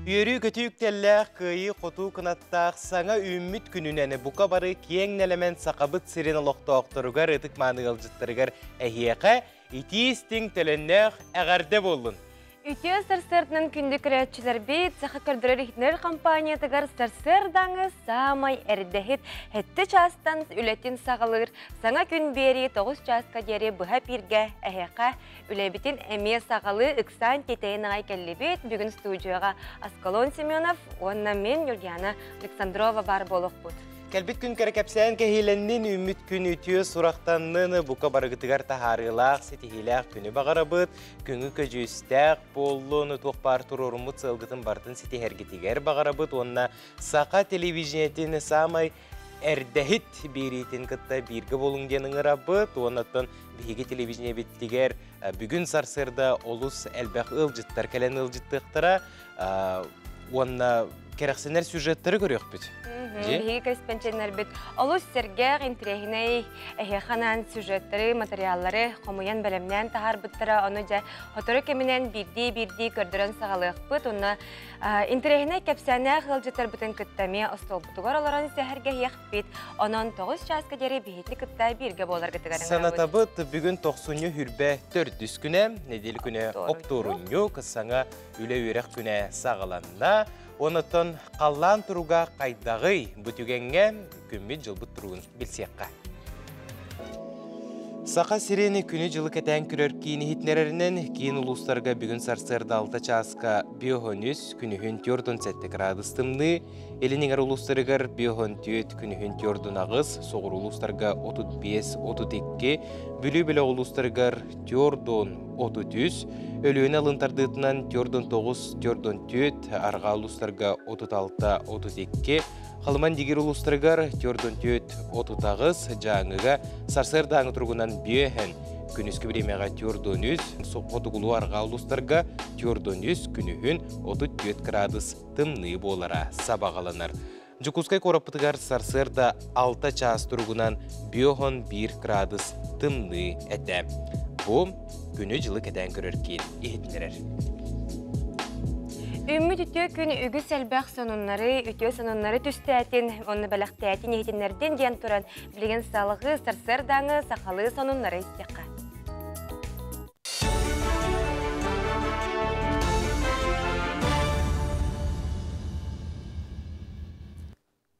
Үөрүү-көтүү үктэллээх, кыайыы-хотуу кынаттаах саҥа үүммүт күнүнэн бука бары киэҥ нэлэмэн Сахабыт сирин олохтоохторугар, ытык-мааны ыалдьыттарыгар эһиэхэ итии-истиҥ төлөннөөх эҕэрдэ буоллун! Үтүө сарсыардынан күндү көрөөччүлэрбит, Саха көрдөрөр-иһитиннэрэр компаниятыгар сарсыардааҥы саамай эрдэһит сэттэ чаастан үлэтин саҕалыыр саҥа күн биэрии 9 чааска диэри быһа эпииргэ эһиэхэ үлэбитин эмиэ саҕалыы ыксаан тиэтэйэн аҕай кэллибит. Бүгүн студияҕа Аскалон Семенов уонна мин Юлиана Александрова баар буолуохпут. Кэлбит күн кэрэ кэпсээн кэһиилэннин, үүммүт күн үтүө сурахтаннын, бука барыгытыгар таһаарыылаах, ситиһиилээх күнү баҕарабыт. Күҥү көдьүүстээх буоллун, туох баар туруоруммут сыалгытын барытын ситиһэргитигэр баҕарабыт уонна саха телевидениетин саамай эрдэһит биэриитин кытта бииргэ буолуҥ диэн ыҥырабыт. Уонна оттон биһиги телевидениебитигэр бүгүн сарсыарда олус элбэх ыалдьыттар кэлэн ыалдьыттыахтара. Уонна кэрэхсэнэр сюжеттары көрүөхпүт. Биһиги корреспонденттэрбит олус сэргэх, интэриэһинэй эһиэхэ анаан сюжеттары, материаллары хомуйан бэлэмнээн таһаарбыттара. Ону дьэ сотору кэминэн биирдии-биирдии көрдөрөн саҕалыахпыт. Уонна интэриэһинэй кэпсээннээх ыалдьыттарбытын кытта эмиэ остуолбутугар олорон сэһэргэһиэхпит. Онон 9 чааска диэри биһигини кытта бииргэ буоларгытыгар ыҥырабыт. Санатабыт, бүгүн тохсунньу хүрбэ төрдүс күнэ, нэдиэлэ күнэ оптуорунньук, саҥа үлэ-үөрэх күнэ саҕаланна. Онотон халлаан туруга хайдаҕый? Бу түгэҥҥэ күммүт-дьылбыт туругун билсиэххэ. Саха сирин күнү-дьылы кэтээн көрөр киин иһитиннэрэринэн, киин улуустарга бүгүн сарсыарда 6 чааска 5-13, күнүһүн 4-7 градус тымныы, Илин эҥэр улуустарыгар 5-14, күнүһүн 4-8, соҕуруу улуустарга 35-32, Бүлүү бөлөх улуустарыгар 4-33, Өлүөнэ алын тардыытынан 4-9, 4-4, арҕаа улуустарга 36-32, Халыман Дигир улуустарыгар 44-38, Дьааҥыга сарсыардааҥы туругунан биэһэн, күнүскү бириэмэҕэ 43, хотугулуу арҕаа улуустарга 43, күнүһүн 34 градус тымныы буолара сабаҕаланар. Дьокуускай куораппытыгар сарсыарда 6 чаас туругунан 5-1 градус тымныы этэ. Бу күнү-дьылы кэтээн көрөр киин иһитиннэрэр. Үүммүт үтүө күн үгүс элбэх сонуннары, үтүө сонуннары түстээтин, онно бэлэхтээтин, иһитиннэрдин диэн туран, билигин салҕыы сарсыардааҥы сахалыы сонуннары истиэххэ.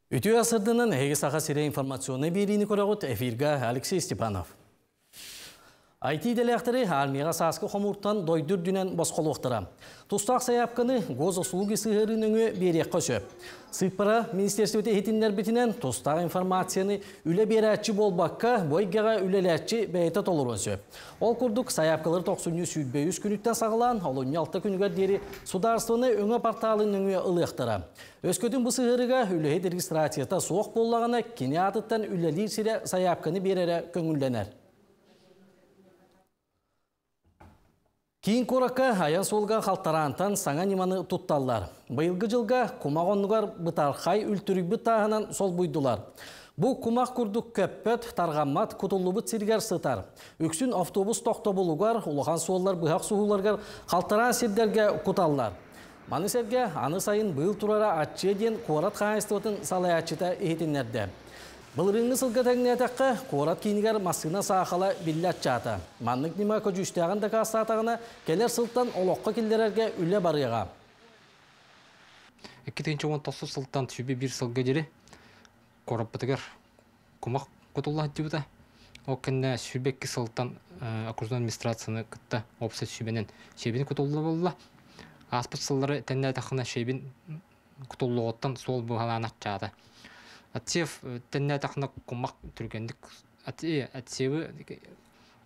Үтүө асырдынан эһиги Саха сирэ информационнай биэриини көрөҕүт эфирга Алексей Степанов. IT идэлээхтэри армияҕа сааскы хомууртан дойду үрдүнэн босхолуохтара. Тустаах сайаапканы госуслуги сыһыарыы нөҥүө биэриэххэ сөп. Сыыппара министерствота иһитиннэрбитинэн, тустаах информацияны үлэ биэрээччи буолбакка, бу эйгэҕэ үлэлээччи бэйэтэ толоруон сөп. Ол курдук, сайаапкалары тохсунньу 23 күнүттэн саҕалаан, олунньу 6 күнүгэр диэри судаарыстыбаннай өҥө порталын нөҥүө ылыахтара. Өскөтүн бу сыһыарыга үлэһит регистрацията суох буоллаҕына, кини аатыттан үлэлиир сирэ сайаапканы биэрэрэ көҥүллэнэр. Киин куоракка айан суолга халтараантан саҥа ньыманы тутталлар. Быйылгы дьылга кумах оннугар бытархай үлтүрүйбүт тааһынан солбуйдулар. Бу кумах курдук көппөт, тарҕаммат, кутуллубут сиригэр сытар. Үксүн автобус тохтобулугар, улахан суоллар быһах суһууларыгар халтараан сирдэргэ куталлар. Маны сэргэ аны сайын быыл турара аччыа диэн куорат хаһаайыстыбатын салайааччыта иһитиннэрдэ. Былырыыҥҥы сылга тэҥнээтэххэ, куорат киинигэр массыына саахала биллэ аччаата. Маннык ньыма көдьүүстээҕин дакаастаатаҕына, кэлэр сылтан олоххо киллэрэргэ үлэ барыаҕа. 2019 сылтан сүбэ биир сылга диэри куораппытыгар кумах кутулла сылдьыбыта. Ол кэннэ сүбэ икки сылтан окружной администрацияны кытта уопсай сүбэнэн шебин кутулла буолла. Ааспыт сыллары тэннээтэххинэ шебин кутуллуоҕуттан суол быһалаан аччаата. Отсев тэннээтэххинэ кумах түргэнник отсевы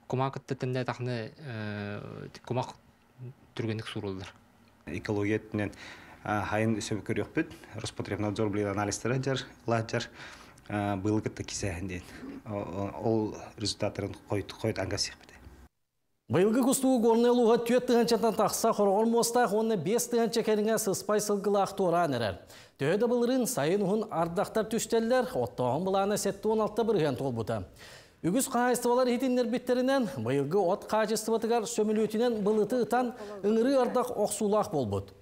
кумах кытта тэннээтэххинэ кумах түргэнник сууруллар. Экология өттүнэн хайын сөп көрүөхпүт. Роспотребнадзор билигин анализтара дьар, ылааччар быылы кытта кисээһин диэн. Ол результаттарын хойут ангасиэхпит. Быйылгы кустугу Горнай улууһа түөрт тыһыынчаттан тахса хороҕор муостаах уонна биэс тыһыынча кэриҥэ сыспай сылгылаах туораан эрэр. Төһө да былырыын сайын уһун ардахтар түстэллэр, оттооһун былаана 76 бырыһыан туолбута. Үгүс хаһаайыстыбалар иһитиннэрбиттэринэн, быйылгы от хаачыстыбатыгар сөмөлүөтүнэн былыты ытан, ыҥырыы ардах охсуулаах буолбут.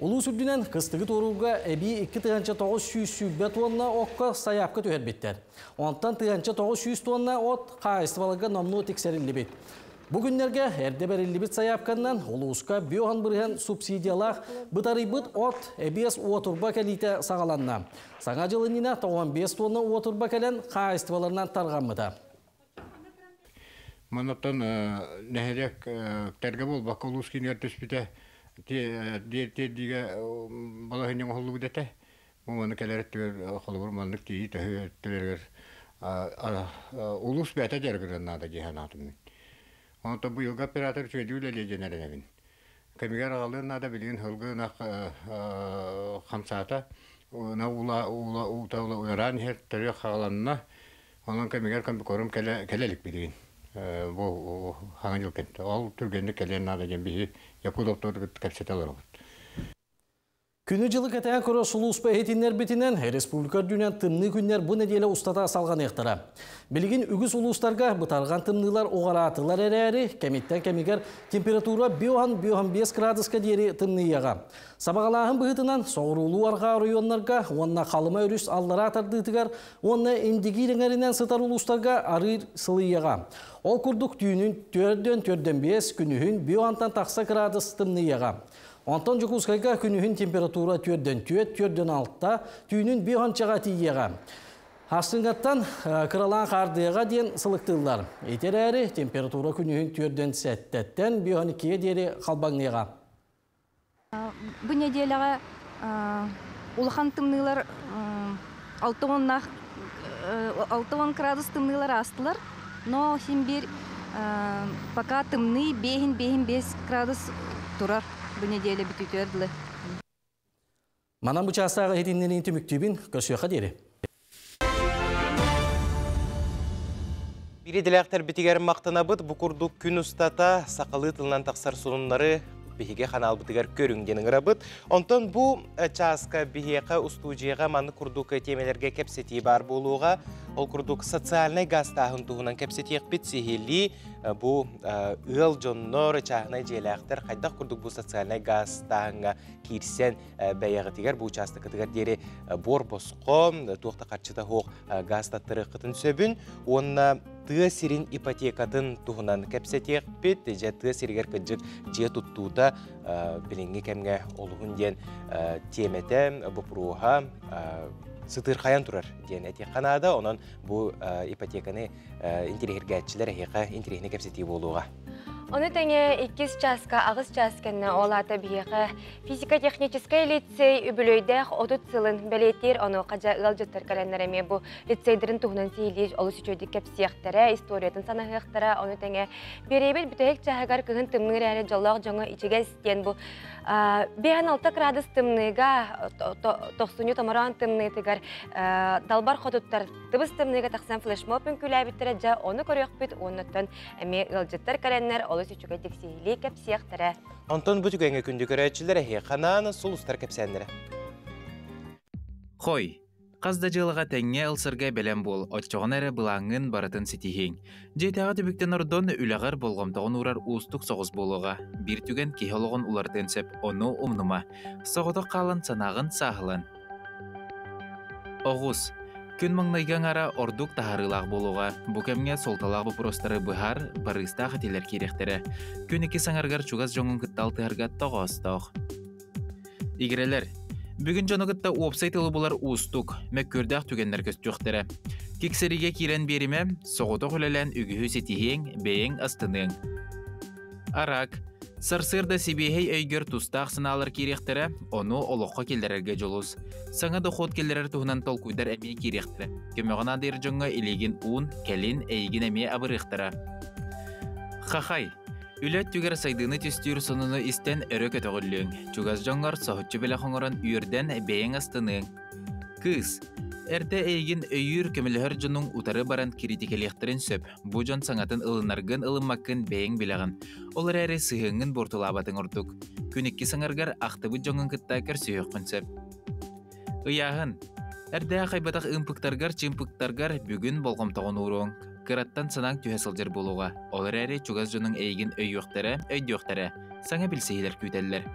Улуус үрдүнэн кыстыгы туорууга эбии 2920 тонна окко сайаапка түһэрбиттэр. Онтон 1900 тонна от хаһаайыстыбаларга номнуо тиксэриллибит. Бу күннэргэ эрдэ бэриллибит сайаапканан улууска биохан бырыһан субсидиялаах бытарыйбыт от эбиэс уотурба кэлиитэ саҕаланна. Саҥа дьыл иннинэ 95 тонна уотурба кэлэн хаһаайыстыбаларынан тарҕаммыта. Манаттан нэһилиэк тэргэ буолбакка улуус киинигэр түспүтэ тиэрдиигэ балаһыанньа оҥоһуллубут этэ. Бу маны кэлэр өттүгэр холобур маннык тиийии төһүү өттүлэригэр улуус бэйэтэ дьарыгырыан наада дии санаатым мин. Онтон быйылгы оператор үчүгэйдик үлэлиэ диэн эрэнэбин. Кэмигэр аҕалыан наада билигин сылгы ынах хамсаата ына ула ула уута уйараан иһэр төрүөх хаҕаланна. Онон кэмигэр комбикорм кэлэ кэлэ илик билигин. Бу хаҥа дьыл кэнтэ. Ол түргэнник кэлиэн наада диэн биһи Якут оптуордугут кэпсэтэ олоробут. Күнү-дьылы кэтээн көрөр сулууспа иһитиннэрбитинэн, республика үрдүнэн тымныы күннэр бу нэдиэлэ устата салҕаныахтара. Билигин үгүс улуустарга бытарҕан тымныылар уҕараатылар эрээри, кэмиттэн кэмигэр температура 5-5 градуска диэри тымныйыаҕа. Сабаҕалааһын быһыытынан, соҕуруулуу-арҕаа оройуоннарга уонна Халыма өрүс аллараа тардыытыгар уонна Индигиир эҥэринэн сытар улуустарга арыыр сылыйыаҕа. Ол курдук түүнүн төрдөн төрдөн 5, күнүһүн биоантан тахса градус тымныйыаҕа. Онтон Дьокуускайга күнүһүн температура төрдөн 4, төрдөн 6, түүнүн биоханчаҕа тиийиэҕэ. Хастыҥҥаттан кыралаан хаардыаҕа диэн сылыктыыллар. Ити эрээри температура күнүһүн төрдөн сэттэттэн биохан иккигэ диэри халбаҥныаҕа. Бу нэдиэлэҕэ улахан тымныылар 60 60 градус тымныылар аастылар. Но син биир пока тымныы бэһин бэһин 5 градус турар бу нэдиэлэ бүтүтүөр дылы. Манан бу чаастааҕы иһитиннэриини түмүктүүбүн, көрсүөххэ диэри. Биир идэлээхтэрбитигэр махтанабыт. Бу курдук күн устата сахалыы тылынан тахсар сонуннары биһиги ханаалбытыгар көрүҥ диэн ыҥырабыт. Онтон бу чааска биһиэхэ устуудьуйаҕа маннык курдук тиэмэлэргэ кэпсэтии баар буолуоҕа. Ол курдук социальнай гаастааһын туһунан кэпсэтиэхпит сиһилии бу ыал дьоннор, чааһынай дьиэлээхтэр хайдах курдук бу социальнай гаастааһыҥҥа киирсэн бэйэҕитигэр бу учаастакытыгар диэри буор босхо, туох да харчыта суох газ таттарыаххытын сөбүн уонна тыа сирин ипотекатын туһунан кэпсэтиэхпит. Дьэ тыа сиригэр кырдьык дьиэ туттуута билиҥҥи кэмҥэ олуһун диэн тиэмэтэ, боппуруоһа сытыырхайан турар диэн этиэххэ наада. Онон бу ипотеканы интириэһиргээччилэр эһиэхэ интириэһинэй кэпсэтии буолуоҕа. Ону тэҥэ иккис чааска аҕыс чаас кэннэ ол аата биһиэхэ физико-техническэй лицей үбүлүөйдээх 30 сылын бэлиэтиир онуоха дьэ ыалдьыттар кэлэннэр эмиэ бу лицейдэрин туһунан сиһилии олус үчүгэйдик кэпсиэхтэрэ, историятын санаһыахтара. Ону тэҥэ биэриэбит бүтэһик чааһыгар кыһын тымныы эрээри дьоллоох дьоҥо ичигэс диэн бу 56 градус тымныыга тохсунньу томороон тымныытыгар далбар хотуттар тыбыс тымныыга тахсан флешмоб үҥкүүлээбиттэрэ дьэ ону көрүөхпүт уоннаттан эмиэ ыалдьыттар кэлэннэр олус үчүгэйдик сиһилии кэпсиэхтэрэ. Онтон бу түгэҥҥэ күндү көрөөччүлэр эһиэхэ анаан сулустар кэпсээннэрэ. Хой, хас да дьыалаҕа тэҥҥэ ылсарга бэлэм буол, оччоҕуна эрэ былааҥҥын барытын ситиһиэҥ. Дьиэтээҕи түбүктэн ордон үлэҕэр болҕомтоҕун уурар уустук соҕус буолуоҕа. Биир түгэн киһи олоҕун уларытыан сөп, ону умнума. Соҕотох хаалан санааҕын сааһылан. Оҕус. Күн маҥнайгы аҥара ордук таһаарыылаах буолуоҕа. Бу кэмҥэ суолталаах боппуруостары быһаар, барыыстаах этиилэр киириэхтэрэ. Күн иккис аҥарыгар чугас дьоҥҥун кытта алтыһарга тоҕоостоох. Игирэлэр. Бүгүн дьону кытта уопсай тылы булар уустук, мөккүөрдээх түгэннэр көстүөхтэрэ. Киксэригэ киирэн биэримэ, соҕотох үлэлээн үгүһү ситиһиэҥ, бэйэҥ астыныаҥ. Арак. Сарсыарда сибиэһэй өйгөр тустаах санаалар киириэхтэрэ, ону олоххо киллэрэргэ дьулус. Саҥа дохуот киллэрэр туһунан толкуйдар эмиэ киириэхтэрэ. Көмөҕө наадыйар дьоҥҥо илиигин уун, кэлин эйигин эмиэ абырыахтара. Хахай. Үлэ өттүгэр сайдыыны түстүүр сонуну истэн өрө көтөҕүллүөҥ. Чугас дьоҥҥор соһуччу бэлэх оҥорон үөрдэн бэйэҥ астыныаҥ. Кыыс. Эрдэ эйигин өйүүр, көмөлөһөр дьонуҥ утары баран кириитикэлиэхтэрин сөп. Бу дьон саҥатын ылынаргын ылыммаккын бэйэҥ билэҕин. Ол эрээри сыһыаҥҥын буортулаабатыҥ ордук. Күн иккис аҥарыгар ахтыбыт дьоҥҥун кытта көрсүһүөххүн сөп. Ыйааһын. Эрдээх айбатах ымпыктаргар-чымпыктаргар бүгүн болҕомтоҕун ууруоҥ. Кыраттан санааҥ түһэ сылдьар буолуоҕа. Ол эрээри чугас дьонуҥ эйигин өйүөхтэрэ, өйдүөхтэрэ. Саҥа билсиһиилэр күүтэллэр.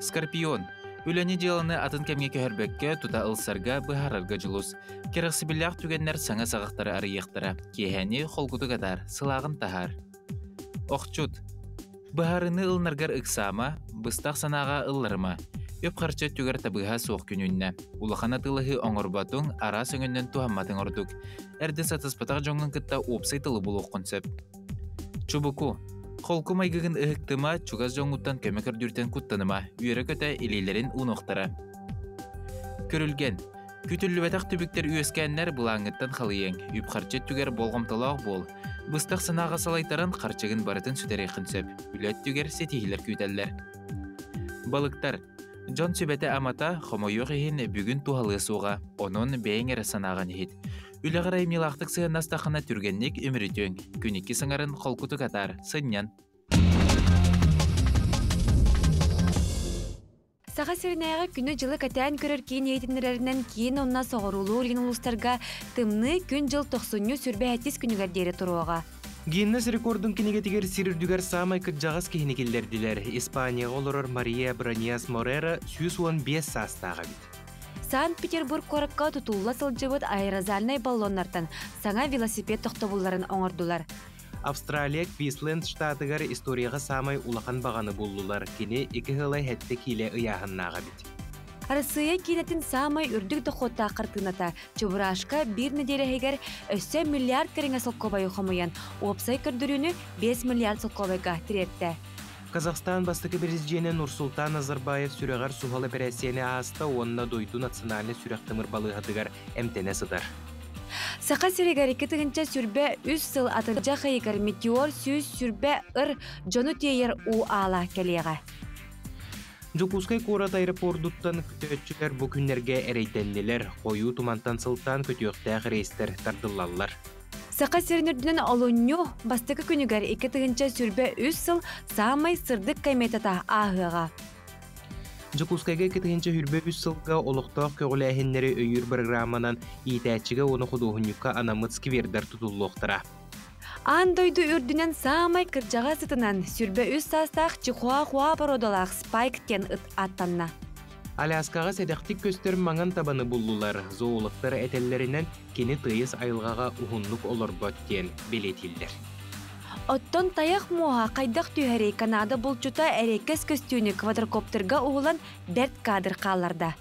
Скорпион. Үлэни дьыаланы атын кэмҥэ көһөрбөккө, тута ылсарга, быһаарарга дьулус. Кэрэхсэбиллээх түгэннэр саҥа саҕахтары арыйыахтара. Киэһэни холкутук атаар, сылааҕын таһаар. Охчут. Быһаарыныы ылынаргар ыксаама, быстах санааҕа ылларыма. Үп-харчы өттүгэр табыһа суох күнүннэ. Улахан атыылаһыы оҥорботуҥ, араас өҥөннөн туһамматыҥ ордук. Эрдэ сатыспатах дьоҥҥун кытта уопсай тылы булуоххун сөп. Чубуку. Холку майгыгын ыһыктыма, чугас дьоҥҥуттан көмө көрдүүртэн куттаныма, үөрэ-көтө илиилэрин уунуохтара. Көрүлгэн. Күтүллүбэтэх түбүктэр үөскээннэр былааҥҥыттан халыйыаҥ, үп-харчы өттүгэр болҕомтолоох буол. Быстах санааҕа салайтаран харчыгын барытын сүтэриэххин сөп. Үлэ өттүгэр ситиһиилэр күүтэллэр. Балыктар. Дьон сүбэтэ-амата, хомойуох иһин, бүгүн туһалыа суоҕа. Онон бэйэҥ эрэ санааҕын иһит. Үлэҕэр айымньылаахтык сыһыаннастаххына түргэнник үмүрүтүөҥ. Күн икки саҥарын холкутук атаар, сынньан. Саха сиринээҕи күнү-дьылы кэтээн көрөр киин иһитиннэрэринэн киин уонна соҕуруулуу илин улуустарга тымныы күн-дьыл тохсунньу сүрбэһэттис күнүгэр диэри туруоҕа. Гиннес рекордун кинигэтигэр сир үрдүгэр саамай кырдьаҕас киһини киллэрдилэр. Испанияҕа олорор Мария Браньяс Морера 115 саастаах эбит. Санкт-Петербург куоракка тутулла сылдьыбыт аэрозальнай баллоннартан саҥа велосипед тохтобулларын оҥордулар. Австралия Квисленд штатыгар историяҕа саамай улахан баҕаны буллулар. Кини икки сылай сэттэ киилэ ыйааһыннаах эбит. Арассыыйа киинэтин саамай үрдүк дохуоттаах хартыыната Чебурашка биир нэдиэлэ иһигэр өссө миллиард кэриҥэ солкуобайы хомуйан, уопсай көрдөрүүнү 5 миллиард солкуобайга тириэртэ. Казахстан бастакы президенэ Нурсултан Назарбаев сүрэҕэр суһал эпэрээссийэни ааста уонна дойду национальнай сүрэх-тымыр балыыһатыгар эмтэнэ сытар. Саха сиригэр 2023 сыл атырдьах ыйыгар метеор 120 ыр дьону тиэйэр уу аала кэлиэҕэ. Дьокуускай куорат аэропордуттан көтөөччүлэр бу күннэргэ эрэйдэннилэр. Хойуу тумантан сылтаан көтүөхтээх рейстэр тардыллаллар. Саха сирин үрдүнэн олунньу бастакы күнүгэр 2023 сыл саамай сырдык кометата ааһыаҕа. Дьокуускайга 2023 сылга олохтоох көҕүлээһиннэри өйүүр бырагырааманан иитээччигэ уонна худуоһунньукка анаммыт сквердэр тутуллуохтара. Аан дойду үрдүнэн саамай кырдьаҕас ытынан 23 саастаах Чихуахуа боруодалаах Спайк диэн ыт ааттанна. Аляскаҕа сэдэхтик көстөр маҥан табаны буллулар. Зоологтар этэллэринэн, кини тыйыс айылҕаҕа уһуннук олорбот диэн бэлиэтииллэр. Оттон тайах муоһа хайдах түһэрий Канада булчута эриэккэс көстүүнү квадрокоптерга уһулан бэрт кадр хаалларда.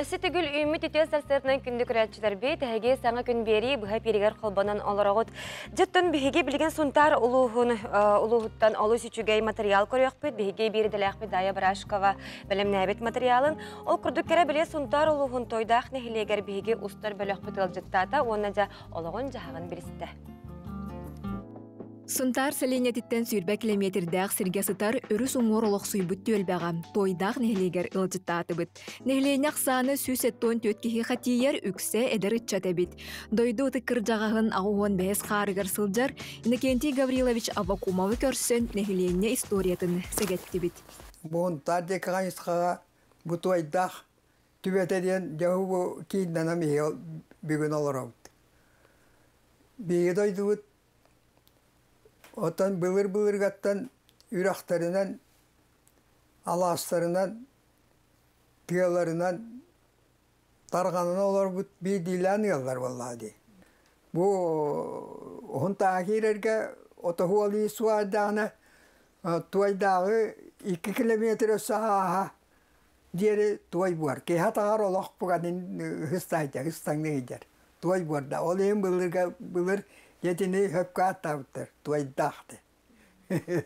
Өссө төгүл үүммүт үтүө сарсыардынан күндү көрөөччүлэрбит, эһиги саҥа күн биэрии быһа эпииригэр холбонон олороҕут. Дьыттан биһиги билигин Сунтаар улууһун улууһуттан олус үчүгэй материал көрүөхпүт. Биһиги биир идэлээхпит Дая Барашкова бэлэмнээбит материалын. Ол курдук кэрэ биле Сунтаар улууһун Тойдаах нэһилиэгэр биһиги устар бөлөхпүт ыалдьыттаата уонна дьэ олоҕун-дьаһаҕын билистэ. Сунтаар сэлиэнньэтиттэн сүүрбэ килэмиэтирдээх сиргэ сытар өрүс уҥуор олохсуйбут түөлбэҕэ Туойдаах нэһилиэгэр ыалдьыттаатыбыт. Нэһилиэнньэ ахсаана 174 киһиэхэ тиийэр, үксэ эдэр ыччат эбит. Дойду ытык кырдьаҕаһын 85 хаарыгар сылдьар Иннокентий Гаврилович Аввакумовы көрсөн нэһилиэнньэ историятын сэгэттибит. Буунтаар диэки хайысхаҕа бу Туойдаах түбэтэ диэн дьэ бу кииннэнэн биһиги бүгүн олоробут. Биһиги дойдубут Оттон былыр-былыргаттан үрэхтэринэн, алаастарынан, тыаларынан тарҕанан олорбут биирдиилээн ыаллар буоллаҕа дии. Бу уһун тааһа киирэргэ отоһуолуу суоһардаҕына туойдааҕы 2 километр өссө ааһа диэри туой буор. Киһи атаҕар олох буганын ыһыстаайдьар, ыстаҥныы сылдьар. Туой буорда. Ол иһин былырга былыр дьэтини хөпкө ааттаабыттар. Туойдаах диэн.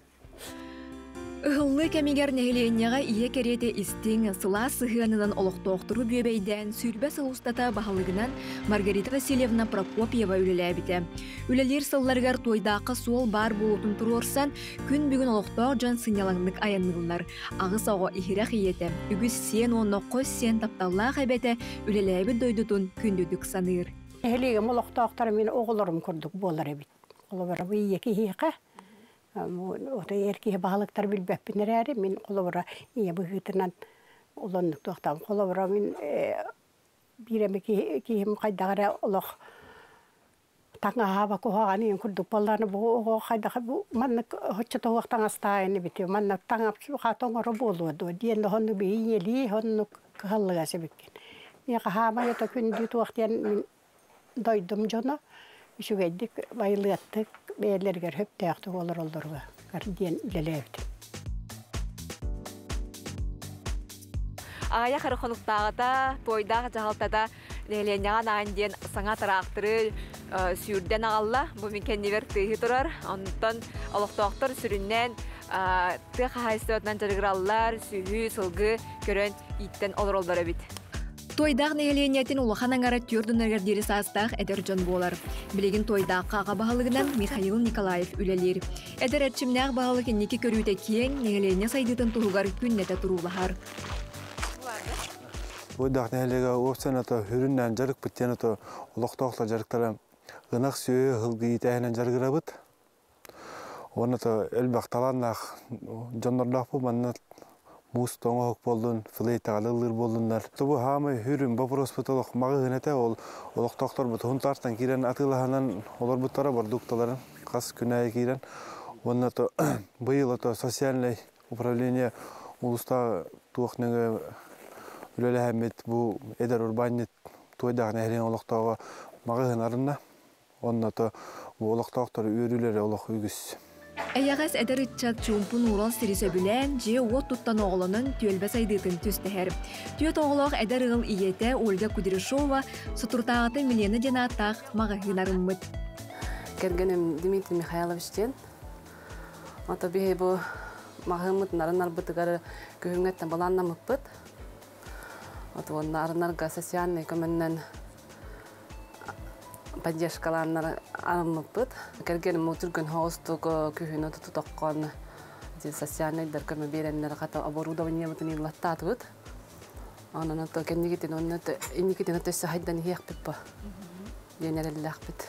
Ыһыллыы кэмигэр нэһилиэнньэҕэ ийэ кэриэтэ истиҥ, сылаас сыһыанынан олохтоохтору бүөбэйдээн сүүрбэ сыл устата баһылыгынан Маргарита Васильевна Прокопьева үлэлээбитэ. Үлэлиир сылларыгар Туойдаахха суол баар буолуутун туруорсан, күн бүгүн олохтоох дьон сынньалаҥнык айанныыллар. Аҕыс оҕо иһирэх ийэтэ, үгүс сиэн уонна хос сиэн тапталлаах эбэтэ үлэлээбит дойдутун күндүтүк саныыр. Нэһилиэгим олохтоохторо мин оҕолорум курдук буолар эбит. Холобура, бу ийэ киһиэхэ ото эр киһи баһылыктар билбэппин эрээри, мин холобура ийэ быһыытынан олоннук туохтаам. Холобура, мин биир эмэ киһим хайдах эрэ олох Таҥаһаба куһаҕан курдук буоллаҕына бу оҕо хайдах бу маннык оччотоһуох таҥастаайын эбит маннык таҥап хата оҥоро буолуо дуо диэн оннук биһи ийэлии оннук кыһаллыгас эбиккин. Миэхэ хаамай ото күндү туох диэн мин дойдум дьоно үчүгэйдик байылыаттык бэйэлэригэр хөптөөхтүк олороллоругар диэн үлэлээбитим. Аҕыйах эрэ хонуктааҕыта Туойдаах дьаһалтата нэһилиэнньэҕэ анаан диэн саҥа тыраахтыры сүүрдэн аҕалла. Бу мин кэннибэр тыаһыы турар. Онтон олохтоохтор сүрүннээн тыа хаһаайыстыбатынан дьарыгыраллар, сүөһү, сылгы көрөн ииттэн олороллор эбит. Туойдаах нэһилиэнньэтин улахан аҥара түөрт уонугар диэри саастаах эдэр дьон буолар. Билигин Туойдаахха аҕа баһылыгынан Михаил Николаев үлэлиир. Эдэр эрчимнээх баһылык инники көрүүтэ киэҥ, нэһилиэнньэ сайдыытын туһугар күннэтэ туруулаһар. Туойдаах нэһилиэгэ уопсайынан хүрүннээн дьарыкпыт диэн олохтоохтор дьарыктара ынах сүөһү сылгы иитээһинэн дьарыгырабыт. Уонна элбэх талааннаах дьоннордоохпут манна муус тоҥоһук буоллун, флейтаҕа ыллыыр буоллуннар. Бу хаамай хүрүн боппуруоспут олох маҕаһыын этэ, ол олохтоохторбут Һунтаартан киирэн атыылаһанан олорбуттара бордуукталарын хас күн аайы киирэн. Уонна быйыл социальнай управление улуустааҕы туох нөҥүө үлэлэһэммит бу эдэр урбаанньыт Туойдаах нэһилиэгин олохтооҕо маҕаһыын арынна. Онно бу олохтоохтор үөрүүлэрэ олох үгүс. Эйэҕэс эдэр ыччат чуумпун уурал сири сөбүлээн, дьиэ-уот туттан оҕолонон түөлбэ сайдыытын түстэһэр. Түөрт оҕолоох эдэр ыал ийэтэ Ольга Кудряшова соторутааҕыта Милена диэн ааттаах маҕаһыын арыммыт. Кэргэним Дмитрий Михайлович диэн. Ото биһи бу маҕаһыыммыт нарын арбытыгар күһүҥҥэттэн балааннаммыппыт. Ото уонна арынарга социальный көмөннөн поддержкалааннар арыммыппыт. Кэргэним түргэн хоҕустук күһүнү тутутоккон социальныйдар көмө биэрэннэр хата оборудованиебытын ыллаттаатыбыт. Онон ото кэннигитин онно инникитин өссө хайдан иһиэхпит бу диэн эрэллээхпит.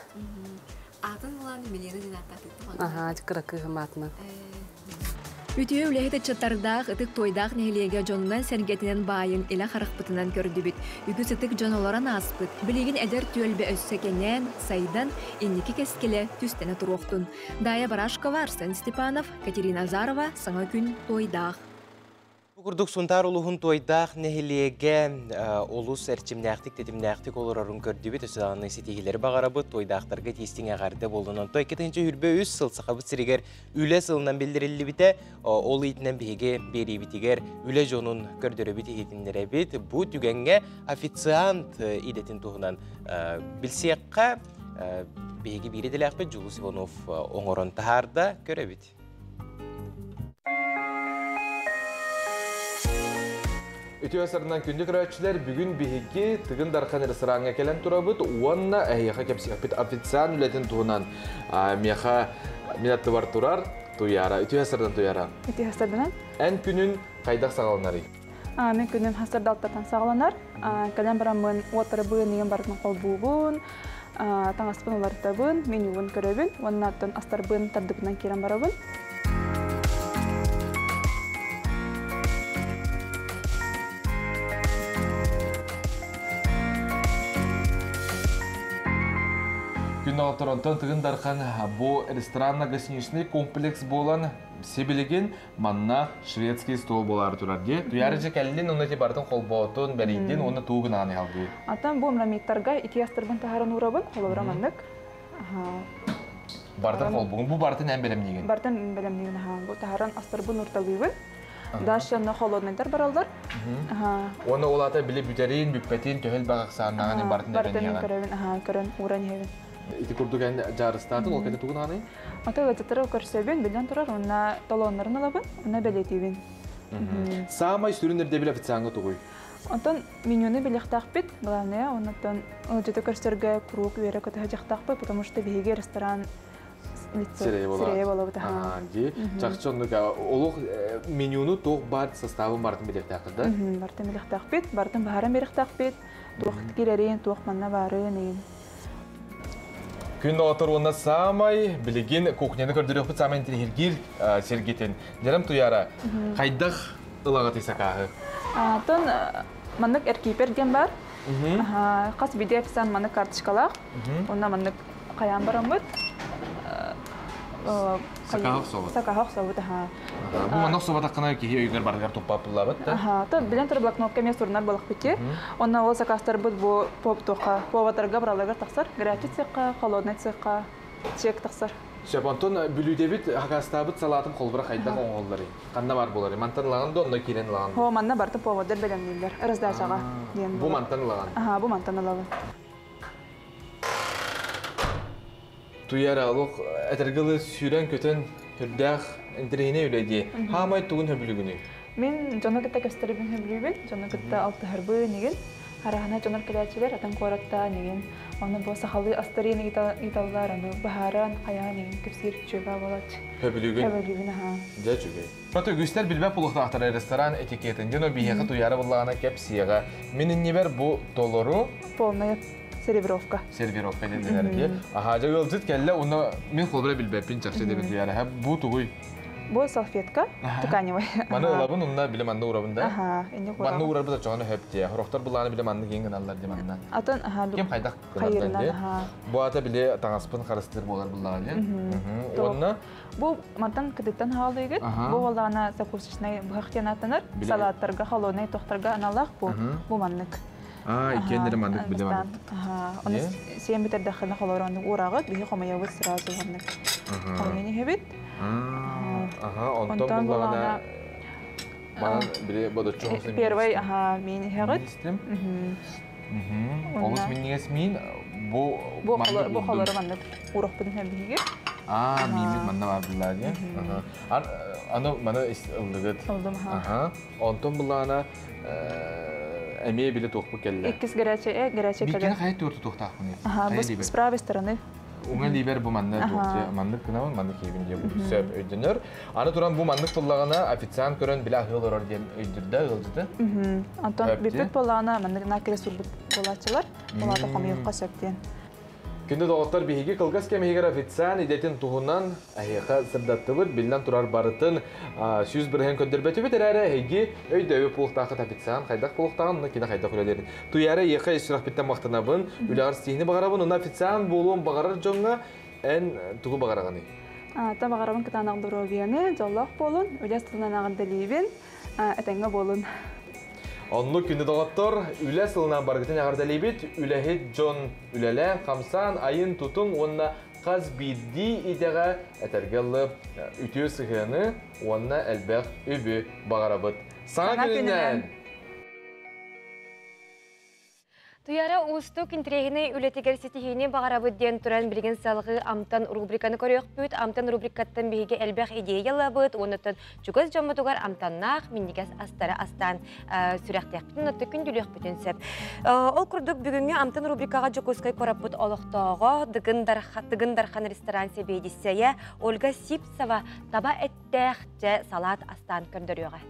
Атын булан Милена диэн ааттаатыт. Аха, кыра кыыһым аатынан. Үтүө үлэһит ыччаттардаах, ытык туойдаах нэһилиэгэ дьонунан сэргэтинэн баайын илэ харахпытынан көрдүбүт. Үгүс ытык дьон олорон ааспыт. Билигин эдэр түөлбэ өссө кэҥээн, сайдан, инники кэскилэ түстэнэ туруохтун. Дая Барашкова, Арсен Степанов, Катерина Азарова, Саҥа күн, Туойдаах. Бу курдук Сунтаар улууһун Туойдаах нэһилиэгэ олус эрчимнээхтик, тэтимнээхтик олорорун көрдүбүт. Өссө даҕаны ситиһиилэри баҕарабыт. Туойдаахтарга тиистиҥ эҕэрдэ буоллун. Онтон 2023 сыл Сахабыт сиригэр үлэ сылынан биллэриллибитэ. Ол иитинэн биһиги биэриибитигэр үлэ дьонун көрдөрөбүт, иһитиннэрэбит. Бу түгэҥҥэ официант идэтин туһунан билсиэххэ биһиги биир идэлээхпит Дьулус Иванов оҥорон таһаарда, көрөбүт. Үтүө сарынан күндү көрөөччүлэр, бүгүн биһиги Тыгын Дархан рестораҥҥа кэлэн турабыт уонна эһиэхэ кэпсиэхпит официант үлэтин туһунан. Миэхэ мин аттыбар турар Туяра. Үтүө сарынан Туяра. Үтүө сарынан. Эн күнүн хайдах саҕаланарый? Мен күнүм хасырдалтатан саҕаланар. Кэлэн бараммын уоттары быыныгын барытын холбуубун, таҥаспын уларытабын, менюбун көрөбүн, уонна оттон астарбын тардыбынан киирэн барабын. Күн Торонтон Тыгын Дархан бу ресторанно-гостиничный комплекс буолан сибилигин манна шведский стол болар турар ди. Туярыжы кэллин, онно ти бартын холботун, бэрийдин, онно туугун ааны халгыы. Аттан бу мрамиттарга ити астарбын таһарын урабын, холобура маннык. Бартын холбугун, бу бартын эн бэлэмнигин? Бартын бэлэмнигин, аха. Бу таһаран астарбын урталыыбын. Дальше онно холодныйдар бараллар. Оны олата биле бүтерин, бүппетин, төһөл багаксааннаган бартын Бартын көрөбүн, аха, көрөн уран иһэбин. Ити курдук эн жарыстаатын, ол кэнэ тугун ааны? Ата ыалдьыттары көрсөбүн, билэн турар, онна талоннарын алабын, онна бэлиэтиибин. Саамай сүрүн ирдэбил официанга тугуй? Онтон менюны билиэхтаахпыт, главное, оннуттан ыалдьыты көрсөргө куруук үөрэ көтөһө дьахтаахпыт, потому что биһиги ресторан сирэйэ буолабыт. Ди, чахчы оннук олох менюну туох бар составын бартын билиэхтаахпыт, да? Бартын билиэхтаахпыт, бартын баһаран бириэхтаахпыт, туох кирэрин, туох манна баарын, ин. Күн доҕоттор уонна саамай билигин кухняны көрдөрүөхпүт саамай интирихиргиир сиргитин. Дьарам Туяра, хайдах ылаҕытый сакааһы? Тон маннык эркиипер диэн бар. Хас биде официант маннык карточкалаах. Онна маннык Хайаан бараммыт. Сакаһах собут. Сакаһах собут, аха. Бу манна охсубатаххына киһи өйүгэр барыгар туппаппыллабыт да. Аха, то билэн тур блокнотка эмиэ сурунар буолахпыт Онно ол сакаастарбыт бу поп туохха, повадарга бараларыгар тахсар. Горячий цехха, холодный цехха чек тахсар. Сөп, онтон бүлүүдэбит хакастаабыт салаатын холбура хайдах оҥоһулларый? Ханна бар буоларый? Мантан ылаҕын да онно киирэн ылаҕын? Хо, манна барыта повардар бэлэмнииллэр. Раздачаҕа диэн. Бу мантан ылаҕын? Аха, бу мантан ылабын. Туяра олох этэргэ дылы сүүрэн-көтөн үрдээх интэриэһинэй үлэ дии. Хаамай тугун хөбүлүгүнүй? Мин дьону кытта көстөрбүн сөбүлүүбүн, дьону кытта алтыһарбын игин. Араһына дьонор кэлээччилэр атын куораттаан игин. Оны бу сахалыы астарыын ыыталлар, аны баһааран, хайаан игин кэпсиир үчүгэй буолааччы. Хөбүлүгүн? Хөбүлүүбүн, аха. Дьэ үчүгэй. Хата үгүстэр билбэт буолуохтаахтар ресторан этикетин. Дьоно биһиэхэ туйаара буллаҕына кэпсиэҕэ. Мин иннибэр бу толору Полная сервировка. Сервировка диэн дии. Аха, дьэ ыалдьыт кэллэ, уонна мин холобура билбэппин чахчы диэбин туйаара. Бу тугуй? Бу салфетка тканевый. Маны ылабын, онно били манна уурабын да. Аха, инни Манна уурарбыт очоҕону хөп дии. Хорохтор былааны били манны киин гыналлар дии манна. Атын аха. Ким хайдах гынардан дии. Бу ата били таҥаспын харыстыыр буолар буллаҕа дии. Уонна Бу мантан кытыттан хаалыыгыт. Бу буоллаҕына закусочный быһах диэн ааттанар. Салаттарга, холодный тохтарга аналлаах бу. Бу маннык. Аа, иккиэннэри маннык биле маннык. Оны сиэн бүтэрдэххинэ холороннук уураҕыт, биһи хомуйабыт сразу маннык. Хомуйан иһэбит. Аха, онтон буллаҕына манан били бодоччу Первый, аха, миин иһэҕит. Олус минньигэс миин бу бу холоро маннык уурахпытын иһэн биһиги. Аа, мииммит манна баар буллаа дии. Аны маны ыллыгыт. Ылдым, аха. Онтон буллаҕына эмиэ били туохпут кэллэ. Иккис горячий, горячий кэлэр. Биккини хайа туорта туохтаахпыный? Аха, с правой стороны. Уҥа лиибэр бу манна маннык гынабын, маннык киһибин диye бу сөп өйдөнөр. Аны туран бу маннык буллаҕына официант көрөн билэ аһыы олорор диэн өйдүрдэ ыалдьыты. Антон бүппүт буоллаҕына маннык накире сурбут буолааччылар. Булаата хомуйуохха сөп диэн. Күндү доҕоттор, биһиги кылгас кэм иһигэр официант идэтин туһунан эһиэхэ сырдаттыбыт, биллэн турар барытын 100% көрдөрбөтүбүт эрээри эһиги өйдөөбүт буолуохтааххыт официант хайдах буолуохтааҕын, уонна кини хайдах үлэлиирин. Туйаара эйиэхэ ис сүрэхпиттэн махтанабын, үлэҕэр ситиһиини баҕарабын, уонна официант буолуон баҕарар дьоҥҥо эн тугу баҕараҕыный? Та баҕарабын кытаанах доруобуйаны, дьоллоох буолун, үлэ сылынан эҕэрдэлиибин, этэҥҥэ буолун. Оннук күндү доҕоттор, үлэ сылынан барыгытын эҕэрдэлиибит, үлэһит дьон үлэлээн, хамсаан, айын тутуҥ уонна хас биирдии идэҕэ этэргэ ылы үтүө сыһыаны уонна элбэх үбү баҕарабыт. Саҥа күнүнэн! Туяра уустук интэриэһинэй үлэтигэр ситиһиини баҕарабыт диэн туран билигин салҕыы Амтан рубриканы көрүөхпүт. Амтан рубрикаттан биһиги элбэх идея ылабыт уонна чугас дьоммутугар амтаннаах минньигэс астары астаан сүрэхтиэхпитин, оттон күндүлүөхпүтүн сөп. Ол курдук бүгүҥҥү Амтан рубрикаҕа Дьокуускай куораппыт олохтооҕо Дыгын Дархан ресторан сэбиэдиссэйэ Ольга Сипцева таба эттээх дьэ салаат астаан көрдөрүөҕэ.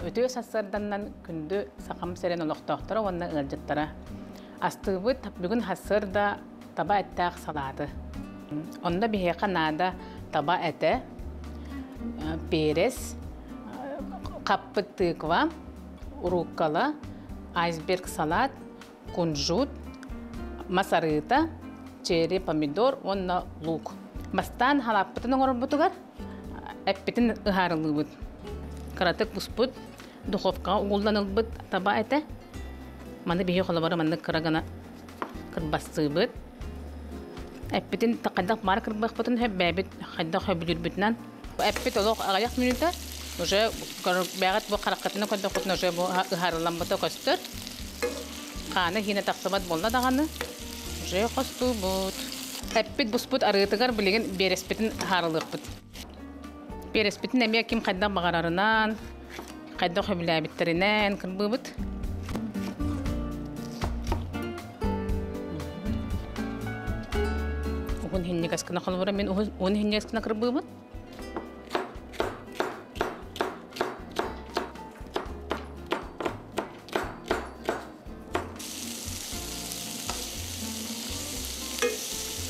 Үтүө сарсыарданнан күндү Сахам сирин олохтоохторо уонна ыалдьыттара. Астыыбыт бүгүн сарсыарда таба эттээх салааты. Онно биһиэхэ наада таба этэ, перец, хаппыт тыква, руккола, айсберг салат, кунжут, мас арыыта, черри помидор уонна лук. Бастаан халааппытын оҥорорбутугар эппитин ыһаарылыыбыт. Кыратык буспут, духовкаҕа угуллан ылбыт таба этэ. Маны биһи холобура маннык кыра гына кырбастыыбыт. Эппитин хайдах баар кырбыахпытын сөп, бэйэбит хайдах сөбүлүүрбүтүнэн. Эппит олох аҕыйах мүнүүтэ уже бэҕэт бу хараххытынан көрдөххүтүнэ уже бу ыһаарыламмыта көстөр. Хаана иһиинэ тахсыбат буолла даҕаны уже хостуубут. Эппит буспут арыытыгар билигин биэрэспитин ыһаарылыахпыт. Биэрэспитин эмиэ ким хайдах баҕарарынан, хайдах сөбүлээбиттэринэн кырбыыбыт. Уһун иһинньигэс гына холобура мин уһун иһинньигэс гына кырбыыбын.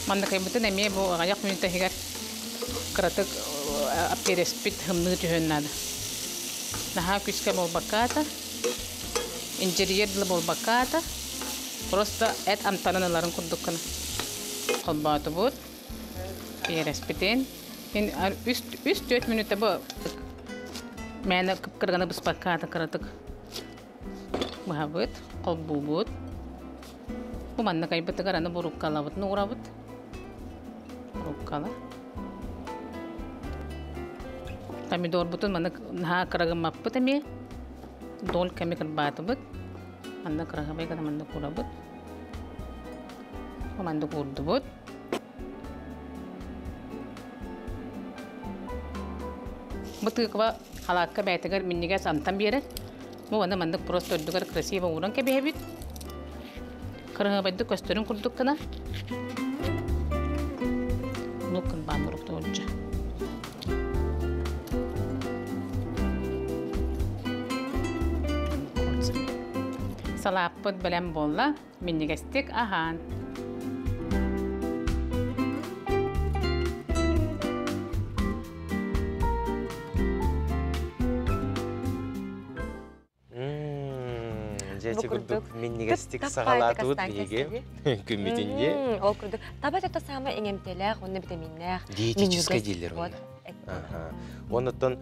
Мандакайбытын эмиэ бу аҕыйах мүнүүтэ иһигэр кыратык переспит хымныы түһүөн наада. Наһаа күскэ буолбаккаата. Инжирьер дылы буолбаккаата. Просто эт амтанын ыларын курдук гына. Холбоотубут. Переспитин. Ин 3-4 минутта бу мээнэ кыпкырганы быспаккаата кыратык быһабыт, холбуубут. Бу манна кайбытыгар аны буруккалабытын уурабыт. Руккала. Помидорбутун маны наһаа кырагыммаппыт эмиэ. Дольками кырбаатыбыт. Манна кыраһабай гына манна курабыт. Манна куурдубут. Бу тыква халаакка бэйэтигэр минньигэс амтан биэрэр. Бу аны маннык просто үрдүгэр красиво ууран кэбиһэбит. Кырыһабайдык көстөрүн курдук гына. Лук кырбаан уруктуурдьа. Салааппыт бэлэм буолла. Минньигэстик аһаан. Дьэ курдук минньигэстик саҕалаатыбыт биһиги күммүтүнньи. Ол курдук таба төтө саама иҥэмтэлээх уонна витаминнээх. Диетическай дииллэр онно. Оннуттан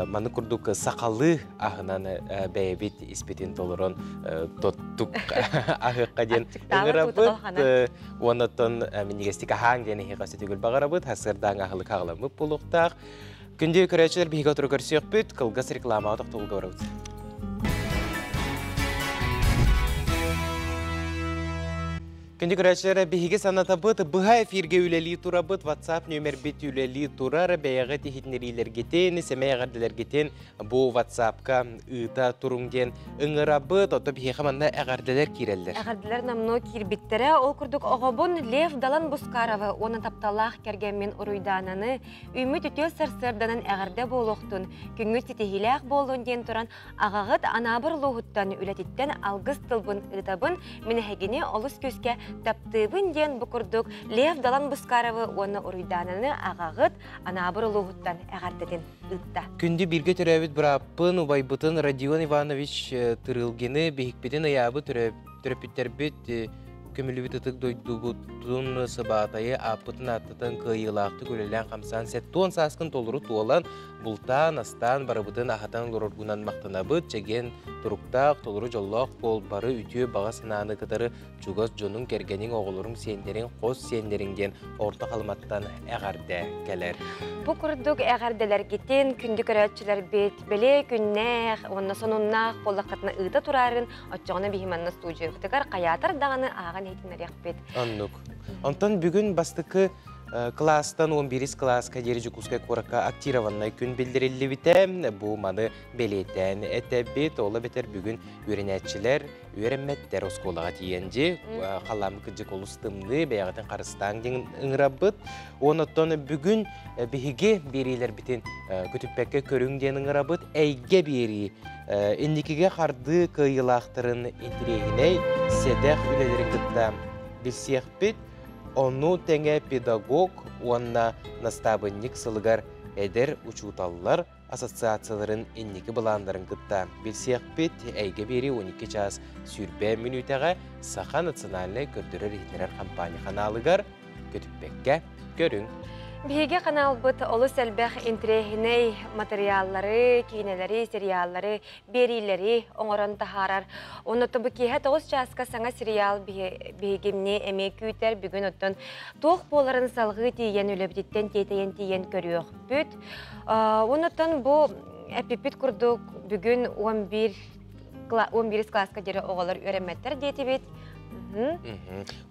маны курдук сахалыы аһынан бэйэбит испитин толорон тоттук аһыахха диэн ыҥырабыт. Оннуттан минньигэстик аһаан диэн эһиэхэ сөтүгүл баҕарабыт. Сарсыардаан аһылык хаҕаламмыт буолуохтаах. Күндү көрөөччүлэр биһиги отуру көрсүөхпүт, кылгас рекламаҕа тохтобулга барабыт. Күндү көрөөччүлэр, биһиги санатабыт, быһа эфиргэ үлэлии турабыт, WhatsApp нүөмэрбит үлэлии турар, бэйэҕит иһитиннэриилэргитин, сэмэй эҕэрдэлэргитин бу WhatsApp-ка ыыта туруҥ диэн ыҥырабыт, ото биһиэхэ манна эҕэрдэлэр киирэллэр. Эҕэрдэлэр намно киирбиттэрэ, ол курдук оҕобун Лев Далан Бускаровы уонна тапталлаах кэргэммин Уруйдаананы Үүммүт үтүө сарсыарданан эҕэрдэ буолуохтун, күҥҥүт ситиһиилээх буоллун диэн туран, аҕаҕыт Анаабыр улууһуттан үлэтиттэн алгыс тылбын ыытабын, мин эһигини олус күүскэ таптыыбын диэн бу курдук Лев Далан Бускаровы уонна Уруйдаананы аҕаҕыт Анаабыр улууһуттан эҕэрдэтин ыытта. Күндү бииргэ төрөөбүт бырааппын, убайбытын Родион Иванович Тырылгины биһикпитин ыйаабыт төрөппүттэрбит Көмүлүбүт ытык дойдубутун сыбаатайы ааппытын ааттатан кыайыылаахтык үлэлээн-хамсаан 70 сааскын толору туолан, бултаан, астаан, барыбытын аһатан олороргунан махтанабыт, чэгиэн туруктаах, толору дьоллоох буол, бары үтүө баҕа санааны кытары чугас дьонуҥ, кэргэниҥ, оҕолоруҥ, сиэннэриҥ, хос сиэннэриҥ диэн Орто Халыматтан эҕэрдэ кэлэр. Бу курдук эҕэрдэлэргитин күндү көрөөччүлэрбит бэлиэ күннээх уонна сонуннаах буоллаххытына ыыта турарын Оччоҕуна биһи манна студиябытыгар хайаатар даҕаны ааҕан иһитиннэриэхпит. Оннук. Онтон бүгүн бастакы кылаастан 11 кылааска диэри Дьокуускай куоракка актированнай күн биллэриллибитэ. Бу маны бэлиэтээн этэбит. Ол эбэтэр бүгүн үөрэнээччилэр үөрэммэттэр оскуолаҕа тиийэн дьи халаам кыдьык олус тымныы бэйэҕитин харыстааҥ диэн ыҥырабыт. Онтон бүгүн биһиги биэриилэрбитин көтүппэккэ көрүҥ диэн ыҥырабыт. Эйгэ биэрии Инникигэ хардыы кыайыылаахтарын интириэһинэй, сэдэх үлэлэрин кытта билсиэхпит. Ону тэҥэ педагог уонна настаабынньык сылыгар эдэр учууталлар ассоциацияларын инники былааннарын кытта билсиэхпит. Эйгэ биэрии 12 чаас 20 мүнүүтэҕэ Саха национальнай көрдөрөр-иһитиннэрэр компания ханаалыгар көтүппэккэ көрүҥ. Биһиги ханаалбыт олус элбэх интэриэһинэй матырыйааллары, киинэлэри, сериаллары, биэриилэри оҥорон таһаарар. Онно бу киэһэ 9 чааска саҥа сериал биһигини эмиэ күүтэр. Бүгүн оттон туох буоларын салҕыы тиийэн үлэбититтэн тиэтэйэн тиийэн көрүөхпүт. Оннуттан бу эппиппит курдук бүгүн 11 11 кылааска диэри оҕолор үөрэммэттэр диэтибит.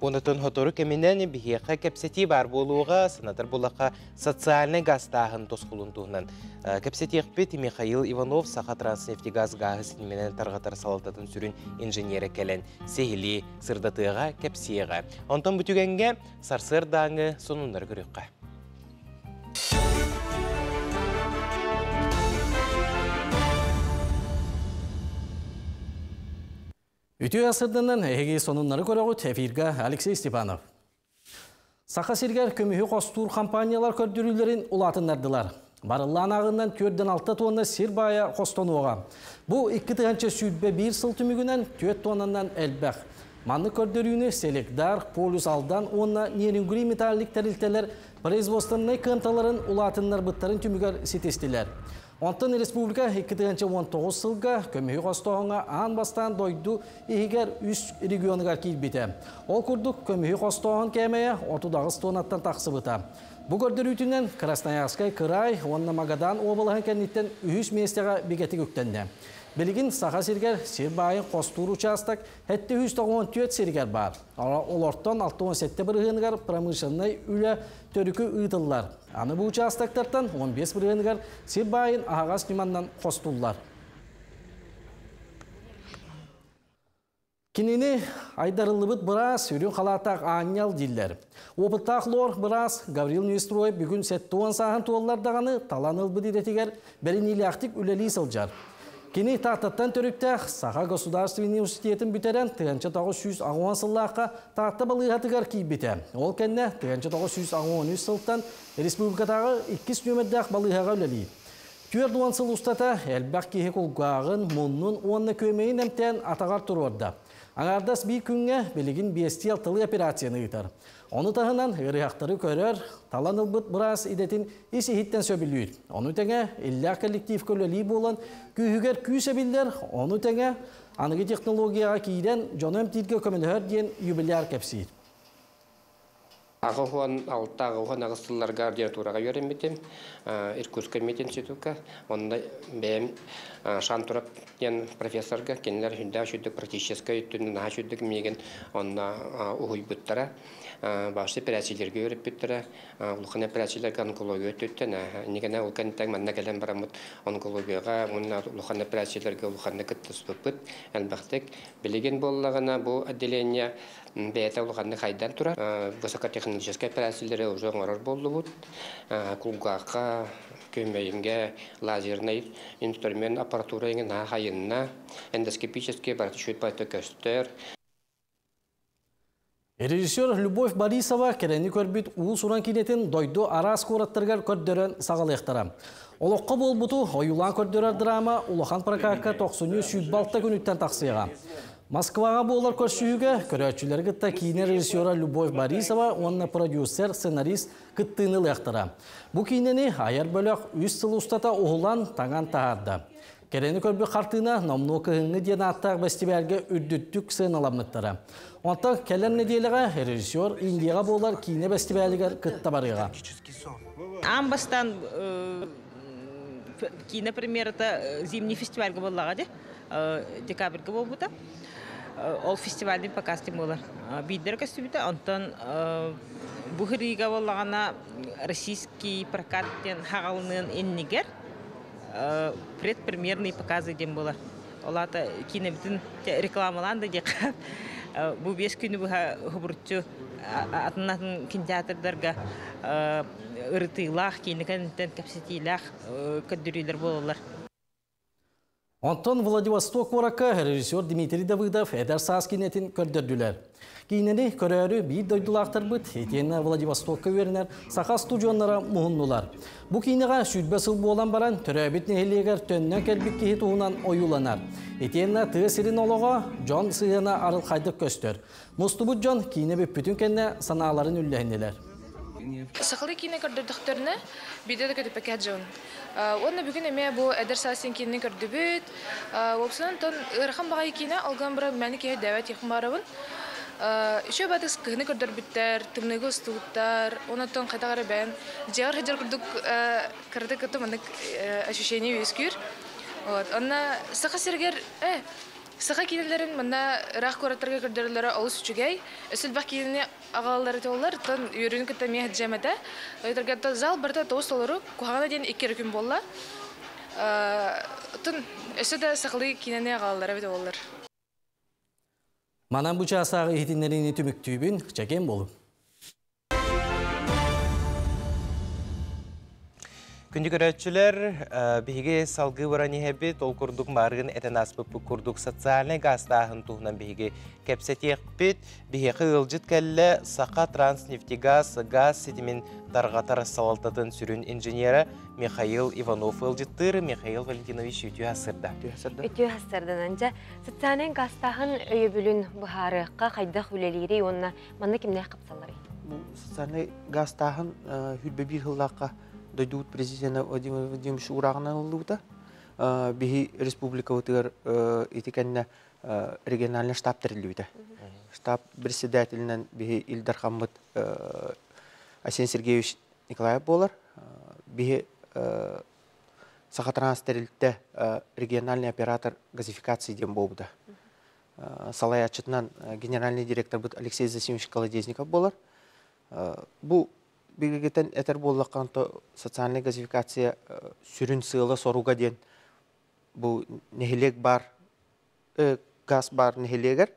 Онтон сотору кэминэн биһиэхэ кэпсэтии баар буолуоҕа, санатар буллахха социальнай газтааһын тосхолун туһунан кэпсэтиэхпит. Михаил Иванов Саха Транснефтегаз гааһы ситиминэн тарҕатар салалтатын сүрүн инженерэ кэлэн сиһилии сырдатыаҕа, кэпсиэҕэ. Онтон бу түгэҥҥэ сарсыардааҥы сонуннары көрүөххэ. Үтүө асырдынан эһиги сонуннары көрөҕүт эфирга Алексей Степанов. Саха сиригэр көмүһү хостуур компаниялар көрдөрүүлэрин улаатыннардылар. Барыллаан ааҕыынан 4,6 тонна сир баайа хостонуоҕа. Бу 2021 сыл түмүгүнэн 4 тоннанан элбэх. Маннык көрдөрүүнү Селигдар, Полюс Алдан уонна Нерюнгри Металлик тэрилтэлэр производственнай кыамталарын улаатыннарбыттарын түмүгэр ситистилэр. Онтон республика 2019 сылга көмүһү хостооһуҥҥа аан бастаан дойду иһигэр үс регионугар киирбитэ. Ол курдук көмүһү хостооһун кээмэйэ 38 тоннаттан тахсыбыта. Бу көрдөрүүтүнэн Красноярскай кыраай уонна Магадан уобалаһын кэнниттэн үһүс миэстэҕэ бигэтик үктэннэ. Билигин Саха сиригэр сир баайын хостуур учаастак 794 сиригэр баар. Олортон 67 бырыһыаныгар промышленнай үлэ төрүкү ыытыллар. Аны бу учаастактартан 15 бырыһыаныгар сир баайын аһаҕас ньыманнан хостууллар. Кинини айдарыллыбыт быраас, үрүҥ халааттаах аанньал дииллэр. Опыттаах лор быраас Гаврил Неустроев бүгүн 70 сааһын туоллар даҕаны талан ылбыт идэтигэр бэриниилээхтик үлэлии сылдьар. Кини Тааттаттан төрүттээх Саха государственный университетын бүтэрэн 1980 сыллаахха Таатта балыыһатыгар киирбитэ. Ол кэннэ 1983 сылтан республикатааҕы иккис нүөмэрдээх балыыһаҕа үлэлиир. 40 сыл устата элбэх киһи кулгааҕын, муннун уонна күөмэйин эмтээн атаҕар туруорда. Аҥаардас биир күҥҥэ билигин биэстии алталыы операцияны ыытар. Ону таһынан ыарыһахтары көрөр, талан ылбыт быраас идэтин ис иһиттэн сөбүлүүр. Ону тэҥэ иллээх коллективка үлэлии буолан күүһүгэр күүс эбиллэр, ону тэҥэ аныгы технологияҕа киирэн дьону эмтииргэ көмөлөһөр диэн юбиляр кэпсиир. 86 аҕыс сылларга ординатураҕа үөрэммитим Иркутскай мединститукка. Онно бэйэм Шантуров диэн профессорга кинилэр сүрдээх үчүгдүк практическай өттүн наһаа үчүгдүк миигин онно уһуйбуттара. Баҕашты операцияларга үөрэппиттэрэ. Улахан операцияларга онкология өттүттэн инникинэ ол кэнниттэн манна кэлэн бараммыт онкологияҕа уонна улахан операцияларга улаханнык кыттыспыппыт элбэхтик. Билигин буоллаҕына бу отделение бэйэтэ улаханнык хайдан турар. Высокотехнологическай операциялары уже оҥорор буоллубут. Кулгаахха, күөмэйингэ лазерный инструмент аппаратура иҥин наһаа хайынна. Эндоскопический барыта үчүгэй баҕайытык көстөр. Режиссер Любовь Борисова кэрэни көрбүт уус-уран киинэтин дойду араас куораттарыгар көрдөрөн саҕалыахтара. Олоххо буолбуту ойуулаан көрдөрөр драма улахан прокакка тохсунньу 106 күнүттэн тахсыаҕа. Москваҕа буолар көрсүһүүгэ көрөөччүлэри кытта киинэ режиссера Любовь Борисова уонна продюсер, сценарист кыттыыны ылыахтара. Бу киинэни айар бөлөх үс сыл устата уһулан, таҥан таһаарда. Кэрэни көрбүт хартыына номнуо кыһыҥҥы диэн ааттаах бэстибээлгэ үрдүттүк сыаналаммыттара. Онтон кэлэр нэдиэлэҕэ режиссер Индияҕа буолар киинэ бэстибээлигэр кытта барыаҕа. Аан бастаан киинэ премьерата зимний фестивальга буоллаҕа дии, декабрьга буолбута. Ол фестивальный показ буолар. Биирдэрэ көстүбүтэ, онтон бу хырыыга буоллаҕына российский прокат диэн хаҕалыныан иннигэр предпремьерные показы диэн буолар. Ол аата киинэбитин рекламалаан да диэххэ бу 5 күнү быһа хубурчу атын-атын кинотеатрдарга ырытыылаах, киинэ кэнниттэн кэпсэтиилээх көрдөрүүлэр буолаллар. Онтон Владивосток куоракка режиссер Дмитрий Давыдов эдэр саас киинэтин көрдөрдүлэр. Киинэни көрөөрү биир дойдулаахтарбыт итиэннэ Владивостокка үөрэнэр саха студионнара муһуннулар. Бу киинэҕэ 20 сыл буолан баран төрөөбүт нэһилиэгэр төннөн кэлбит киһи туһунан ойууланар. Итиэннэ тыа сирин олоҕо, дьон сыһыана арылхайдык көстөр. Мустубут дьон киинэ бүппүтүн кэннэ санааларын үллэһиннилэр. Сахалыы киинэ көрдөрдөхтөрүнэ, биирдэ да көтүппэккэ дьон. Уонна бүгүн эмиэ бу эдэр саас киинини көрдүбүт. Уопсайынан тон ыарахан баҕайы киинэ, ол гынан баран мээнэ киһи өйдөөбөт тиэхпин баарабын. Еще батыс кыһыны көрдөрбүттэр, тымныыга устубуттар, онон хайдах эрэ бэйэн дьиэҕэр сылдьар курдук кыратык кытта маннык ощущение үөскүүр. Вот. Онно саха сиригэр саха киинэлэрин манна ыраах куораттарга көрдөрөллөрө олус үчүгэй. Өссө элбэх киинэни аҕалаллар этэ тон үөрүүнү кытта эмиэ сылдьыам этэ. Ыйтарга зал барыта тоҕус толору, куһаҕана диэн икки эрэ күн буолла. Оттон өссө да сахалыы киинэни аҕалаллар эбит буоллар. Манан бу чаастааҕы иһитиннэриини түмүктүүбүн, чэкиэн буолуҥ. Күндү көрөөччүлэр, биһиги салгыы баран иһэбит, ол курдук мааргын этэн ааспыппыт курдук социальнай гаастааһын туһунан биһиги кэпсэтиэхпит. Биһиэхэ ыалдьыт кэллэ Саха Транснефтегаз газ ситимин тарҕатар салалтатын сүрүн инженерэ Михаил Иванов ыалдьыттыыр. Михаил Валентинович үтүө ассырда. Үтүө ассырданан дьэ социальнай гаастааһын өйөбүлүн быһаарыахха хайдах үлэлиирий уонна манна кимнээх хапсалларый? Бу социальнай гаастааһын хүрбэ биир сыллаахха дойдубут президенэ Владимир Владимирович уурааҕынан ыллыбыта. Биһи республикабытыгар ити кэннэ региональный штаб тэриллибитэ. Штаб председателинэн биһи Ил Дархаммыт Айсен Сергеевич Николаев буолар. Биһи Сахатранс тэрилтэ региональный оператор газификации диэн буолбута. Салайааччытынан генеральный директорбыт Алексей Засимович Колодезников буолар. Бу билигитэн этэр буоллахха социальная газификация сүрүн сыала-соруга диэн бу нэһилиэк бар газ бар нэһилиэгэр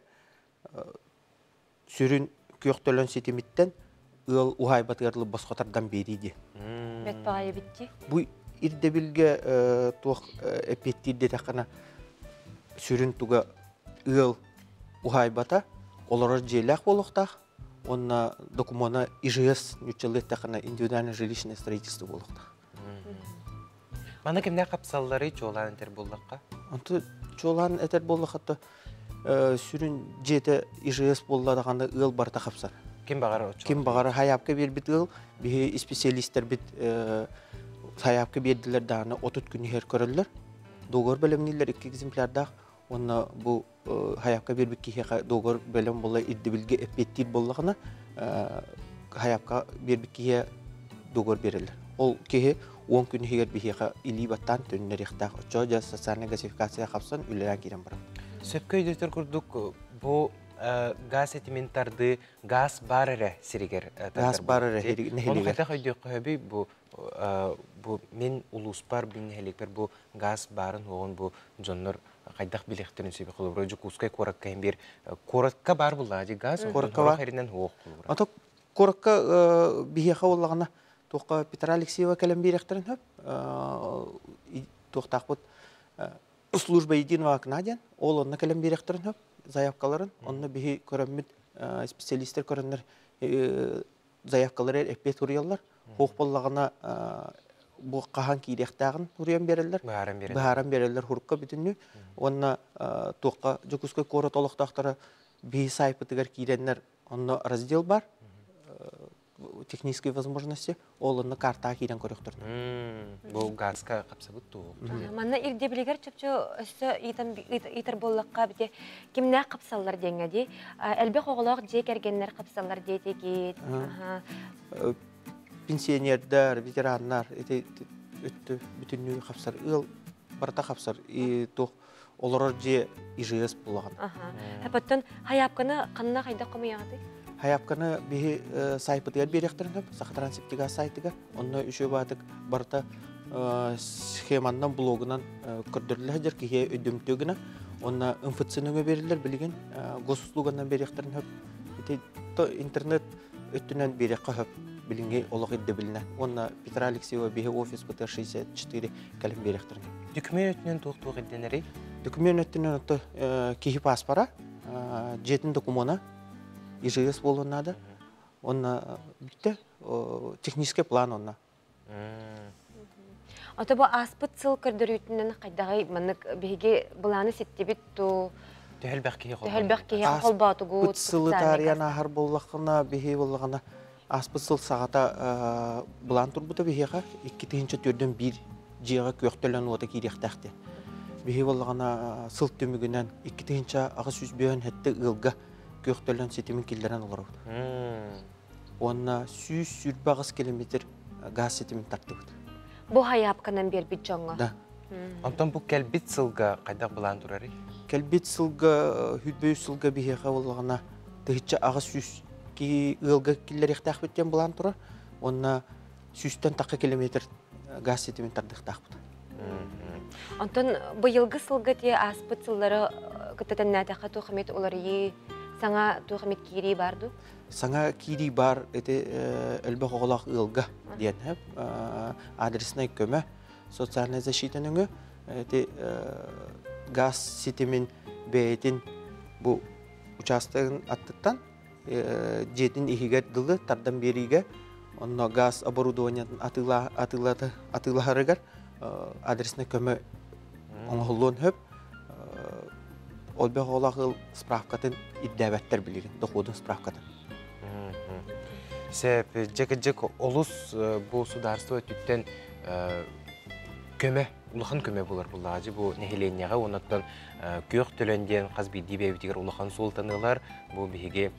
сүрүн күөх төлөн ситимиттэн ыал уһаайбатыгар босхо тардан биэрии диэн. Бэт баҕайы битти. Бу ирдэбилгэ туох эппиэттиир диэтэххинэ сүрүн туга ыал уһаайбата олорор дьиэлээх буолуохтаах уонна докумуона ИЖС ньуччалыы эттэххинэ индивидуальное жилищное строительство буолуохтаах. Маны кимнээх хапсаллары чуолаан этэр буоллахха? Онту чуолаан этэр буоллахха сүрүн дьиэтэ ИЖС буолла даҕаны ыал барыта хапсар. Ким баҕара оччо? Ким баҕара хайаапка биэрбит ыал, биһи специалистэрбит хайаапка биэрдилэр даҕаны 30 күн иһэр көрөллөр. Договор бэлэмнииллэр икки экземплярдаах уонна бу хайаапка биэрбит киһиэхэ договор бэлэм буолла ирдэбилгэ эппиэттиир буоллаҕына хайаапка биэрбит киһиэ договор биэрэллэр. Ол киһи 10 күн иһигэр биһиэхэ илии баттаан төннөрүөхтээх. Оччоҕо дьэ социальная газификация хапсан үлэлээн киирэн барар. Сөпкө өйдөтөр курдук бу газ этимин тардыы газ бар эрэ сиригэр газ бар эрэ нэһилиэгэр. Ону хайдах өйдүөххэ сөбүй бу бу мин улууспар, мин нэһилиэкпэр бу газ баарын хуоҕун бу дьоннор хайдах билиэхтэрин сөбүй холобура Дьокуускай куоракка иһин биир куоракка баар буллаҕа дии газ куоракка бар хэринэн хуох холобура. Ото куоракка биһиэхэ буоллаҕына туохха Петра Алексеева кэлэн биэриэхтэрин сөп. Туохтаахпыт служба единого окна диэн ол онно кэлэн биэриэхтэрин сөп заявкаларын. Онно биһи көрөммүт специалистер көрөннөр заявкалары эппиэт суруйаллар. Хуох буоллаҕына бу хаһан киириэхтээҕин суруйан биэрэллэр. Быһааран биэрэллэр хурукка бүтүннүү. Уонна туохха Дьокуускай куорат олохтоохторо биһи сайпытыгар киирэннэр онно раздел бар технические возможности ол онно картаҕа киирэн көрөхтөрүнэ. Бу газка хапсабыт туу. Манна ирдэбилигэр чопчу өссө ыйтар буоллахха бите кимнээх хапсаллар диэҥҥэ дии. Элбэх оҕолоох дьиэ кэргэннэр хапсаллар диэтигит. Пенсионердар, ветераннар ити өттө бүтүннүү хапсар ыал барыта хапсар и туох олорор дьиэ ИЖС булаҕын. Хапаттан хайаапканы ханна хайдах хомуйаҕытый? Хайаапканы биһи сайпытыгар биэриэхтэрин сөп, Сахатранссептигаз сайтыгар. Онно үчүгэй баатык барыта схеманнан, блогунан көрдөрүллэ сылдьар киһи өйдөмтүө гына. Онно МФЦ нөҥө бериллэр билигин госуслуганан биэриэхтэрин сөп. Ити интернет өттүнэн биэриэххэ сөп билиҥҥи олох ирдэбилинэн. Уонна Петра Алексеева биһи офиспытыгар 64 кэлэн биэриэхтэрин. Документ өттүнэн туох-туох ирдэнэрий? Документ өттүнэн ото киһи паспора, дьиэтин докумуона, ИЖС буолуон наада. Онно бүттэ технический план онно. Ото бу ааспыт сыл көрдөрүүтүнэн хайдаҕый маннык биһиги былааны ситтибит туу Төһөлбөх киһи Төһөлбөх киһи холбоотугут Ааспыт сылы таарыйан ааһар буоллаххына биһи буоллаҕына ааспыт сыл саҕата былаан турбута биһиэхэ 2004 дьиэҕэ күөх төлөн уота киириэхтээх диэн. Биһи буоллаҕына сыл түмүгүнэн 2857 ыалга күөх төлөн ситимин киллэрэн олоробут. Уонна 128 километр газ ситимин тартыбыт. Бу хайаапканан биэрбит дьоҥҥо? Да. Онтон бу кэлбит сылга хайдах былаан турарый? Кэлбит сылга, 103 сылга биһиэхэ буоллаҕына 1800 киһи ыалга киллэриэхтээхпит диэн былаан турар. Уонна сүүстэн тахха километр газ ситимин тардыахтаахпыт. Онтон быйылгы сылга тиэ ааспыт сыллары кытта тэннээтэххэ туох эмит уларыйыы Саҥа туох эмит киирии бар дуу? Саҥа киирии бар ити элбэх оҕолоох ыалга диэн адреснай көмө социальная защита нөҥүө ити газ ситимин бэйэтин бу учаастагын аттыттан дьиэтин иһигэр дылы тардан биэриигэ онно газ оборудованиетын атыылаһарыгар адреснай көмө оҥоһуллуон сөп. Олбэх оҕолоох ыал справкатын ирдээбэттэр билигин, доходун справкатын. Сеп, дьэ олус бу сударство өттүттэн көмө, улахан көмө булар буллаҕа бу нэһилиэнньэҕэ оннуттан күөх төлөн диэн хас биирдии бэйэбитигэр улахан суолтаныылар бу биһиги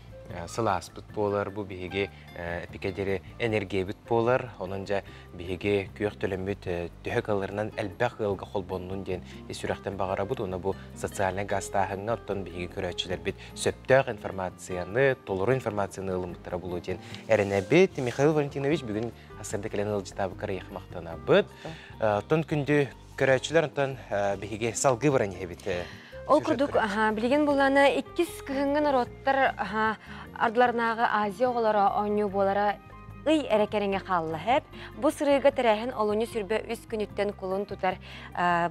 сылааспыт буолар, бу биһиги эпикэдери энергиябыт буолар, онон дьэ биһиги күөх төлөммүт төһө кыларынан элбэх ыалга холбоннун диэн сүрэхтэн баҕарабыт, уонна бу социальнай газтааһыҥҥа оттон биһиги көрөөччүлэрбит сөптөөх информацияны, толору информацияны ылыммыттара булуо диэн эрэнэбит. Михаил Валентинович бүгүн сырдык кэлэн ыалдьытаабыккар эйиэхэ махтанабыт. Оттон күндү көрөөччүлэр, онтон биһиги салгыы баран иһэбит. Ол курдук, билигин булана иккис кыһыҥҥы норуоттар ардыларынааҕы Азия оҕолоро оонньуу буолара ый эрэ кэриҥэ хаалла хэп. Бу сырыыга тэрээһин олунньу сүрбэ үс күнүттэн кулун тутар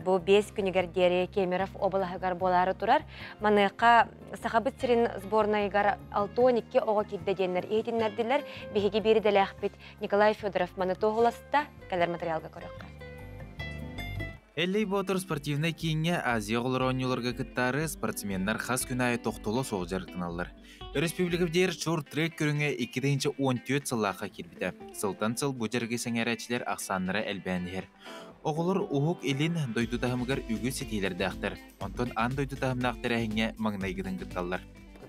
бу 5 күнүгэр диэри Кемеров обалаһыгар буолаары турар. Маныаха Сахабыт сирин сборнайыгар 62 оҕо киирдэ диэннэр иһитиннэрдилэр. Биһиги биир идэлээхпит Николай Федоров маны туоһуласта, кэлэр материалга көрөххө. Эллэй Боотур спортивнай кииҥҥэ Азия оҕолоро оонньууларга кыттаары спортсменнар хас күн аайы тохтоло суох дьарыктаналлар. Өрөспүүбүлүкэ диэр шорт-трек көрүҥэ 2014 сыллаахха киирбитэ. Сылтан сыл бу дьарыгы сэҥээрээччилэр ахсааннара элбээн иһэр. Оҕолор Уһук Илин дойду таһымыгар үгүс ситиилэрдээхтэр. Онтон аан дойду таһымнаах тэрээһиҥҥэ маҥнайгытын кытталлар.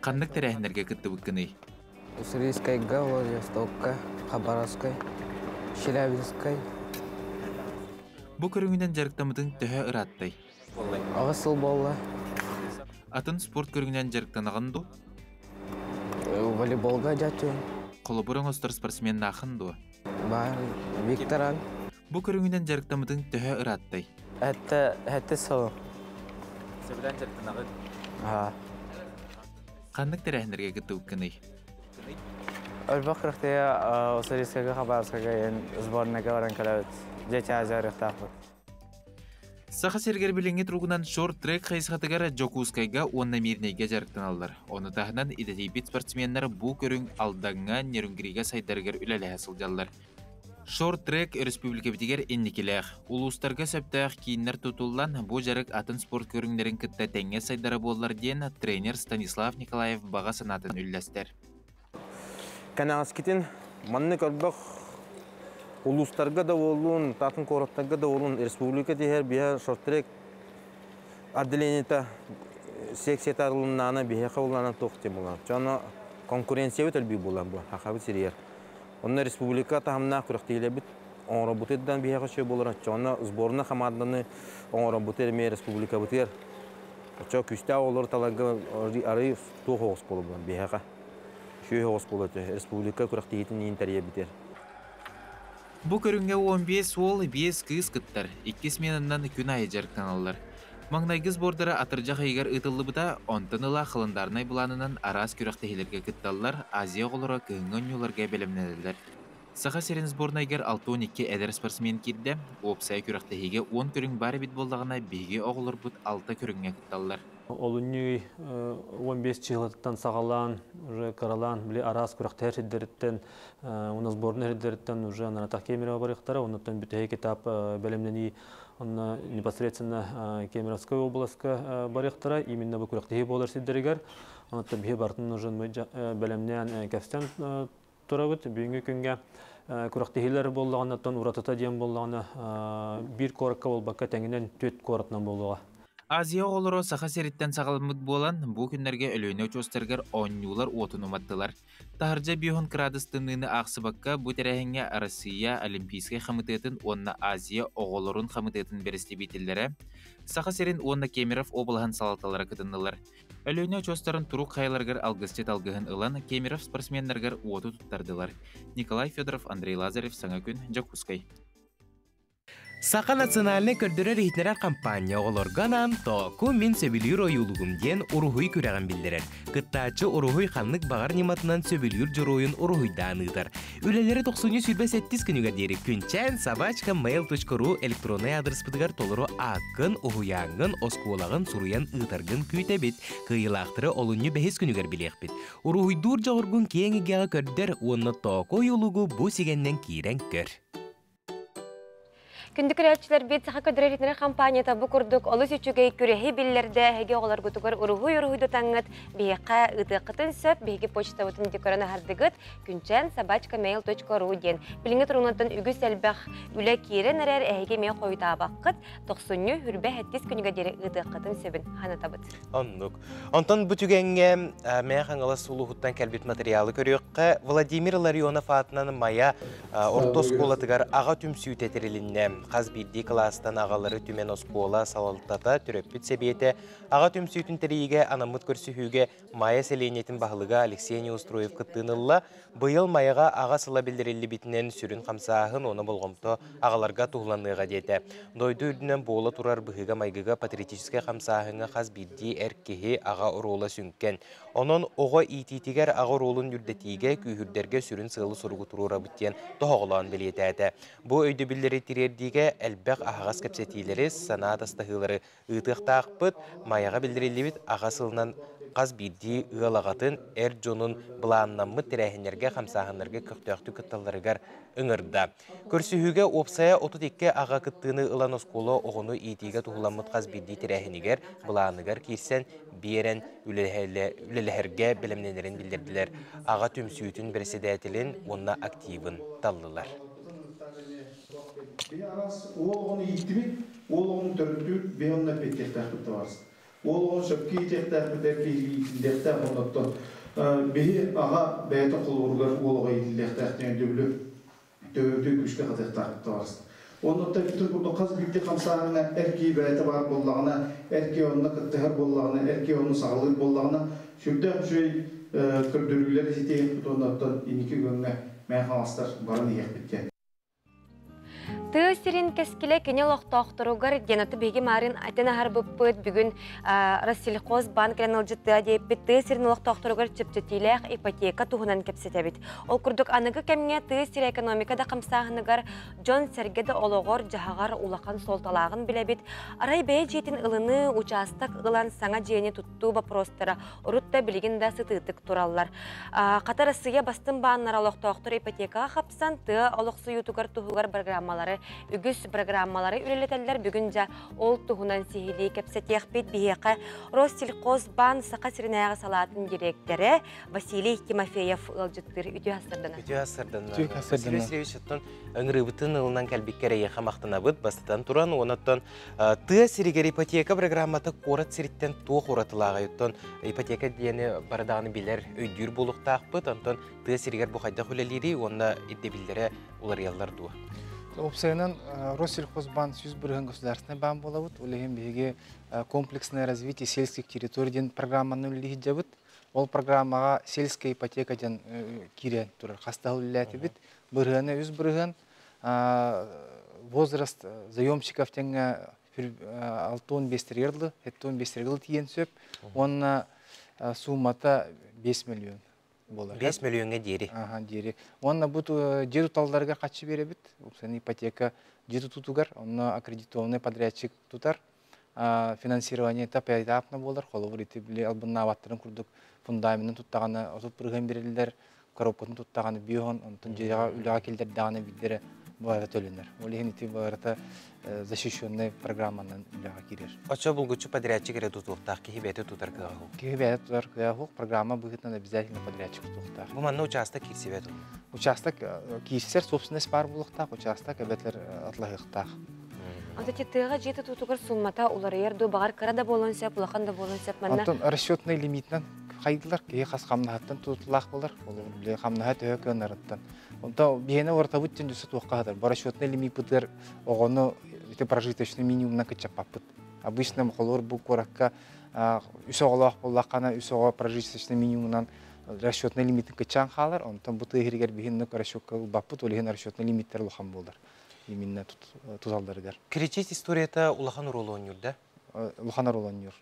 Ханнык тэрээһиннэргэ кыттыбыккыный? Уссурийскайга, Владивостокка, Хабаровскай, Челябинскай. Бу көрүҥүнэн дьарыктаммытыҥ төһө ырааттай? Аҕыс сыл буолла. Атын спорт көрүҥүнэн дьарыктанаҕын дуу? Волейболга дьаттым. Холобур оҥостор спортсменнаахын дуо? Баар, Викторан. Бу көрүҥүнэн дьарыктаммытыҥ төһө ырааттай? Сэттэ сыл. Сөбүлээн дьарыктанаҕын? Аа. Ханнык тэрээһиннэргэ кыттыбыккыный? Элбэх күрэхтэһэ Уссурийскайга, Хабаровскайга сборнайга баран кэлэбит. Дети Азия арыахтаахпыт. Саха сиригэр билиҥҥи туругунан шорт-трек хайысхатыгар Дьокуускайга уонна Мирнэйгэ дьарыктаналлар. Ону таһынан идэтийбит спортсменнар бу көрүҥ Алдаҥҥа, Нерюнгрига сайдарыгар үлэлэһэ сылдьаллар. Шорт-трек өрөспүүбүлүкэбитигэр инникилээх, улуустарга сөптөөх кииннэр тутуллан, бу дьарык атын спорт көрүҥнэрин кытта тэҥҥэ сайдара буоллар диэн тренер Станислав Николаев баҕа санаатын үллэстэр. Кэнэҕэскитин маннык элбэх улуустарга да буоллун, атын куораттарга да буоллун, республика тиһэр биһэ шорт-трек отделениета секцията арылыннаана биһиэхэ улаана туох диэн буолар. Чоно конкуренциябыт элбии буолар бу хахабыт сиригэр. Онно республика таһымнаах күрэхтэһиилэрбит оҥоробутуттан биһиэхэ үчүгэй буолар. Оччоҕуна сборная хамаанданы оҥоробутугар эмиэ республикабытыгар оччо күүстээх оҕолору таларга арый туох оҕус буолар биһиэхэ. Үчүгэй оҕус буолар республика күрэхтэһиитин иин тэрийэбитигэр. Бу көрүҥҥэ 15 уол, 5 кыыс кыттар. Икки сменаннан күн аайы дьарыктаналлар. Маҥнайгы сбордара атырдьах ыйыгар ыытыллыбыта, онтон ыла халандаарынай былаанынан араас күрэхтэһиилэргэ кытталлар, Азия оҕолоро кыһыҥҥы оонньууларга бэлэмнэнэллэр. Саха сирин сборнайыгар 62 эдэр спортсмен киирдэ, уопсай күрэхтэһиигэ 10 көрүҥ баар эбит буоллаҕына, биһиги оҕолорбут 6 көрүҥҥэ кытталлар. Олунньу 15 чыһылаттан саҕалаан, уже кыралаан, били араас күрэхтэһэр сирдэриттэн, уонна сборнай сирдэриттэн уже Наратах Кемерово барыахтара, оннуттан бүтэһик этап бэлэмнэнии онно непосредственно Кемеровскай областка барыахтара, именно бу күрэхтэһии буолар сирдэригэр. Оннуттан биһи бартын уже бэлэмнээн кэпсэтэн турабыт. Бүгүҥҥү күҥҥэ күрэхтэһиилэр буоллаҕына, оттон уратыта диэн буоллаҕына, биир куоракка буолбакка тэҥинэн түөрт куоратынан буолуоҕа. Азия оҕолоро Саха сириттэн саҕаламмыт буолан, бу күннэргэ Өлүөнэ очуостарыгар оонньуулар уотун уматтылар. Таһырдьа 50 кыраадыс тымныыны аахсыбакка, бу тэрээһиҥҥэ Арассыыйа Олимпийскай хамытыатын уонна Азия оҕолорун хамытыатын бэрэстэбиитэллэрэ, Саха сирин уонна Кемеров уобалаһын салалталара кытыннылар. Өлүөнэ очуостарын турук хайаларыгар алгысчыт алгыһын ылан, Кемеров спортсменнарыгар уоту туттардылар. Николай Федоров, Андрей Лазарев, Саҥа күн, Дьокуускай. Саха национальнай көрдөрөр-иһитиннэрэр хампаанньа оҕолорго анаан Тооку мин сөбүлүүр ойуулугум диэн уруһуй күрэҕин биллэрэр. Кыттааччы уруһуй ханнык баҕар ньыматынан сөбүлүүр дьоруойун уруһуйдаан ыытар. Үлэлэри тохсунньу 27 күнүгэр диэри күнчээн собачка mail.ru электроннай аадырыспытыгар толору ааккын, уһуйааҥҥын, оскуолаҕын суруйан ыытаргын күүтэбит. Кыайыылаахтары олунньу бэһис күнүгэр билиэхпит. Уруһуйдуур дьоҕургун киэҥ эйгэҕэ көрдөр уонна Тооку ойуулугу бу сигэннэн киирэн көр. Күндү көрөөччүлэрбит, Саха көдөрөр компанията бу курдук олус үчүгэй күрэһи биллэрдэ. Эһиги оҕолоргутугар уруһуй уруһуйдатаҥҥыт биһиэхэ ыытыаххытын сөп. Биһиги почтабытын ити көрөн аһардыгыт. Күнчээн собачка mail.ru диэн. Билиҥҥи туругунан үгүс элбэх үлэ киирэн эрэр. Эһиги эмиэ хойутаабаккыт. Тохсунньу хүрбэ сэттис күнүгэ диэри ыытыаххытын сөбүн санатабыт. Оннук. Онтон бу түгэҥҥэ Мэҥэ Хаҥалас улууһуттан кэлбит материалы көрүөххэ. Владимир Ларионов аатынан Майа орто оскуолатыгар аҕа түмсүүтэ тэрилиннэ. Хас биирдии кылаастан аҕалары түмэн оскуола салалтата, төрөппүт сэбиэтэ аҕа түмсүүтүн тэрийиигэ анаммыт көрсүһүүгэ Майа сэлиэнньэтин баһылыга Алексей Неустроев кыттыыны ылла. Быйыл Майаҕа аҕа сыла биллэриллибитинэн сүрүн хамсааһын уонна болҕомто аҕаларга туһуланыаҕа диэтэ. Дойду үрдүнэн буола турар быһыыга-майгыга патриотическай хамсааһыҥҥа хас биирдии эр киһи аҕа оруола сүҥкэн. Онон оҕо иитиитигэр аҕа оруолун үрдэтиигэ, күүһүрдэргэ сүрүн сыалы-соругу туруорабыт диэн тоһоҕолоон бэлиэтээтэ. Бу өйдөбүллэри тириэрдиигэ элбэх аһаҕас кэпсэтиилэри, санаа атастаһыылары ыытыахтаахпыт. Майаҕа биллэриллибит аҕа сылынан хас биирдии ыал аҕатын, эр дьонун былааннаммыт тэрээһиннэргэ, хамсааһыннарга көхтөөхтүк кытталларыгар ыҥырда. Көрсүһүүгэ уопсайа 32 аҕа кыттыыны ылан оскуола оҕону иитиигэ туһуламмыт хас биирдии тэрээһинигэр, былааныгар киирсэн, биэрэн үлэлэһэргэ бэлэмнэнэрин биллэрдилэр. Аҕа түмсүүтүн бэрэссэдээтэлин уонна активын таллылар. Биһи араас уол оҕону ииттибит, уол оҕону төрөттүбүт, биһи онно эппиэттиэхтээхпит табаарыс. Уол оҕону сөпкө иитиэхтээхпит, эр киһилии иитиллиэхтээх, оннуттан биһи аҕа бэйэтэ холобуругар уол оҕо иитиллиэхтээх диэн өйдөбүлү төбөбүтүн күүскэ хатыахтаахпыт табаарыс. Оннуттан бүтүн курдук хас биирдии хамсааһыҥҥа эр киһи бэйэтэ баар буоллаҕына, эр киһи онно кыттыһар буоллаҕына, эр киһи ону саҕалыыр буоллаҕына, сүрдээх үчүгэй көрдөрүүлэри ситиһиэхпит уонна оттон инники күөҥҥэ мэҥэ хаҥаластар баран иһиэхпит диэн. Тыа сирин кэскилэ кини олохтоохторугар диэн аты биһиги маарын атен аһарбыппыт бүгүн Россельхозбанк кэлэн ылдьыттыа диэппит тыа сирин олохтоохторугар чэпчэтиилээх ипотека туһунан кэпсэтэбит. Ол курдук аныгы кэмҥэ тыа сирэ экономика да хамсааһыныгар дьон-сэргэ да олоҕор-дьаһаҕар улахан суолталааҕын билэбит. Арай бэйэ дьиэтин ылыныы, учаастак ылан саҥа дьиэни туттуу боппуруостара урут да билигин да сытыытык тураллар. Хата Россия бастыҥ бааннара олохтоохтор ипотекаҕа хапсан тыа олохсуйуутугар туһугар программалары үгүс программалары үлэлэтэллэр. Бүгүн дьэ ол туһунан сиһилии кэпсэтиэхпит. Биһиэхэ Россельхозбаан Саха сиринээҕи салаатын дириэктэрэ Василий Тимофеев ыалдьыттыыр. Үтүө сарсыарданан. Үтүө сарсыарданан. Василий Васильевич, оттон ыҥырыыбытын ылынан кэлбиккэр эйиэхэ махтанабыт. Бастатан туран, уонаттан Тыа сиригэр ипотека программата куорат сириттэн туох уратылааҕый? Оттон ипотека диэни бары даҕаны билэр, өйдүүр буолуохтаахпыт. Онтон тыа сиригэр бу хайдах үлэлиирий уонна ирдэбиллэрэ уларыйаллар дуо? Уопсайынан Россельхозбанк 100% государственный баан буолабыт. Ол иһин биһиги комплексное развитие сельских территорий диэн программаны үлэлиһдьэбит. Ол программаҕа сельская ипотека диэн киирэн турар. Хас да үлэлээтибит. Бырыһыана 3%. Возраст заемщиков тэҥҥэ 65 дылы, 75 дылы тиийэн сөп. Уонна суммата 5 миллион буолар. 5 миллионҥа диэри. Аха, диэри. Уонна бу дьиэ туталларыгар хаччы биэрэбит. Упсаны ипотека дьиэ тутуутугар, онно аккредитованный подрядчик тутар. Финансирование поэтапно буолар. Холобур, ити били албыннаабаттарын курдук фундаменын туттаҕына 30% бериллэр, коробкатын туттаҕына биоһон, онтон дьиэҕэ үлэҕэ киллэрдэҕинэ биирдэрэ баара төлөнөр. Ол иһин ити барыта защищенный программанан үлэҕэ киирэр. Оччо булгуччу подрядчик эрэ тутуохтаах, киһи бэйэтэ тутар кыаҕа суох. Киһи бэйэтэ тутар кыаҕа суох, программа быһыытынан обязательно подрядчик тутуохтаах. Бу манна учаастак киирсибэт Учаастак киирсэр собственность баар буолуохтаах, учаастак эбэтэр атлаһыахтаах. Ата тыаҕа дьиэ тутуутугар суммата уларыйар дуу, баҕар кыра да буолуон сөп, улахан да буолуон сөп манна. Онтон расчетный лимитинэн хайдылар, киһи хас хамнаһыттан тутулаах болар, ол хамнаһа төһө кыанарыттан. Онто биһиэнэ уратабыт диэн дьөсө туохха хатар. Бу расчетный лимиппытыгар оҕону ити прожиточный минимумна кыччаппаппыт. Обычно холор бу куоракка үс оҕолоох буоллаххына үс оҕо прожиточный минимумунан расчетный лимитин кыччаан хаалар. Онтон бу тыа иһигэр биһин расчетка ылбаппыт, ол иһин расчетный лимиттэр улахан буолар. Именно туталларыгар. Кредит историята улахан оруолу оонньуур да? Улахан оруолу оонньуур.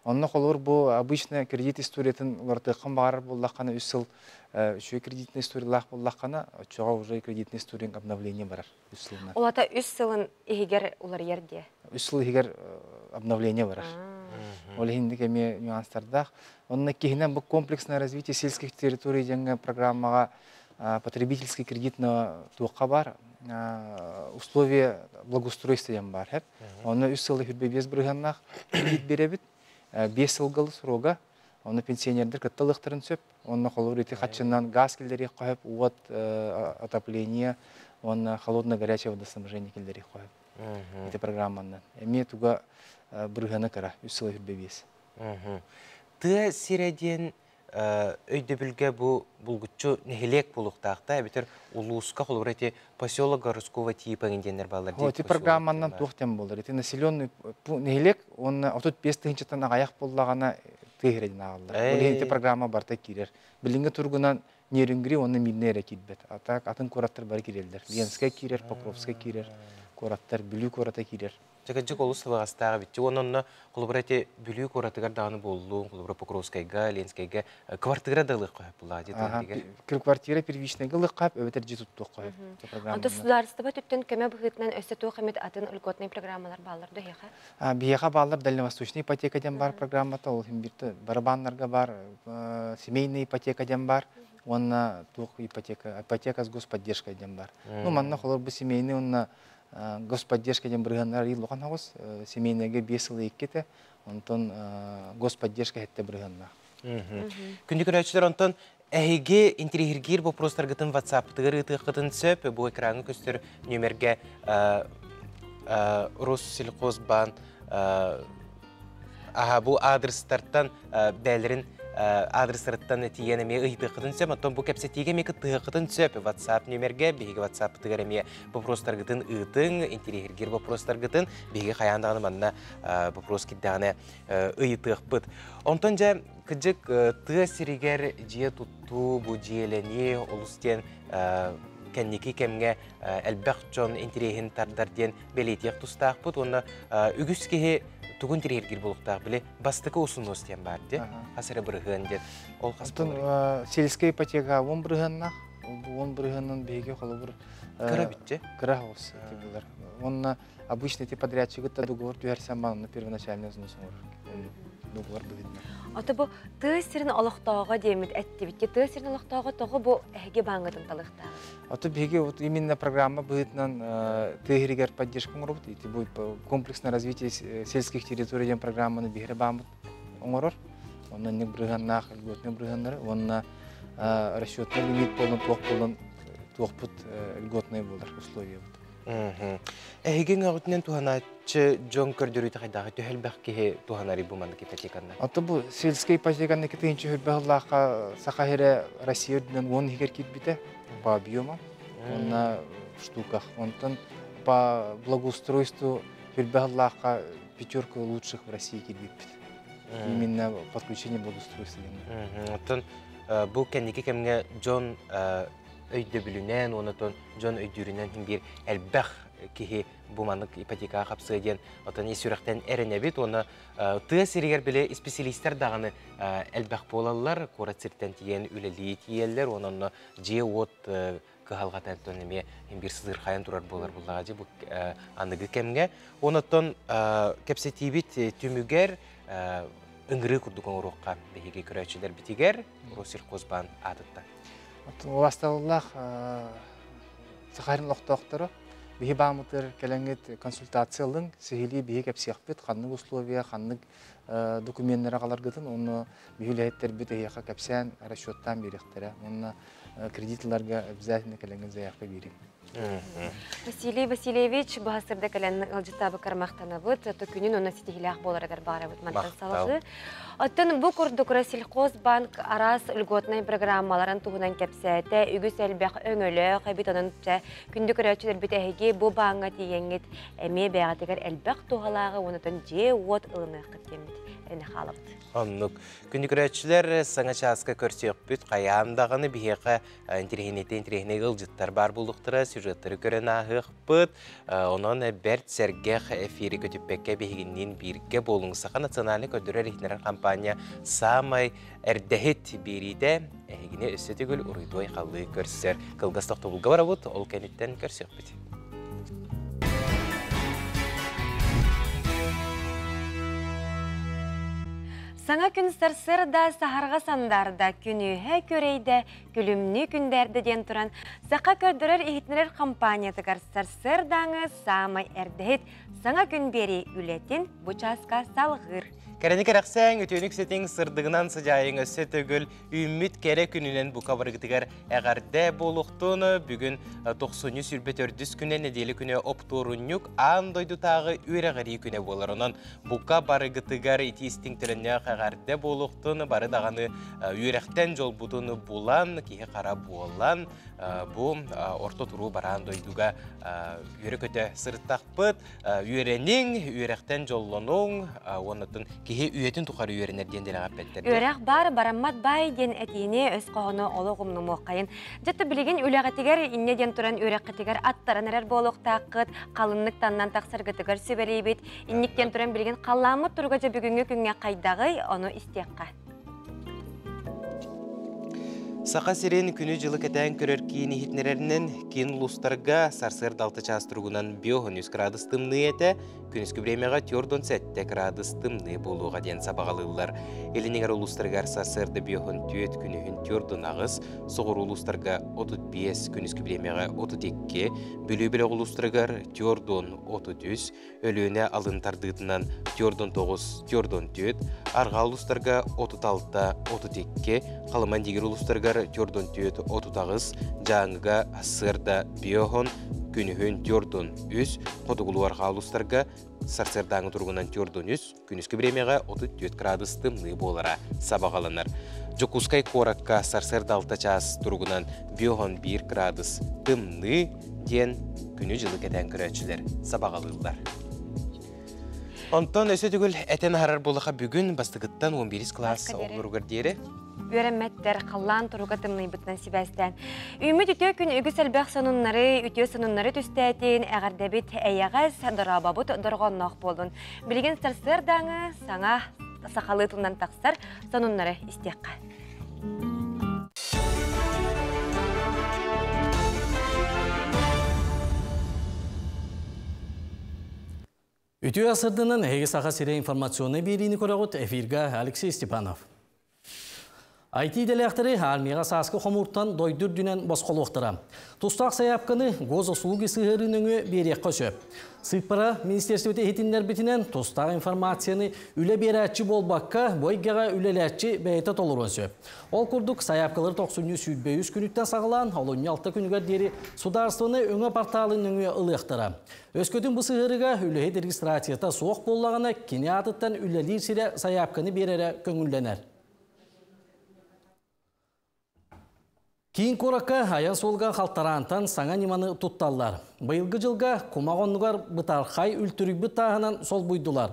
Онно холобур бу обычно кредит историятын уларытыаххын баҕарар буоллаххына 3 сыл үчүгэй кредитный историялаах буоллаххына, оччоҕо уже кредитный историяҥ обновление барар 3 сылынан. Ол ата 3 сылын иһигэр уларыйар диэ. 3 сыл иһигэр обновление барар. Ол иһинник эмиэ нюанстардаах. Онно киһинэн бу комплексное развитие сельских территорий диэҥҥэ программаҕа потребительский кредит на туохха бар условия благоустройства диэн бар хэп. Онно 3 сылы 25 бырыһыаннаах кредит биэрэбит. 5 сылгал срога. Онно пенсионердер кытта ылыахтарын сөп. Онно холобур ити хаччынан газ киллэриэх хөп, уот отопление, уонна холодно-горячее водоснабжение киллэриэх хөп. Ити программанан. Эмиэ туга бырыһыана кыра, 3 сыл 25. Тыа сирэ диэн өйдөбүлгэ бу булгуччу нэһилиэк буолуохтаах да эбэтэр улууска холобура ити поселок городского типа диэннэр бааллар дии. Ити программанан туох диэн буолар? Ити населенный нэһилиэк уонна 35 тыһыынчаттан аҕыйах буоллаҕына тыа сирэ диэн ааҕыллар. Ол иһин ити программа барыта киирэр. Билиҥҥи туругунан Нерюнгри уонна Мирнэй эрэ киирбэт. А так атын куораттар бары киирэллэр. Ленскэй киирэр, Покровскай киирэр, куораттар, Бүлүү куората киирэр. Дьэ, олус табыгастаах эбит. Уонна онно холобура ити Бүлүү куоратыгар даҕаны буоллун, холобура Покровскайга, Ленскэйгэ квартира да ылыахха сөп буоллаҕа дии тыа Квартира первичныйга ылыахха сөп, эбэтэр дьиэ туттуохха сөп. Онто судаарыстыба өттүттэн көмө быһыытынан өссө туох эмит атын льготнай программалар бааллар да эһиэхэ? Биһиэхэ бааллар дальневосточный ипотека диэн бар программата, ол иһин биир барабаннарга бар семейная ипотека диэн бар, уонна туох ипотека, ипотека с господдержкой диэн бар. Ну, манна холобур бу семейный уонна господдержка диэн бырыһыаннар улахан оҕус семейнайга 5 сыл иккитэ, онтон господдержка хэттэ бырыһыаннаах. Күндү көрөөччүлэр, онтон эһиги интириэһиргиир боппуруостаргытын WhatsApp-тыгар ыытыаххытын сөп. Бу экраҥҥа көстөр нүөмэргэ Россельхозбаан аха бу адрестартан бээлэрин адрестарыттан тиийэн эмиэ ыйытыаххытын сөп. Оттон бу кэпсэтиигэ эмиэ кыттыһыаххытын сөп. WhatsApp нүөмэргэ биһиги WhatsApp-тыгар эмиэ боппуруостаргытын ыытыҥ, интириэһиргиир боппуруостаргытын биһиги хайаан даҕаны манна боппуруос кирдэҕинэ ыйытыахпыт. Онтон дьэ кыдьык тыа сиригэр дьиэ туттуу, бу дьиэлэнии олус диэн кэнники кэмҥэ элбэх дьон интириэһин тардар диэн бэлиэтиэх тустаахпыт уонна үгүс киһи тугун тириэргир буолуохтаах били бастакы усунуос диэн баар ди хас эрэ бырыһыан диэн ол хас Оттон сельская ипотека 10 бырыһыаннаах. Бу 10 бырыһыанынан биһиги холобур кыра бүтче. Кыра оҕус ити булар. Уонна обычно ити подрядчигы договор түһэрсэн манна первоначальный взнос оҥорор. Договор быһыытынан. Ото бу тыа сирин олохтооҕо диэммит эттибит. Тыа сирин олохтооҕо тоҕо бу эһиги бааҥҥытын талыахтаах? Ото биһиги вот именно программа быһыытынан тыа сиригэр поддержка оҥоробут. Ити бу комплексное развитие сельских территорий диэн программаны биһири бааммыт оҥорор. Онно инник бырыһыаннаах льготный бырыһыаннары уонна расчетный лимит буолан туох буолан туохпут льготный буолар условиябыт. Эһиги өҥөҕүтүнэн туһанааччы дьон көрдөрүүтэ хайдах төһө элбэх киһи туһанарый бу маннык ипотеканан? Ото бу сельскэй ипотеканы 2000 сыллаахха Саха сирэ Россия үрдүнэн 10 иһигэр киирбитэ по объемам уонна в штуках. Онтон по благоустройству хүрбэ сыллаахха пятерка лучших в России киирбиппит. Именно подключение благоустройства диэн. Оттон бу кэнники кэмҥэ дьон өйдөбүлүнэн уонна дьон өйдүүрүнэн иһин биир элбэх киһи бу маннык ипотекаҕа хапсыа диэн отон ис сүрэхтэн эрэнэбит уонна тыа сиригэр били исписэлиистэр даҕаны элбэх буолаллар куорат сиртэн тиийэн үлэлии тиийэллэр уонна онно дьиэ-уот кыһалҕата оттон эмиэ биир сытыырхайан турар буолар буллаҕа дьи бу аныгы кэмҥэ онон кэпсэтиибит түмүгэр ыҥырыы курдук оҥоруохха биһиги көрөөччүлэрбитигэр Россельхозбаан аатыттан. Убастабыллаах Сахалин олохтоохторо, биһи бааммытыгар кэлэҥҥит консультация ылыҥ, сиһилии биһи кэпсиэхпит, ханнык условия, ханнык докуменнары аҕаларгытын, уонна биһи үлэһиттэрбит эһиэхэ кэпсээн, расчеттаан биэриэхтэрэ. Уонна кредит ыларга обязательно кэлэҥҥит заявка биэриҥ. Василий Васильевич баһасырда кэлэн ыалдьыттаабы кармахтанабыт, то күнүн уонна ситиһилээх буоларыгар баарабыт мантан салҕыы. Оттон бу курдук Россельхозбанк араас льготнай программаларын туһунан кэпсээтэ, үгүс элбэх өҥөлөөх эбит, онон чэ күндү көрөөччүлэрбит эһиги бу бааҥҥа тиийэҥҥит эмиэ бэйэҕитигэр элбэх туһалааҕы уонна дьиэ-уот ылыныаххыт диэммит. эрэнэ хаалабыт. Оннук. Күндү көрөөччүлэр, саҥа чааска көрсүөхпүт. Хайаан даҕаны биһиэхэ интириэһинэйтэн интириэһинэй ыалдьыттар баар буолуохтара, сюжеттары көрөн ааһыахпыт. Онон бэрт сэргэх эфири көтүппэккэ биһигинниин бииргэ буолуҥ. Саха национальнай көрдөрөр-иһитиннэрэр хампаанньа саамай эрдэһит биэриитэ эһигини өссө төгүл уруйдуой-халлыы көрсөр. Кылгас тохтобулга барабыт, ол кэнниттэн көрсүөхпүт. Саҥа күн сарсыарда саһарҕа сандаарда, күнүүһэ күрэйдэ, күлүмнүү күндээрдэ диэн туран, саха көрдөрөр-иһитиннэрэр компаниятыгар сарсыардааҥы саамай эрдэһит саҥа күн биэрии үлэтин бу чааска салҕыыр. Кэрэни кэрэхсээҥ, үтүөнү үксэтиҥ, сырдыгынан сыдьаайыҥ өссө төгүл үүммүт кэрэ күнүнэн бука барыгытыгар эҕэрдэ буолуохтун. Бүгүн тохсунньу сүүрбэ төрдүс күнэ, нэдиэлэ күнэ оптуорунньук аан дойдутааҕы үөрэҕирии күнэ буолар. Онон бука барыгытыгар ити истиҥ төлөннөөх эҕэрдэ буолуохтун. Бары даҕаны үөрэхтэн дьолбутун булан, киһи-хара буолан, бу орто туруу бараан дойдуга үөрэ-көтө сырыттахпыт. Үөрэниҥ, үөрэхтэн дьоллонуҥ, уоннаттан киһи үйэтин тухары үөрэнэр диэн дэлэҕэппэттэр. Үөрэх бар, бараммат баай диэн этиини өс хоһоону олох умнумуоххайын. Дьэ билигин үлэҕитигэр инньэ диэн туран үөрэххитигэр аттаран эрэр буолуохтааххыт, халыннык таннан тахсаргытыгар сүбэлиибит. Инник диэн туран билигин халлааммыт туруга дьэ бүгүҥҥү күҥҥэ хайдаҕый, ону истиэххэ. Саха сирин күнү-дьылы кэтээн көрөр киин иһитиннэрэринэн, киин улуустарга сарсыарда 6 чаас туругунан 53 градус тымныы этэ, күнүскү бириэмэҕэ 47 градус тымныы буолуоҕа диэн сабаҕалыыллар. Илин эҥэр улуустарыгар сарсыарда 54, күнүһүн 48, соҕуруу улуустарга 35, күнүскү бириэмэҕэ 32, Бүлүү бөлөх улуустарыгар 433, Өлүөнэ алын тардыытынан 49, 44, арҕаа улуустарга 36, 32, Халыман Дигир улуустарыгар 44, 38, Дьааҥыга сарсыарда 5, күнүһүн 43, хотугулуу арҕаа улуустарга сарсыардааҥы туругунан 43, күнүскү бириэмэҕэ 34 градус тымныы буолара сабаҕаланар. Дьокуускай куоракка сарсыарда 6 чаас туругунан 51 градус тымныы диэн күнү-дьылы кэтээн көрөөччүлэр сабаҕалыыллар. Онтон өссө төгүл этэн аһарар буолаха бүгүн бастакыттан 11 класс оҕолоругар диэри үөрэммэттэр халлаан туруга тымныйбытынан сибээстээн. Үүммүт үтүө күн үгүс элбэх сонуннары, үтүө сонуннары түстээтин, эҕэрдэбит эйэҕэс, дорообобут дорҕоонноох буоллун. Билигин сарсыардааҥы саҥа сахалыы тылынан тахсар сонуннары истиэххэ. Үтүө сырдынан эһиги Саха сирэ информационнай биэриини көрөҕүт эфирга Алексей Степанов. IT идэлээхтэри армияҕа сааскы хомууртан дойду үрдүнэн босхолуохтара. Тустаах сайаапканы госуслуги сыһыарыы нөҥүө биэриэххэ сөп. Сыыппара министерствота иһитиннэрбитинэн тустаах информацияны үлэ биэрээччи буолбакка, бу эйгэҕэ үлэлээччи бэйэтэ толоруон сөп. Ол курдук, сайаапкалары тохсунньу 23 күнүттэн саҕалаан, олунньу 6 күнүгэр диэри судаарыстыбаннай өҥө порталын нөҥүө ылыахтара. Өскөтүн бу сыһыарыга үлэһит регистрацията суох буоллаҕына, кини аатыттан үлэлиир сирэ сайаапканы биэрэрэ көҥүллэнэр. Киин куоракка айан суолга халтараантан саҥа ньыманы тутталлар. Быйылгы дьылга кумах оннугар бытархай үлтүрүйбүт тааһынан солбуйдулар.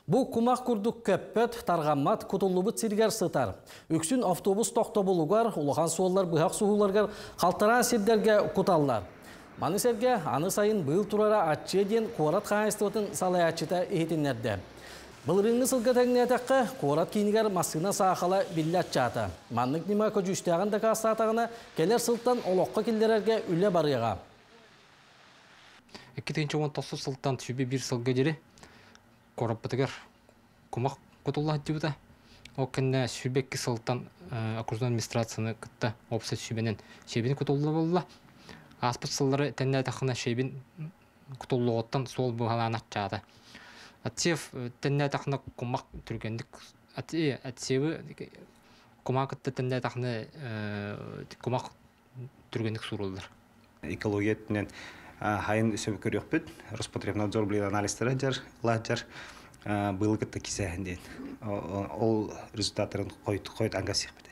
Бу кумах курдук көппөт, тарҕаммат, кутуллубут сиригэр сытар. Үксүн автобус тохтобулугар, улахан суоллар быһах суһууларыгар халтараан сирдэргэ куталлар. Маны сэргэ аны сайын быыл турара аччыа диэн куорат хаһаайыстыбатын салайааччыта иһитиннэрдэ. Былырыыҥҥы сылга тэҥнээтэххэ, куорат киинигэр массыына саахала биллэ аччаата. Маннык ньыма көдьүүстээҕин дакаастаатаҕына, кэлэр сылтан олоххо киллэрэргэ үлэ барыаҕа. 2019 сылтан сүбэ биир сылга диэри куораппытыгар кумах кутулла сылдьыбыта. Ол кэннэ сүбэ икки сылтан окружной администрацияны кытта уопсай сүбэнэн щебень кутулла буолла. Ааспыт сыллары тэннээтэххинэ щебень кутуллуоҕуттан суол быһалаан аччаата. Отсев тэннээтэххинэ кумах түргэнник отсевы кумаҕы кытта тэннээтэххинэ кумах түргэнник сууруллар. Экология өттүнэн хайын сөп көрүөхпүт. Роспотребнадзор билигин анализтара дьар, ылааччар быылы кытта кисээһин диэн. Ол результаттарын хойут ангасиэхпит.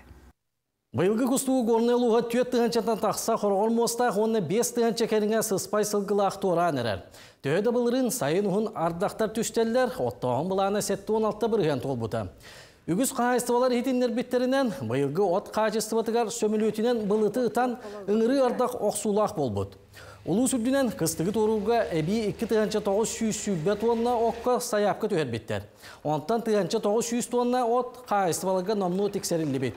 Быйылгы кустугу Горнай улууһа 4 тыһыынчаттан тахса хороҕор муостаах уонна 5 тыһыынча кэриҥэ сыспай сылгылаах туораан эрэр. Төһө да былырыын сайын уһун ардахтар түстэллэр, оттооһун былаана 76% туолбута. Үгүс хаһаайыстыбалар иһитиннэрбиттэринэн, быйылгы от хаачыстыбатыгар сөмөлүөтүнэн былыты ытан, ыҥырыы ардах охсуулаах буолбут. Улуус үрдүнэн кыстыгы туорууга эбии 2920 тонна окко сайаапка түһэрбиттэр. Онтон 1900 тонна от хаһаайыстыбаларга номнуо тиксэриллибит.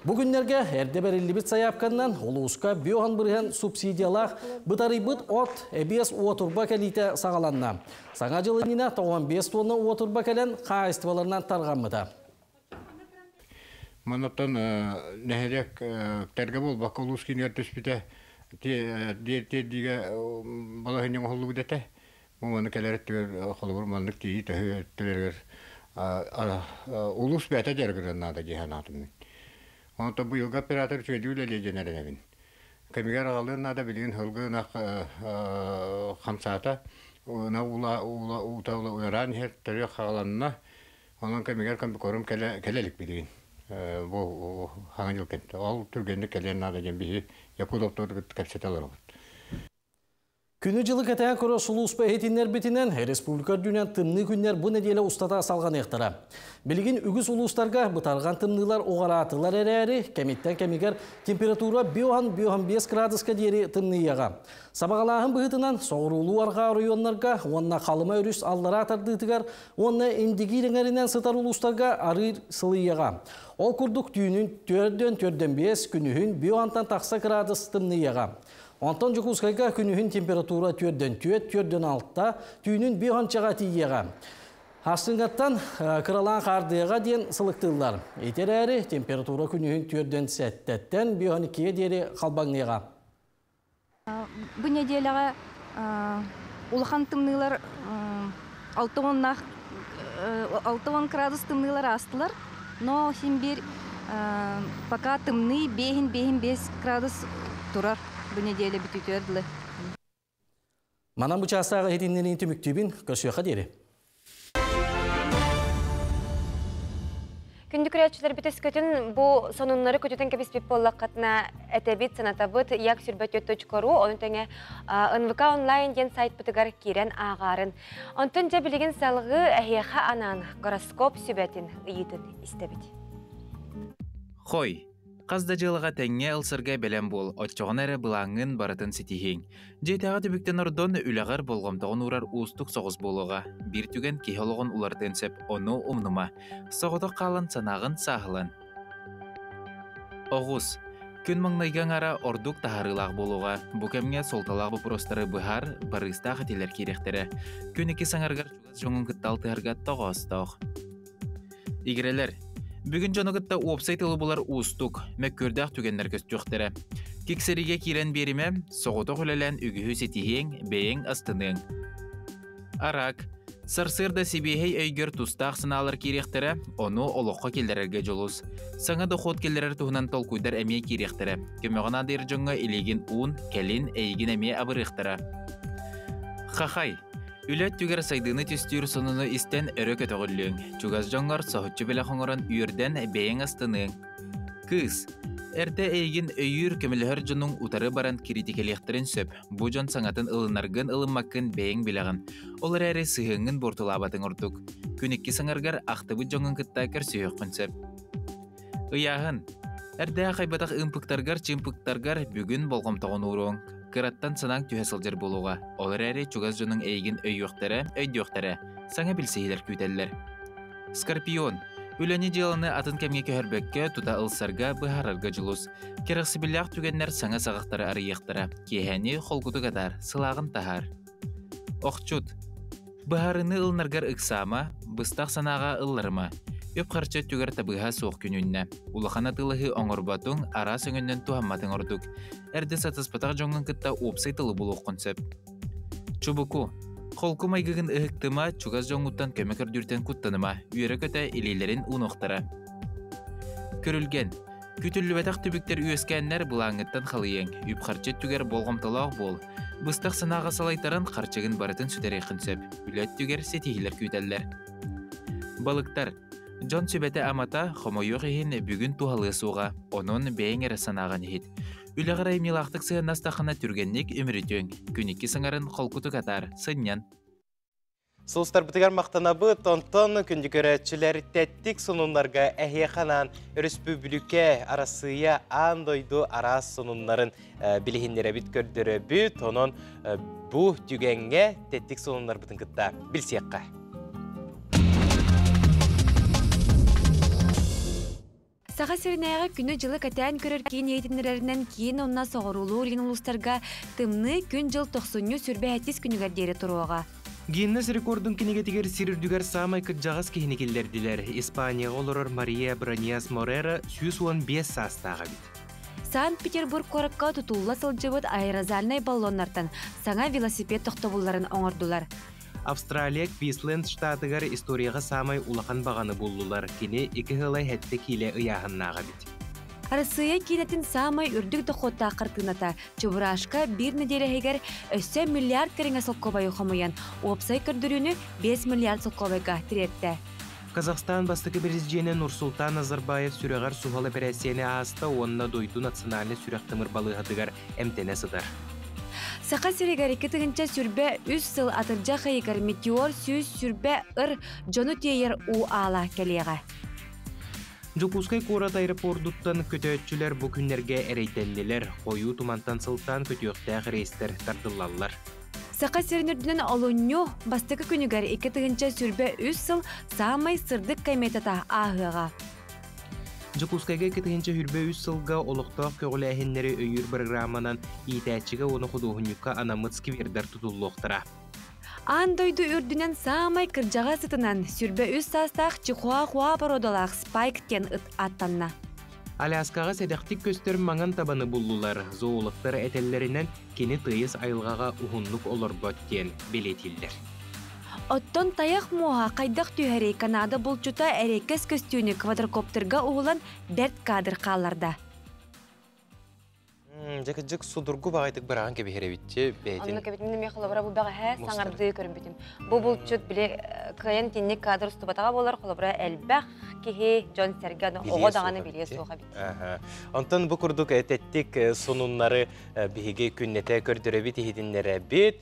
Бу күннэргэ эрдэ бэриллибит сайаапканан улууска биохан бырыһан субсидиялаах бытарыйбыт от эбиэс уотурба кэлиитэ саҕаланна. Саҥа дьыл иннинэ 95 тонна уотурба кэлэн хаһаайыстыбаларынан тарҕаммыта. Манаттан нэһилиэк тэргэ буолбакка улуус киинигэр түспүтэ тиэрдиигэ балаһыанньа оҥоһуллубут этэ. Бу маны кэлэр өттүгэр холобур маннык тиийии төһө өттүлэригэр улуус бэйэтэ дьарыгырыан наада дии санаатым мин. Онтон быйылгы оператор үчүгэйдик үлэлиэ диэн эрэнэбин. Кэмигэр аҕалыан наада билигин сылгы ынах хамсаата, ынах уула уута уйараан иһэр, төрүөх хаҕаланна. Онон кэмигэр комбикорм кэлэ кэлэ илик билигин. Бу хаҥа дьыл кэнтэ. Ол түргэнник кэлиэн наада диэн биһи Якут оптуору кэпсэтэ олоробут. Күнү-дьылы кэтээн көрөр сулууспа иһитиннэрбитинэн, республика үрдүнэн тымныы күннэр бу нэдиэлэ устата салҕаныахтара. Билигин үгүс улуустарга бытарҕан тымныылар уҕараатылар эрээри, кэмиттэн кэмигэр температура 5-5 градуска диэри тымныйыаҕа. Сабаҕалааһын быһыытынан, соҕуруулуу-арҕаа оройуоннарга уонна Халыма өрүс аллараа тардыытыгар уонна Индигиир эҥэринэн сытар улуустарга арыыр сылыйыаҕа. Ол курдук түүнүн 4-төн 4-5, күнүһүн 5-тан тахса градус тымныйыаҕа. Онтон Дьокуускайга күнүһүн температура 4-дөн 4, 4-дөн 6, түүнүн 5-чаҕа тиийиэҕэ. Хастыҥҥаттан кыралаан хаардыаҕа диэн сылыктыыллар. Ити эрээри температура күнүһүн 4-дөн 7-ттэн 5-2-гэ диэри халбаҥныаҕа. Бу неделяҕа улахан тымныылар 60 60 градус тымныылар аастылар. Но син биир пока тымныы беһин беһин 5 градус турар бу неделя бүтүтүөр дылы. Манан бу чаастааҕы иһитиннэриини түмүктүүбүн, көрсүөххэ диэри. Күндү көрөөччүлэрбит өскөтүн бу сонуннары көтүтэн кэбиспит буоллаххытына этэбит, санатабыт як сүрбөтүөтточкору, ону тэҥэ НВК онлайн диэн сайтпытыгар киирэн ааҕаарын. Онтон дьэ билигин салгыы эһиэхэ анаан гороскоп сүбэтин ыйыытын истэбит. Хой, хас да дьыалаҕа тэҥҥэ ылсарга бэлэм буол, оччоҕуна эрэ былааҥҥын барытын ситиһиэҥ. Дьиэтээҕи түбүктэн ордон үлэҕэр болҕомтоҕун уурар уустук соҕус буолуоҕа. Биир түгэн киһи олоҕун уларытыан сөп, ону умнума. Соҕотох хаалан санааҕын сааһылан. Оҕус. Күн маҥнайгы аҥара ордук таһаарыылаах буолуоҕа. Бу кэмҥэ суолталаах боппуруостары быһаар, барыыстаах этиилэр киириэхтэрэ. Күн икки саҥарыгар чугас дьоҥҥун кытта алтыһарга тоҕоостоох. Игирэлэр. Бүгүн дьону кытта уопсай тылы булар уустук, мөккүөрдээх түгэннэр көстүөхтэрэ. Киксэригэ киирэн биэримэ, соҕотох үлэлээн үгүһү ситиһиэҥ, бэйэҥ астыныаҥ. Арак. Сарсыарда сибиэһэй өйгөр тустаах санаалар киириэхтэрэ, ону олоххо киллэрэргэ дьулус. Саҥа дохуот киллэрэр туһунан толкуйдар эмиэ киириэхтэрэ. Көмөҕө наадыйар дьоҥҥо илиигин уун, кэлин эйигин эмиэ абырыахтара. Хахай. Үлэ өттүгэр сайдыыны түстүүр сонуну истэн өрө көтөҕүллүөҥ. Чугас дьоҥҥор соһуччу бэлэх оҥорон үөрдэн бэйэҥ астыныаҥ. Кыыс. Эрдэ эйигин өйүүр, көмөлөһөр дьонуҥ утары баран киритикэлиэхтэрин сөп. Бу дьон саҥатын ылынаргын ылыммаккын бэйэҥ билэҕин. Ол эрээри сыһыаҥҥын буортулаабатыҥ ордук. Күн икки саҥаргар ахтыбыт дьоҥҥун кытта көрсүһүөххүн сөп. Ыйааһын. Эрдээх хайбатах ымпыктаргар-чымпыктаргар бүгүн болҕомтоҕун ууруоҥ. Кыраттан санааҥ түһэ сылдьар буолуоҕа. Ол эрээри чугас дьонуҥ эйигин өйүөхтэрэ, өйдүөхтэрэ. Саҥа билсиһиилэр күүтэллэр. Скорпион. Үлэни дьыаланы атын кэмҥэ көһөрбөккө, тута ылсарга, быһаарарга дьулус. Кэрэхсэбиллээх түгэннэр саҥа саҕахтары арыйыахтара. Киэһэни холкутук атаар, сылааҕын таһаар. Охчут. Быһаарыныы ылынаргар ыксаама, быстах санааҕа ылларыма. Үп-харчы өттүгэр табыһа суох күнүннэ. Улахан атыылаһыы оҥорботуҥ, араас өҥөннөн туһамматыҥ ордук. Эрдэ сатыспатах дьоҥҥун кытта уопсай тылы булуоххун сөп. Чубуку. Холку майгыгын ыһыктыма, чугас дьоҥҥуттан көмө көрдүүртэн куттаныма, үөрэ-көтө илиилэрин уунуохтара. Көрүлгэн. Күтүллүбэтэх түбүктэр үөскээннэр былааҥҥыттан халыйыаҥ, үп-харчы өттүгэр болҕомтолоох буол. Быстах санааҕа салайтаран харчыгын барытын сүтэриэххин сөп. Үлэ өттүгэр ситиһиилэр күүтэллэр. Балыктар. Дьон сүбэтэ-амата, хомойуох иһин, бүгүн туһалыа суоҕа, онон бэйэҥ эрэ санааҕын иһит. Үлэҕэр айымньылаахтык сыһыаннастаххына түргэнник үмүрүтүөҥ. Күн икки сыҥарын холкутук атаар, сынньан. Сулустарбытыгар махтанабыт, онтон күндү көрөөччүлэр тэттик сонуннарга эһиэхэ анаан өрөспүүбүлүкэ, Арассыыйа, аан дойду араас сонуннарын билиһиннэрэбит, көрдөрөбүт. Онон бу түгэҥҥэ тэттик сонуннарбытын кытта билсиэххэ. Саха сиринээҕи күнү-дьылы кэтээн көрөр киин иһитиннэрэринэн киин уонна соҕуруулуу илин улуустарга тымныы күн-дьыл тохсунньу сүрбэ күнүгэр диэри туруоҕа. Гиннес рекордун кинигэтигэр сир үрдүгэр саамай кырдьаҕас киһини киллэрдилэр. Испанияҕа олорор Мария Браньяс Морера 115 саастаах эбит. Санкт-Петербург куоракка тутулла сылдьыбыт аэрозольнай баллоннартан саҥа велосипед тохтобулларын оҥордулар. Австралия Квисленд штатыгар историяҕа саамай улахан баҕаны буллулар. Кини икки сылай хэттэ киилэ ыйааһыннаах эбит. Арассыыйа киинэтин саамай үрдүк дохуоттаах хартыыната Чебурашка биир нэдиэлэ иһигэр өссө миллиард кэриҥэ солкуобайы хомуйан, уопсай көрдөрүүнү 5 миллиард солкуобайга тириэртэ. Казахстан бастакы президенэ Нурсултан Назарбаев сүрэҕэр суһал эпэрээссийэни ааста уонна дойду национальнай сүрэх-тымыр балыыһатыгар эмтэнэ сытар. Саха сиригэр 2023 сыл атырдьах ыйыгар метеор 120 ыр дьону тиэйэр уу аала кэлиэҕэ. Дьокуускай куорат аэропордуттан көтөөччүлэр бу күннэргэ эрэйдэннилэр. Хойуу тумантан сылтаан көтүөхтээх рейстэр тардыллаллар. Саха сирин үрдүнэн олунньу бастакы күнүгэр 2023 сыл саамай сырдык кометата ааһыаҕа. Дьокуускайга 2023 сылга олохтоох көҕүлээһиннэри өйүүр бырагырааманан иитээччигэ уонна худуоһунньукка анаммыт сквердэр тутуллуохтара. Аан дойду үрдүнэн саамай кырдьаҕас ытынан 23 саастаах Чихуахуа породалаах Спайк диэн ыт ааттанна. Аляскаҕа сэдэхтик көстөр маҥан табаны буллулар. Зоологтар этэллэринэн, кини тыйыс айылҕаҕа уһуннук олорбот диэн бэлиэтииллэр. Оттон тайах муоһа хайдах түһэрий Канада булчута эриэккэс көстүүнү квадрокоптерга уһулан бэрт кадр хаалларда. Дьэ кырдьык судургу баҕайытык быраҕан кэбиһэр эбитчи бэйэтин. Онно кэбитин эмиэ холобура бу бэҕэһээ саҥардыы көрбүтүм. Бу булчут били кыайан тинник кадр устубатаҕа буолар холобура элбэх киһи дьон-сэргэ оҕо даҕаны билиэ суох эбит. Онтон бу курдук тэттик сонуннары биһиги күннэтэ көрдөрөбүт, иһитиннэрэбит.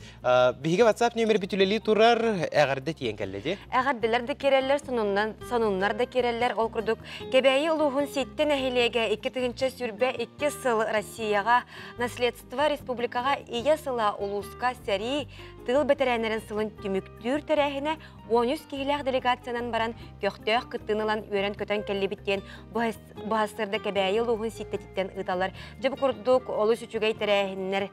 Биһиги WhatsApp нөмербит үлэлии турар, эҕэрдэ тиийэн кэллэ дии. Эҕэрдэлэр да киирэллэр, сонуннар да киирэллэр. Ол курдук, Кэбээйи улууһун Ситтэ нэһилиэгэ 2022 сыл Россияҕа наследство республикаҕа Ийэ сыла улууска сэрии тыыл бэтэрээннэрин сылын түмүктүүр тэрээһинэ 13 киһилээх делегациянан баран көхтөөх кыттыыны ылан үөрэн-көтөн кэллибит диэн быһастырда Кэбээйи улууһун Ситтэтиттэн ыыталлар. Дьэ бу курдук олус үчүгэй тэрээһиннэр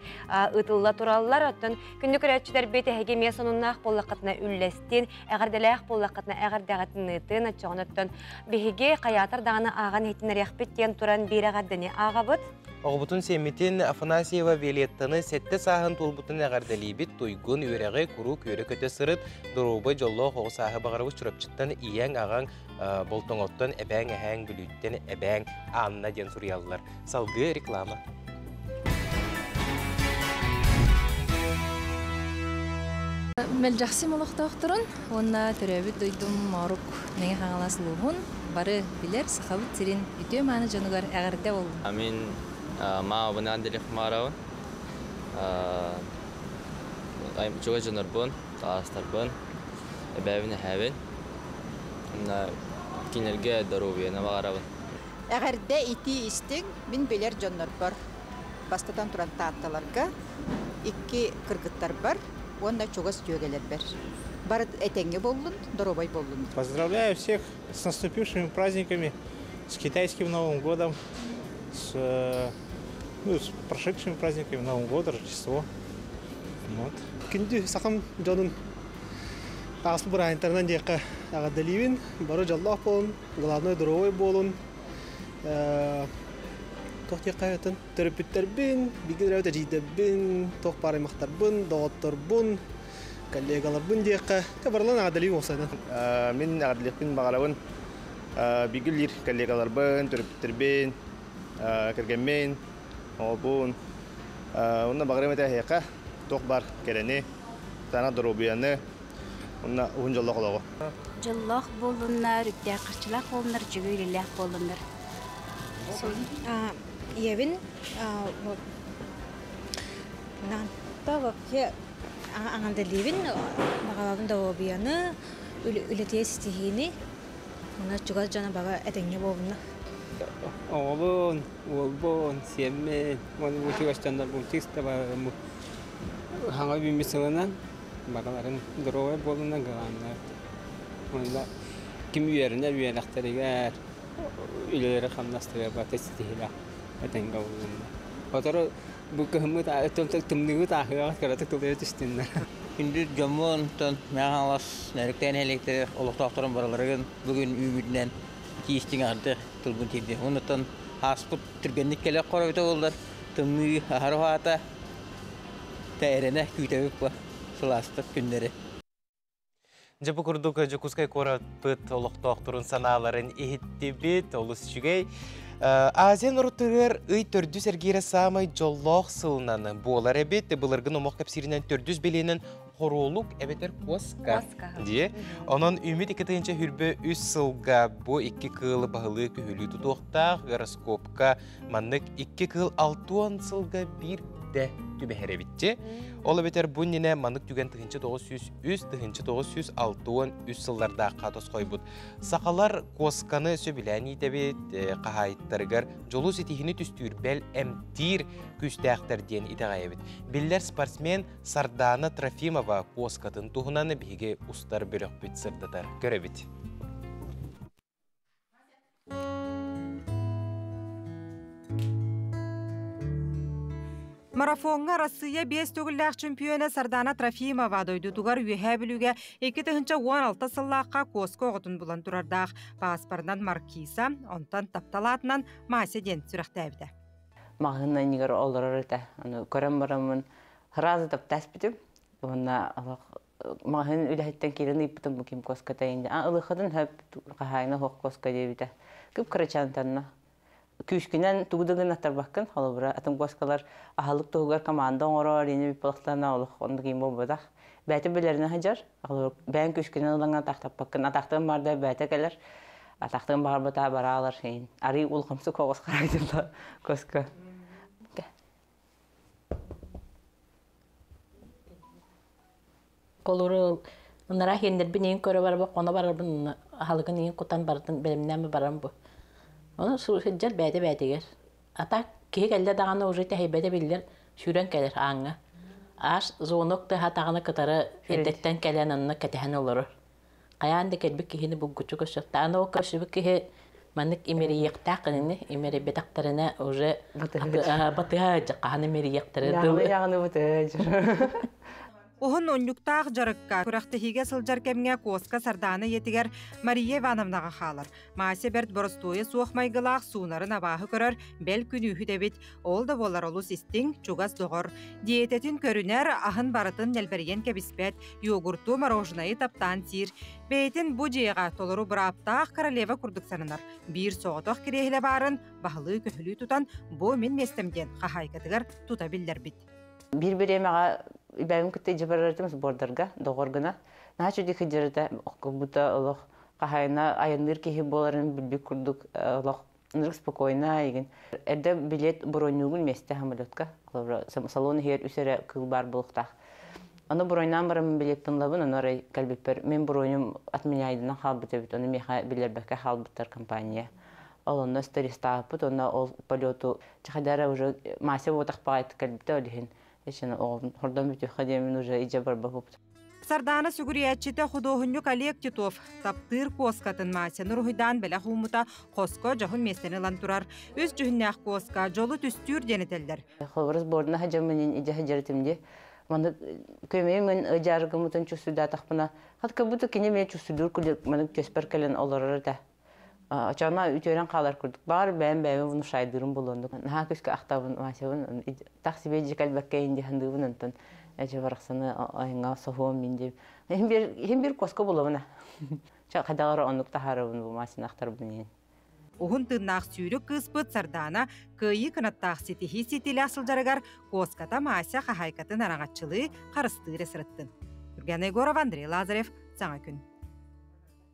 ыытылла тураллар. Оттон күндү көрөөччүлэрбит эһиги эмиэ сонуннаах буоллаххытына үллэстин, эҕэрдэлээх буоллаххытына эҕэрдэҕитин ыытын, оччоҕуна оттон биһиги хайаатар даҕаны ааҕан иһитиннэриэхпит диэн туран биир эҕэрдэни ааҕабыт. Оҕобутун сиэммитин Афанасьева Виолеттаны сэттэ сааһын туолбутун эҕэрдэлиибит, туйгун үөрэҕи куруук үөрэ-көтө сырыт, доруобай дьоллоох оҕо сааһы баҕарабыт Чурапчыттан ийэҥ, аҕаҥ Болтоҥоттон эбээҥ, эһээҥ, Бүлүүттэн эбээҥ Анна диэн суруйаллар. Салгыы реклама. Мэлдьэхсим олохтоохторун уонна төрөөбүт дойдум Моорук Мэҥэ Хаҥалас улууһун бары билэр Сахабыт сирин үтүө-мааны дьонугар эҕэрдэ буоллун! Мин маабын Андрей Хмаровын, чугас дьоннорбун, таастарбын, эбээбин, эһээбин. Кинилэргэ доруобуйаны баҕарабын. Эҕэрдэ итии истиҥ мин билэр дьоннорбор, бастатан туран Таатталарга, икки кыргыттарбар уонна чугас дьүөгэлэрбэр. Бары этэҥҥэ буоллун, доруобай буоллун. Поздравляю всех с наступившими праздниками, с китайским Новым годом, с, ну, с прошедшими праздниками Новым годом, Рождество. Вот. Күндү сахам дьонун ааспыт бырааһынтарынан диэххэ эҕэрдэлиибин. Бары дьоллоох буолун, главное доруобай буолун. Туох диэххэ атын төрөппүттэрбин, бииргэ төрөөбүт эдьиийдэрбин, туох баар аймахтарбын, доҕотторбун, коллегаларбын диэххэ барыларын эҕэрдэлиибин уопсайынан. Мин эҕэрдэлиэхпин баҕарабын бииргэ үлэлиир коллегаларбын, төрөппүттэрбин, кэргэммин, оҕобун. Уонна баҕарыам этэ эһиэхэ туох баар кэрэни, саҥа доруобуйаны, уонна уһун дьоллоох олоҕу. Дьоллоох буоллуннар, үптээх харчылаах буоллуннар, үчүгэй үлэлээх буоллуннар. Ийэбин то вообще аҥардалыыбын, баҕалабын доруобуйаны, үлэтигэр ситиһиини, уонна чугас дьоно баҕа этэҥҥэ буолунна. Оҕобун, уолбун, сиэммин, уонна бу чугас дьоннорбун чисто бу хаҥа үүммүт сылынан барыларын доруобай буолунан главное. Уонна ким үөрэнэр үөрэхтэригэр, үлэлэри хамнастарыгар барыта ситиһиилээх этэҥҥэ буолунна. Отору бу кыһыммыт тымныыбыт ааһыаҕа кыратык тылыйа түстүннэр. Күндү дьоммун, Мэҥэ Хаҥалас Нөөрүктээн нэһилиэктэрэ олохтоохторун барыларыгын бүгүн үүммүтүнэн тиистиҥ арды тылбын тиэрдиэм. Оннуттан ааспыт түргэнник кэлэ хоробута буоллар, тымныы аһара уһаата, эрэнэ күүтэбит бу сылаастык күннэри. Дьэ бу курдук Дьокуускай куораппыт олохтоохторун санааларын иһиттибит, олус үчүгэй. Азия норуоттарыгар ый төрдүс эргиирэ саамай дьоллоох сылынан буолар эбит. Былыргы номох кэпсииринэн төрдүс бэлиэнэн хоруолук эбэтэр куоска дии. Онон үмит 2023 сылга бу икки кыылы баһылыы күһүлүү тутуохтаах гороскопка маннык икки кыыл 60 сылга биирдэ түбэһэр эбитчи. Ол эбэтэр бу иннинэ маннык түгэн 1903-1963 сыллардаахха тосхойбут. Сахалар куосканы сөбүлээн иитэбит, хаһаайыттарыгар дьолу ситиһини түстүүр бэл эмтиир күүстээхтэр диэн итэҕэйэбит. Биллэр спортсмен Сардаана Трофимова куоскатын туһунан биһиги устар бөлөхпүт сырдатар. Көрөбүт. Марафоҥҥа Арассыыйа биэс төгүллээх чемпиона Сардана Трофимова дойдутугар Үөһээ Бүлүүгэ 2016 сыллаахха куоска оҕотун булан турардаах. Пааспарынан Маркиза, онтон таптал аатынан Мася диэн сүрэхтээбитэ. Маҕаһыын иннигэр олорор этэ. Аны көрөн бараммын сразу таптаспытым. Уонна олох маҕаһыын үлэһиттэн киирэн ыйыппытым бу ким куоската инде. А ылыххытын хөп хаһаайына суох куоска диэбитэ. Кып-кырачаантанна. Күүскүнэн тугу да гынаттарбаккын, холобура, атын куоскалар аһылык туһугар команда оҥорор, ини бүппалахтана олох оннук им буолбатах. Бэйэтэ билэринэ сылдьар, бэйэҥ күүскүнэн ылаҥҥа атахтаппаккын, атахтыан барда бэйэтэ кэлэр, атахтыан баҕарбата бараалар, арый улахамсык оҕус харагдылла куоска. Холуру ынара хиэннэрбин иин көрө барабы, хоно барарбын аһалыгын иин кутан барытын бэлэмнээн барам бу. Ону сылдьар бэйэтэ бэйэтигэр. А так киһи кэллэ даҕаны уже тэһийбэтэ биллэр, сүүрэн кэлэр ааҥҥа. Аас звонок тыаһа даҕаны кытары эрдэттэн кэлэн онно кэтэһэн олорор. Хайаан да кэлбит киһини булгуччу көрсүөхтээх. Аны ол көрсүбүт киһи маннык имэрийиэхтээх кинини имэрийбэтэхтэринэ уже батыһа хаһан имэрийиэхтэрэ дылы. Яҕны батыһа Уһун унньуктаах дьарыкка күрэхтэһиигэ сылдьар кэмҥэ куоска Сардаана ийэтигэр Мария Ивановнаҕа хаалар. Мася бэрт боростуойа суох майгылаах суунарын абааһы көрөр, бэл күнүүһүт эбит. Ол да буоллар олус истиҥ, чугас доҕор. Диетэтин көрүнэр, аһын барытын нэлбэрийэн кэбиспэт, йогурту, мороженайы таптаан сиир. Бэйэтин бу дьиэҕэ толору бырааптаах королева курдук сананар. Биир соҕотох кириэһилэ баарын баһылыы-көһүлүү тутан, бу мин миэстэм диэн хаһаайкатыгар тута биллэрбит. Биир бириэмэҕэ бэйэм кытта илдьэ барар этим сбордарга, доҕор гына. Наһаа үчүгэй сылдьар курбута олох хаһаайына айанныыр киһи буоларын билбит курдук олох ынырык спокойно игин. Эрдэ билет броньугун месте самолетка. Салон иһигэр үс эрэ кыыл баар буолуохтаах. Ону броньнаан баран билеттин ылабын, ону арай кэлбиппэр мин броньум отменяйданан хаалбыт эбит, ону миэхэ биллэрбэккэ хаалбыттар компания. Ол онно стресстаабыппыт, онно ол полету чахадара уже Мася буотах баҕайытык кэлбитэ ол иһин ичэн оҕом хордон бүтүөххэ диэмин уже идьэ барбаппыт. Сардаана сүгүрүйээччитэ худуоһунньук Олег Титов таптыыр куоскатын Масяны уруһуйдаан бэлэх ууммута хоско дьоһун миэстэни ылан турар. Үс дьүһүннээх куоска дьолу түстүүр диэн этэллэр. Холобура сборна садьаммын идьэ садьарытым дии. Маны көмөйүм ыдьааргыммытын чувствуйдаатахпына, хат как будто кини эмиэ чувствуйдуур курдук маннык түөспэр кэлэн олорор этэ. Очоно үтүөрэн хаалар курдук. Баҕар бэйэм бэйэбин внушайдыырым буолуон Наһаа күскэ ахтабын Васябын. Так себе дьи кэлбэккэ инди хандыыбын онтон эчи барахсаны айыңа соһуом мин дип. Хим бир хим бир коско булабына. Ча хайдагара оннук таһаарабын бу масин ахтарбын иин. Уһун тыыннаах сүүрүк кыыспыт Сардаана кыайыы кынаттаах ситиһии ситиилээх сылдьарыгар куоската Мася хаһаайкатын араҥаччылыы харыстыыр сырыттын. Юргена Егорова, Андрей Лазарев, Саҥа күн.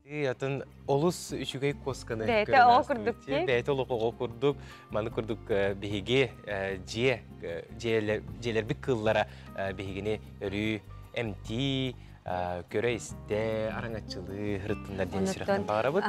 Атын олус үчүгэй куосканы Бэйэтэ оҕо курдук дии. Бэйэтэ олох оҕо курдук. Маны курдук биһиги дьиэ дьиэлэрбит кыыллара биһигини өрүү эмтии, көрө-истэ, араҥаччылыы ырыттыннар диэн сүрэхтэн баҕарабыт.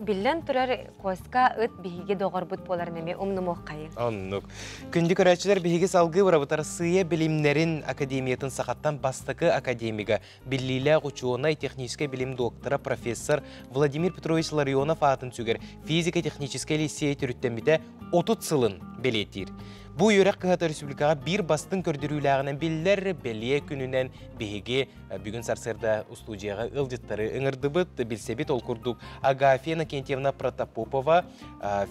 Биллэн турар, куоска ыт биһиги доҕорбут буоларын эмиэ умнумуоххайын. Оннук. Күндү көрөөччүлэр, биһиги салгыы барабыт Арассыыйа билимнэрин академиятын сахаттан бастакы академига биллиилээх учуонай, техническэй билим доктора, профессор Владимир Петрович Ларионов аатын сүгэр физико-техническэй лиссиэй төрүттэммитэ 30 сылын бэлиэтиир. Бу үөрэх кыһата республикаҕа биир бастыҥ көрдөрүүлээҕинэн биллэр бэлиэ күнүнэн биһиги бүгүн сарсыарда устуудьуйаҕа ыалдьыттары ыҥырдыбыт, билсэбит. Ол курдук Агафья Иннокентьевна Протопопова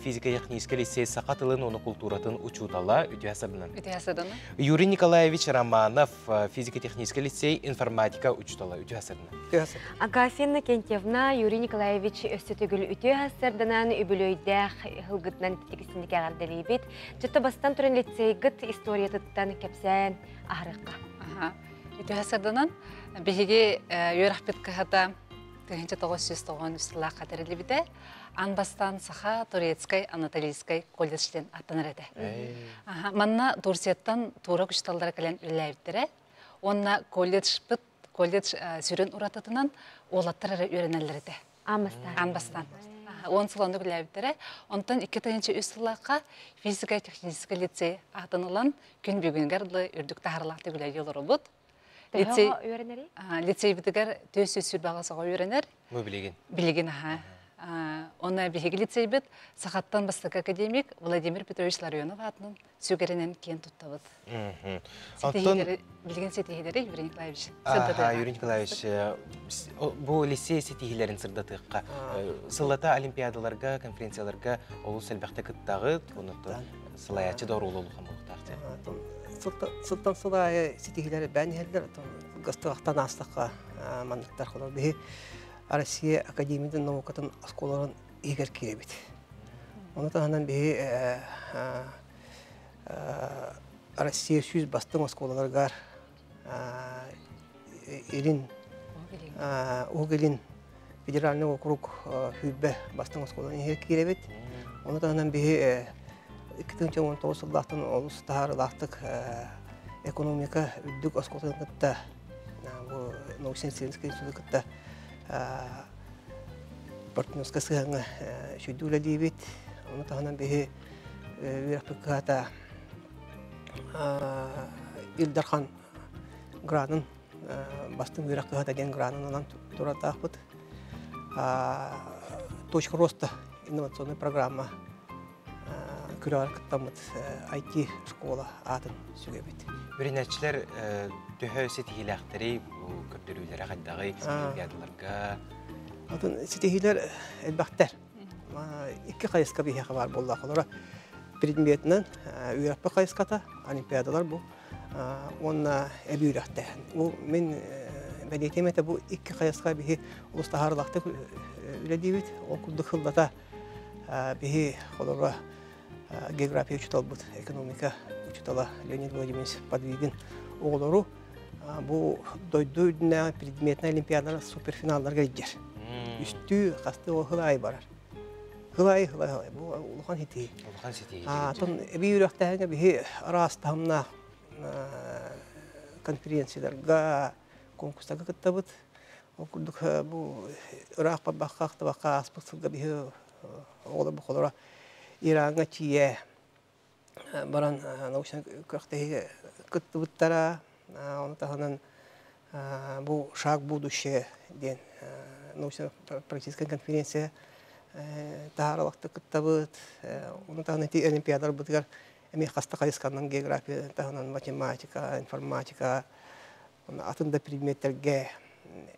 физико-техническэй лицей саха тылын уонна култууратын учуутала үтүө сарынан. Үтүө сарынан. Юрий Николаевич Романов физико-техническэй лицей информатика учуутала үтүө сарынан. Агафья Иннокентьевна, Юрий Николаевич өссө төгүл үтүө сарданан үбүлүөйдээх ылгытынан тиксинник эҕэрдэлиибит. Дьытта бастан туран лицейгыт историятыттан кэпсээн аһарыахха. Үтүө сарданан биһиги үөрэхпит кыһата 1993 сыллаахха тэриллибитэ. Ан бастаан Саха Турецкай Анатолийскай колледж диэн аттанар этэ. Манна Турцияттан туора учууталлара кэлэн үлэлээбиттэрэ. Уонна колледжпыт колледж сүрүн уратытынан уолаттар эрэ үөрэнэллэр этэ. Аан бастаан. 10 сыл оннук үлэлээбиттэрэ. Онтон 2003 сыллаахха физико-техническэй лицей аатын ылан күн бүгүнүгэр дылы үрдүк таһаарыылаахтык үлэлии олоробут. Лицей үөрэнэрий? Лицейбитигэр 428 оҕо үөрэнэр. Бу билигин. Билигин аха. Онно биһиги лицейбит сахаттан бастакы академик Владимир Петрович Ларионов аатынан сүгэринэн киэн туттабыт. Оттон билигин ситиһилэри Юрий Николаевич сырдатыаха. Юрий Николаевич, бу лицей ситиһилэрин сырдатыахха. Сыллата олимпиадаларга, конференцияларга олус элбэхтэ кыттаҕыт, онуттан салайааччы да оруолу улахан буолуохтаах. Сылтан сыл аайы ситиһилэри бээн иһэллэр, гастыгахтан аастахха манныктар холор биһи Россия Академиятын наукатын оскуолаларын иһигэр киирэбит. Ону таһынан биһи Россия 100 бастыҥ оскуолаларыгар Илин Уһук Илин федеральный округ сүүрбэ бастыҥ оскуолаларын иһигэр киирэбит. Ону таһынан биһи 2019 сыллаахтан олус таһаарыылаахтык экономика үрдүк оскуолатын кытта бу научно-исследовательский институту кытта партнерскай сыһыаҥҥа сүрдүү үлэлиибит. Ону таһынан биһи үөрэхпит кыһата Ил Дархан гранын бастыҥ үөрэх кыһата диэн гранын ылан турардаахпыт. Точка роста инновационная программа күрэҕэр кыттаммыт IT-школа аатын сүгэбит. Үөрэнээччилэр төһө ситиһиилээхтэрий, көрдөрүүлэрэ хайдаҕый олимпиадаларга? Атын ситиһиилэр элбэхтэр. Икки хайыска биһиэхэ баар буоллаах. Олора предметинэн үөрэхпит хайыската, олимпиадалар бу уонна эбии үөрэхтээһин. Бу мин бэлиэтиэм этэ бу икки хайысха биһи олус таһаарыылаахтык үлэлиибит. Ол курдук сыллата биһи холобура география учууталбыт, экономика учуутала Леонид Владимирович Подвигин оҕолору бу дойду үрдүнээҕи предметнай олимпиадалар суперфиналларга илдьэр. Үстүү хастыы ол сыл аайы барар. Сыл аайы, сыл аайы. Бу улахан ситиһии. Улахан ситиһии. Атын эбии үөрэхтээһиҥҥэ биһи араас таһымнаах конференцияларга, конкурстарга кыттабыт. Ол курдук бу ыраах барбакка, ахтыбакка ааспыт сылга биһи оҕолор бу Ираҥҥа тиийэ баран научнай күрэхтэһиигэ кыттыбыттара. Ону таһынан бу «Шаг будущее» диэн научно-практическая конференция таһааралахтык кыттабыт. Ону таһынан ити олимпиадаларбытыгар эмиэ хаста хайысханан география таһынан математика, информатика, атын да предметтэргэ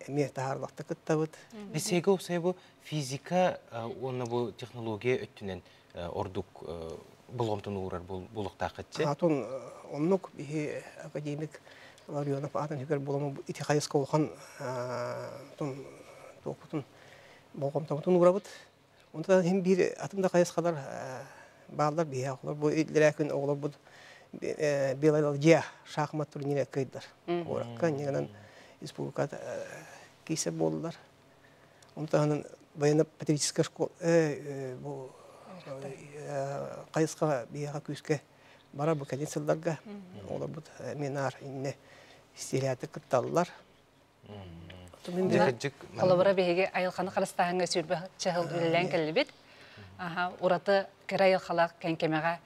эмиэ таһааралахтык кыттабыт. Лицейгэ уопсайа бу физика уонна бу технология өттүнэн ордук болҕомтону уурар буолуохтааххытчы. Атын оннук биһи академик Ларионов аатын сүгэр буоламмыт ити хайыска улахан туохпутун болҕомтобутун уурабыт. Онтон иһин биир атын да хайысхалар бааллар биһиэхэ оҕолор бу иллэрээ күн оҕолорбут Белая ладья шахмат турнира кыайдылар. Куоракка инньэ гынан республика киирсэр буоллулар. Онтон военно-патриотическая школа бу хайысха биһиэхэ күүскэ барар бу кэлин сылларга олорбут минар инне истиилээтик кытталлар. Холобура биһиги айылханы харыстааһыҥҥа сүүрбэ чыһыл үлэлээн кэллибит. Ураты кэрэ айылхалаах кэнкэмэҕэ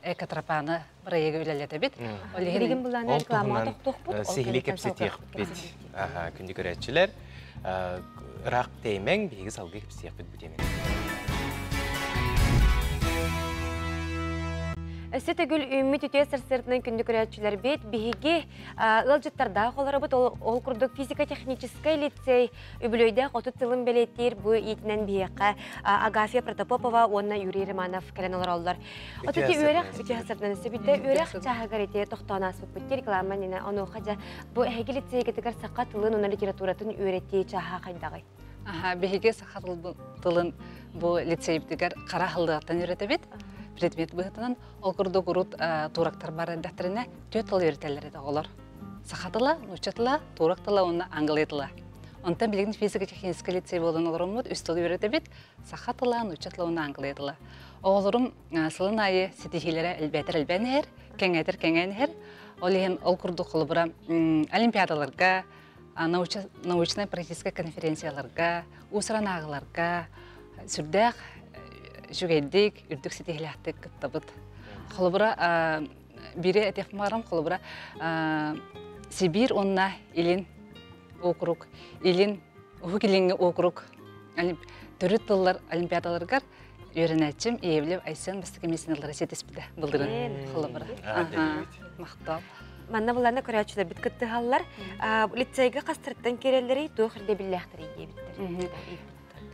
экотропаны бырайыгы үлэлэтэбит. Ол иһин Ол туһунан сиһилии кэпсэтиэхпит. Күндү көрөөччүлэр, ыраах тэймэҥ, биһиги салгыы кэпсиэхпит бу тиэмэни. Өссө төгүл үүммүт үтүө сарсыардынан күндү көрөөччүлэрбит, биһиги ыалдьыттардаах олоробут, ол курдук физико-техническэй лицей үбүлүөйдээх 30 сылын бэлиэтиир бу иитинэн биһиэхэ Агафья Протопопова уонна Юрий Романов кэлэн олороллор. Отути үөрэх үтүө сарсыардан өссө үөрэх чааһыгар ити тохтоон ааспыппыт реклама нина онуоха дьэ бу эһиги лицейгитигэр саха тылын уонна литературатын үөрэтии чааһа хайдаҕый? Аха, биһиги саха тылын бу лицейбитигэр хара халлыаттан үөрэтэбит. Предмет быһытынан ол курдук урут турактар бар эрдэхтэринэ түөрт тыл үөрэтэллэр этэ оҕолор. Саха тыла, нуучча тыла, турак тыла уонна англия тыла. Онтон билигин физико-техническэй лицей буолан олороммут үс тыл үөрэтэбит. Саха тыла, нуучча тыла уонна англия тыла. Оҕолорум сылын аайы ситиһиилэрэ элбээтэр элбээн иһэр, кэҥээтэр кэҥээн иһэр. Ол иһин ол курдук холобура олимпиадаларга, научнай практическай конференцияларга, уусуран ааҕыларга сүрдээх үчүгэйдик, үрдүк ситиһилээхтик кыттабыт. Холобура, бири этиэх баарым, холобура, Сибиир уонна Илин округ, Илин, Уһук Илиҥҥи округ төрүт тыллар олимпиадаларыгар үөрэнээччим Иевлев Айсен бастакы миэстэни ситиспитэ былырын холобура. Махтал. Манна булана көрөөччүлэрбит кыттыһаллар. Лицейгэ хастарыттан киирэллэрий, туох ирдэбиллээхтэрий диэбиттэр.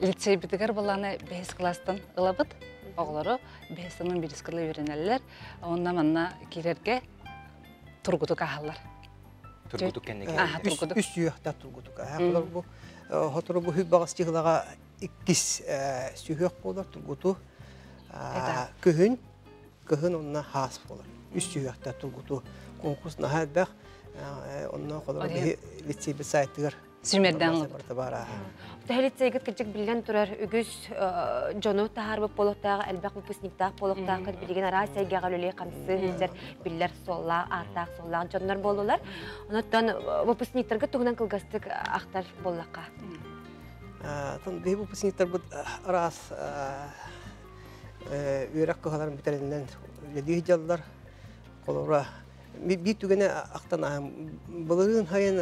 Лицейбитигэр буланы бэһис класстан ылабыт. Оҕолору бэһис тылын биирис кылы үөрэнэллэр. Онно манна киирэргэ тургутук аһаллар. Тургутук кэнники. Тургутук. Үс сүһүөхтэ тургутук. Бу хотору бу хүббаҕас чыһылаҕа иккис сүһүөх буолар тургуту. Күһүн кыһын онно хаас буолар. Үс сүһүөхтэ тургуту конкурс наһаа элбэх. Онно холобур биһи лицейбит сайтыгар Сүүмэрдээн Төһө лицейгит кырдьык биллэн турар үгүс дьону таһаарбыт буолуохтаах, элбэх выпускниктаах буолуохтаах, билигин араас эйгэҕэ үлэлии хамсыы сылдьар биллэр суоллаах, ааттаах суоллаах дьоннор буоллулар. Онон выпускниктарга туһунан кылгастык ахтар буоллахха. Биһи выпускниктарбыт араас үөрэх кыһаларын бүтэринэн үлэлии сылдьаллар. Холобура, биир түгэни ахтан былырыын сайын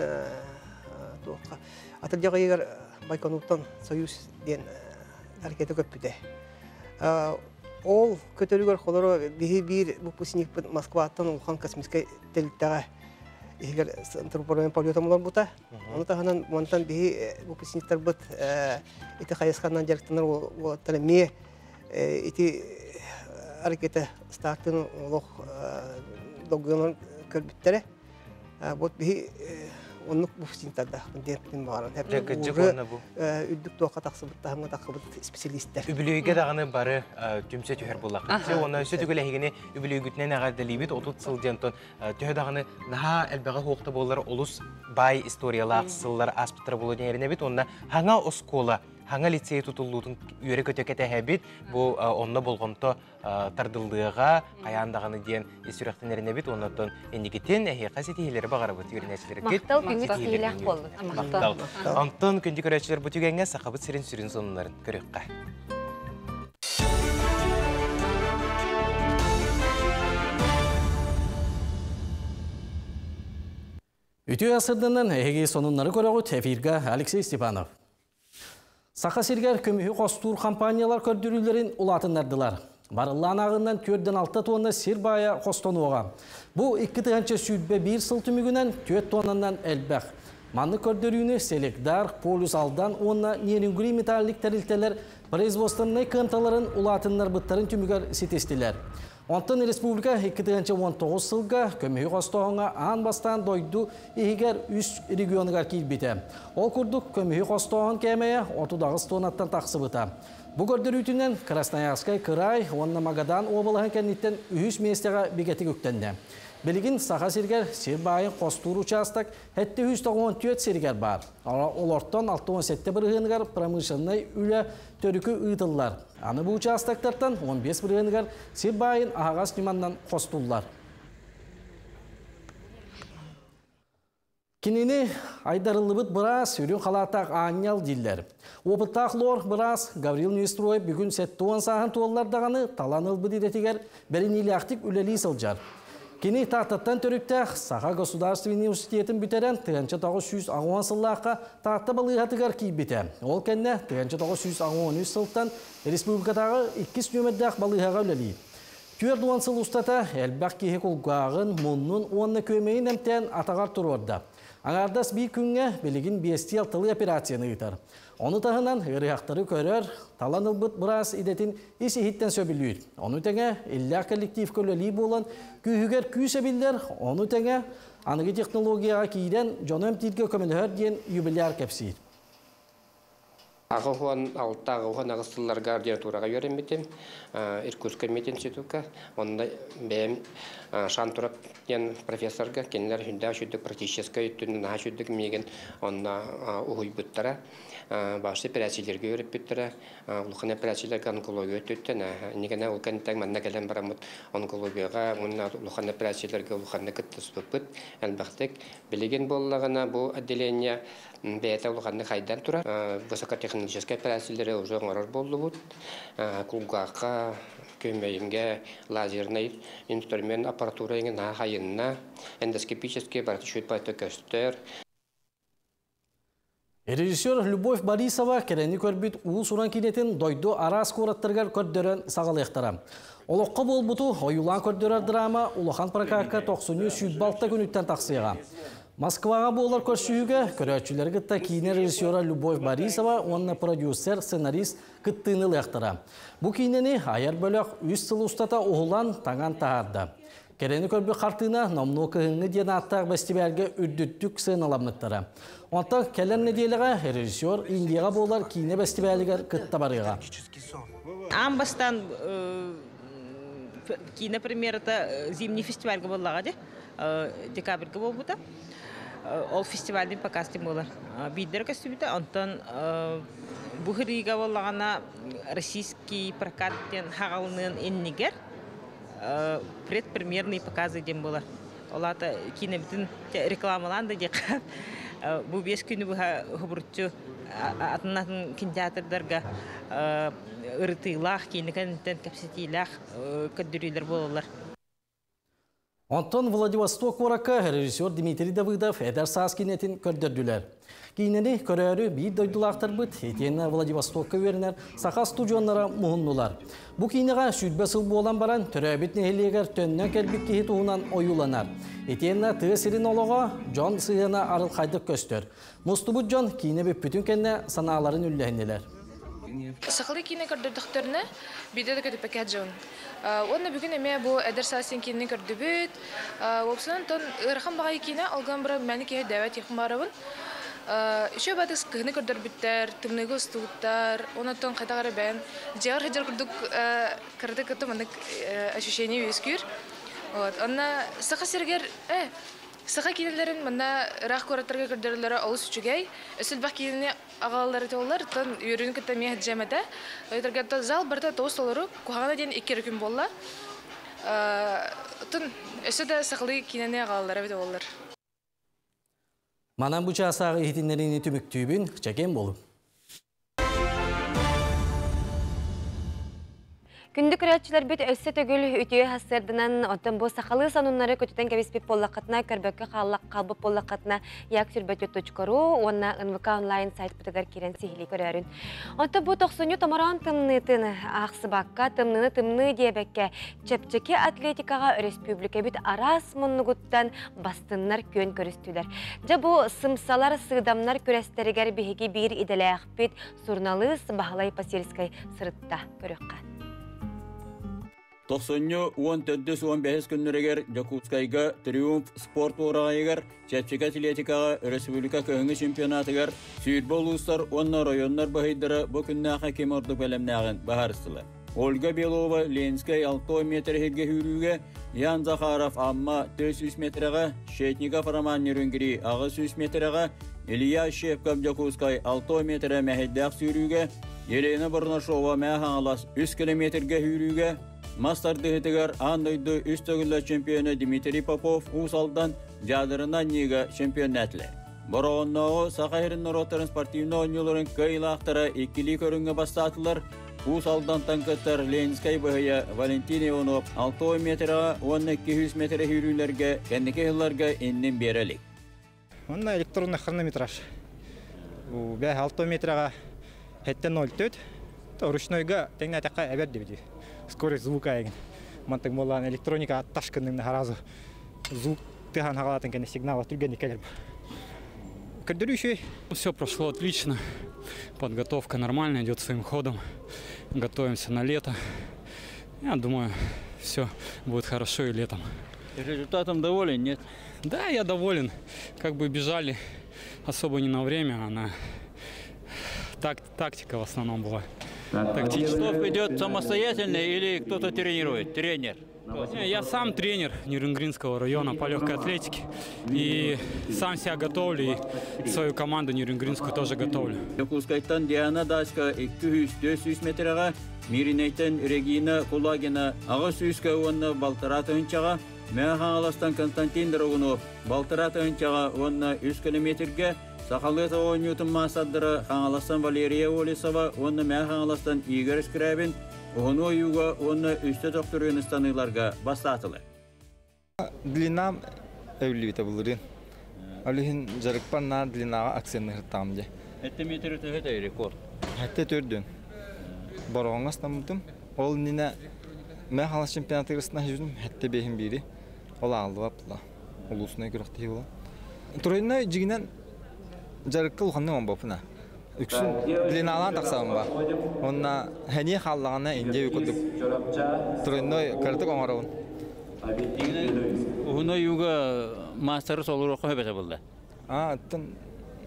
туохха атырдьах ыйыгар Байконуртан Союз диэн ракета көппүтэ. Ол көтөрүгэр холоро биһи биир выпускникпыт Москваттан улахан космическай тэрилтэҕэ иһигэр антропология полетом олорбута. Ону таһынан мантан биһи выпускниктарбыт ити хайысханан дьарыктанар уолаттар эмиэ ити ракета стартын олох долгуйан көрбүттэрэ. Вот биһи оннук выпускниктардаахпын диэппин баҕаран. Кырдьык уонна бу. Үрдүк туохха тахсыбыт таһымҥа тахсыбыт специалистэр. Үбүлүөйгэ даҕаны бары түмсэ түһэр буоллаххыт. Уонна өссө түгэл эһигини үбүлүөйгүтүнэн эҕэрдэлиибит 30 сыл диэн төһө даҕаны наһаа элбэҕи хуохта буоллар олус баай историялаах сыллар ааспыттара буолуо диэн уонна хаҥа оскуола хаҥа лицей тутуллуутун үөрэ-көтө кэтэһэбит. Бу онно болҕомто тардыллыаҕа, хайаан даҕаны диэн ис сүрэхтэнэринэбит. Оннотон инникитин эһиэхэ ситиһиилэри баҕарабыт үөрэнээччилэргит. Махтал күнгүт ситиһиилээх буоллун. Махтал. Онтон күндү көрөөччүлэр бу түгэҥҥэ сахабыт сирин сүрүн сонуннарын көрүөххэ. Үтүө сырдынан эһиги сонуннары көрөҕүт эфирга Алексей Степанов. Саха сиргер көмүһү хостуур компаниялар көрдүрүүлэрин улаатыннардылар. Барыллаан ағынан 4-6 тонна сир бая хостонуоға. Бу 2 сүүрбэ 1 сыл түмүгүнэн 4 тоннанан элбэх. Манны көрдөрүүнү Селекдар, Полюс Алдан уонна Нерюнгри металлик тэрилтэлэр производственный кыамталарын улаатыннарбыттарын түмүгэр ситистилер. Онтон республика 2019 сылга көмүһү хостооһуҥҥа аан бастаан дойду иһигэр үс регионугар киирбитэ. Ол курдук көмүһү хостооһун кээмэйэ 38 тоннаттан тахсыбыта. Бу көрдөрүүтүнэн Красноярскай кыраай уонна Магадан уобалаһын кэнниттэн үһүс миэстэҕэ бигэтик үктэннэ. Билигин Саха сиригэр сир баайын хостуур учаастак 794 сиригэр баар. Олортон 67 бырыһыаныгар промышленнай үлэ төрүкү ыытыллар. Аны бу учаастактартан 15 бырыһыаныгар сир баайын аһаҕас ньыманнан хостууллар. Кинини айдарыллыбыт быраас, үрүҥ халааттаах аанньал дииллэр. Опыттаах лор быраас Гаврил Неустроев бүгүн 70 сааһын туоллар даҕаны талан ылбыт идэтигэр бэриниилээхтик үлэлии сылдьар. Кини Тааттаттан төрүттээх Саха государственный университетын бүтэрэн 1980 сыллаахха Таатта балыыһатыгар киирбитэ. Ол кэннэ 1983 сылтан республикатааҕы иккис нүөмэрдээх балыыһаҕа үлэлиир. 40 сыл устата элбэх киһи кулгааҕын, муннун уонна күөмэйин эмтээн атаҕар туруорда. Аҥаардас биир күҥҥэ билигин биэстии алталыы операцияны ыытар. Ону таһынан ыарыһахтары көрөр, талан ылбыт быраас идэтин ис-иһиттэн сөбүлүүр. Ону тэҥэ иллээх коллективка үлэлии буолан күүһүгэр күүс эбиллэр, ону тэҥэ аныгы технологияҕа киирэн дьону эмтииргэ көмөлөһөр диэн юбиляр кэпсиир. 86, 88 сылларга ординатураҕа үөрэммитим Иркутскай мединститукка. Онно бэйэм Шантуров диэн профессорга кинилэр сүрдээх үчүгдүк практическай өттүнэн наһаа үчүгдүк миигин онно уһуйбуттара. Башы операцияларга үөрэппиттэрэ. Улахан операцияларга онкология өттүттэн инникene ол кэнниттэн манна кэлэн бараммыт онкологияҕа уонна улахан операцияларга улаханнык кыттыспыппыт элбэхтик. Билигин буоллаҕына бу отделение бэйэтэ улаханнык хайдан турар. Высокотехнологическай операциялары уже оҥорор буоллубут. Кулгаахха, күөмэйимгэ лазерный инструмент аппаратура иҥин хайынна. Эндоскопический барыта үчүгэй көстөр. Режиссер Любовь Борисова кэрэни көрбүт уус-уран киинэтин дойду араас куораттарыгар көрдөрөн саҕалыахтара. Олоххо буолбуту ойуулаан көрдөрөр драма улахан прокакка 96 күнүттэн тахсыаҕа. Москваҕа буолар көрсүһүүгэ көрөөччүлэри кытта киинэ режиссера Любовь Борисова уонна продюсер, сценарист кыттыыны ылыахтара. Бу киинэни айар бөлөх 3 сыл устата уһулан таҥан таһаарда. Кэрэни көрбүт хартыына номнуо кыһыҥҥы диэн ааттаах бэстибээлгэ үрдүттүк сыаналаммыттара. Онтон кэлэр нэдиэлэҕэ режиссер Индияҕа буолар киинэ бэстибээлигэр кытта барыаҕа. Аан бастаан киинэ премьерата зимний фестивальга буоллаҕа дии, декабрьга буолбута. Ол фестивальный показ буолар. Биирдэрэ көстүбүтэ, онтон бу сырыыга буоллаҕына российский прокат диэн хаҕалыныан иннигэр предпремьерные показы диэн буолар. Ол аата киинэбитин рекламалаан да диэххэ бу 5 күнү быһа хубурчу атын-атын кинотеатрдарга ырытыылаах, киинэ кэнниттэн кэпсэтиилээх көрдөрүүлэр буолаллар. Онтон Владивосток куоракка режиссер Дмитрий Давыдов Эдэр саас киинэтин көрдөрдүлэр. Киинэни көрөөрү биир дойдулаахтарбыт итиэннэ Владивостокка үөрэнэр саха студионнара муһуннулар. Бу киинэҕэ 20 сыл буолан баран төрөөбүт нэһилиэгэр төннөн кэлбит киһи туһунан ойууланар. Итиэннэ тыа сирин олоҕо, дьон сыһыана арылхайдык көстөр. Мустубут дьон киинэ бүппүтүн кэннэ санааларын үллэһиннилэр. Сахалыы киинэ көрдөрдөхтөрүнэ биирдэ да көтүппэккэ дьон. Уонна бүгүн эмиэ бу Эдэр саас диэн киинэни көрдүбүт. Уопсайынан тон ыарахан баҕайы киинэ, ол гынан баран мээнэ киһи өйдөөбөт тиэхпин баҕарабын. Үчүгэй батыс кыһыны көрдөрбүттэр, тымныыга устубуттар, онон хайдах эрэ бэйэн дьиэҕэр сылдьар курдук кыратык кытта маннык ощущение үөскүүр. Вот. Онно Саха сиригэр саха киинэлэрин манна ыраах куораттарга көрдөрөллөрө олус үчүгэй. Өссө элбэх киинэни аҕалаллар этэ оттон үөрүүнү кытта эмиэ сылдьыам этэ. Ыйтарга зал барыта тоҕус толору, куһаҕана диэн 2 эрэ күн буолла. Оттон өссө да сахалыы киинэни аҕалаллар эбит буоллар. Манан бу чаастааҕы иһитиннэриини түмүктүүбүн, чэгиэн буолуҥ. Күндү көрөөччүлэрбит өссө төгүл үтүө сарсыарданан, оттон бу сахалыы сонуннары көтүтэн кэбиспит буоллаххытына, көрбөккө хаалбыт буоллаххытына, yak.ru уонна НВК онлайн сайтпытыгар киирэн сиһилии көрөөрүҥ. Онтон бу тохсунньу томороон тымныытын аахсыбакка, тымныыны тымныы диэбэккэ, чэпчэки атлетикаҕа өрөспүүбүлүкэбит араас муннугуттан бастыннар күөн көрүстүлэр. Дьэ бу сымсалар, сыыдамнар күрэстэригэр биһиги биир идэлээхпит суруналыыс Баһылай Посельскай сырытта көрүөххэ. Тохсунньу 14-15 күннэригэр Дьокуускайга Триумф спорт уораҕайыгар чэпчэки атлетикаҕа республика кыһыҥҥы чемпионатыгар 20 улуустар уонна районнар баһыйдара бу күннээхэ ким ордук бэлэмнээҕин быһаарыстылар. Ольга Белова Ленскэй 6 метр иһиргэ сүүрүүгэ, Ян Захаров Амма 400 метрэҕэ, Щетников Роман Нерюнгри 800 метрэҕэ, Илья Щепков Дьокуускай 6 метрэ мэһэйдээх сүүрүүгэ, Елена Бурнашова Мээ Хаҥалас 3 километргэ сүүрүүгэ, мас тардыһыытыгар аан дойду үс төгүллээх чемпиона Дмитрий Попов Уус Алдан дьаадырынан Нига чемпионнаатылар. Бороҕоннооҕу Саха сирин норуоттарын спортивнай оонньууларын кыайыылаахтара иккилии көрүҥҥэ бастаатылар. Уус Алдантан кыттар Ленинскэй быһыйа Валентин Иванов 60 метрэҕэ уонна 200 метрэ сүүрүүлэргэ кэнники сылларга иннин биэрэ илик. Онно электронный хронометраж. Бэ 6 метраҕа 7.04 ручнойга тэҥнээтэххэ эбэр дибити. Скорость звука эгин. Мантык буоллаан электроника ташкынныгна сразу звук тыаһаан хаҕалаатын кэннэ сигнала түргэнник кэлэр. Көрдөрүү үчүгэй. Все прошло отлично. Подготовка нормально идет своим ходом. Готовимся на лето. Я думаю, все будет хорошо и летом. Результатом доволен, нет? Да, я доволен. Как бы бежали особо не на время, а на так, тактика в основном была. Тактически. идет самостоятельно или кто-то тренирует? Тренер? Я сам тренер Нерюнгринского района по легкой атлетике. И сам себя готовлю, и свою команду Нерюнгринскую тоже готовлю. Дьокуускайтан Диана Даська 200-400 метрэҕэ, Мииринэйтэн Регина Кулагина 800-кэ уонна балтараа тыһыынчаҕа, Мэҥэ Хаҥаластан Константин Драгунов балтараа тыһыынчаҕа уонна үс километргэ Сахалыы оонньуутун маастардара Хаҥаластан Валерия Олесова уонна Мэҥэ Хаҥаластан Игорь Скрябин уһуну ойууга уонна үстэ төхтөрүөн ыстаныыларга бастаатылар. Длинам эбиллибитэ былырыын. Ол иһин дьарыкпар наар длинаҕа акценныһыттаҕым дии. Эттэ метр төһө рекорд? Эттэ төрдүн. Бороҕоҥҥо астаммытым. Ол иннинэ Мэ Хаҥалас чемпионатыгар ыстана сылдьыбытым. Эттэ биэһин биири. Ол ааллыбап була. Улуусунай күрэхтэһии була. Тройной дьигинэн дьарыкка улаханнык оҥорбоппун Үксүн длиналаан тахсабын ба. Уонна хэниэ хааллаҕына Индия курдук тройной кыратык оҥоробун. Уһун ойууга маастары солоруохха сөп этэ буолла. Аа, оттон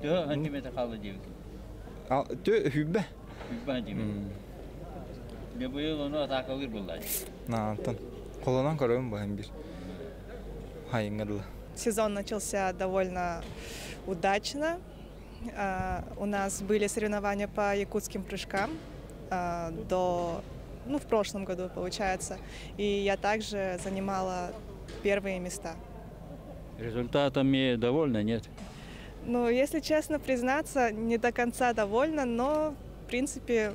Төһө сантиметр хаалла диэбит? Тө хүббэ. Хүббэ сантиметр. Дьэ быйыл ону атаакалыыр буолла. Наантан холонон көрөбүн бу бир. Хайыҥҥа дылы. Сезон начался довольно удачно. У нас были соревнования по якутским прыжкам до, ну, в прошлом году, получается. И я также занимала первые места. Результатами довольна, нет? Ну, если честно признаться, не до конца довольна, но, в принципе,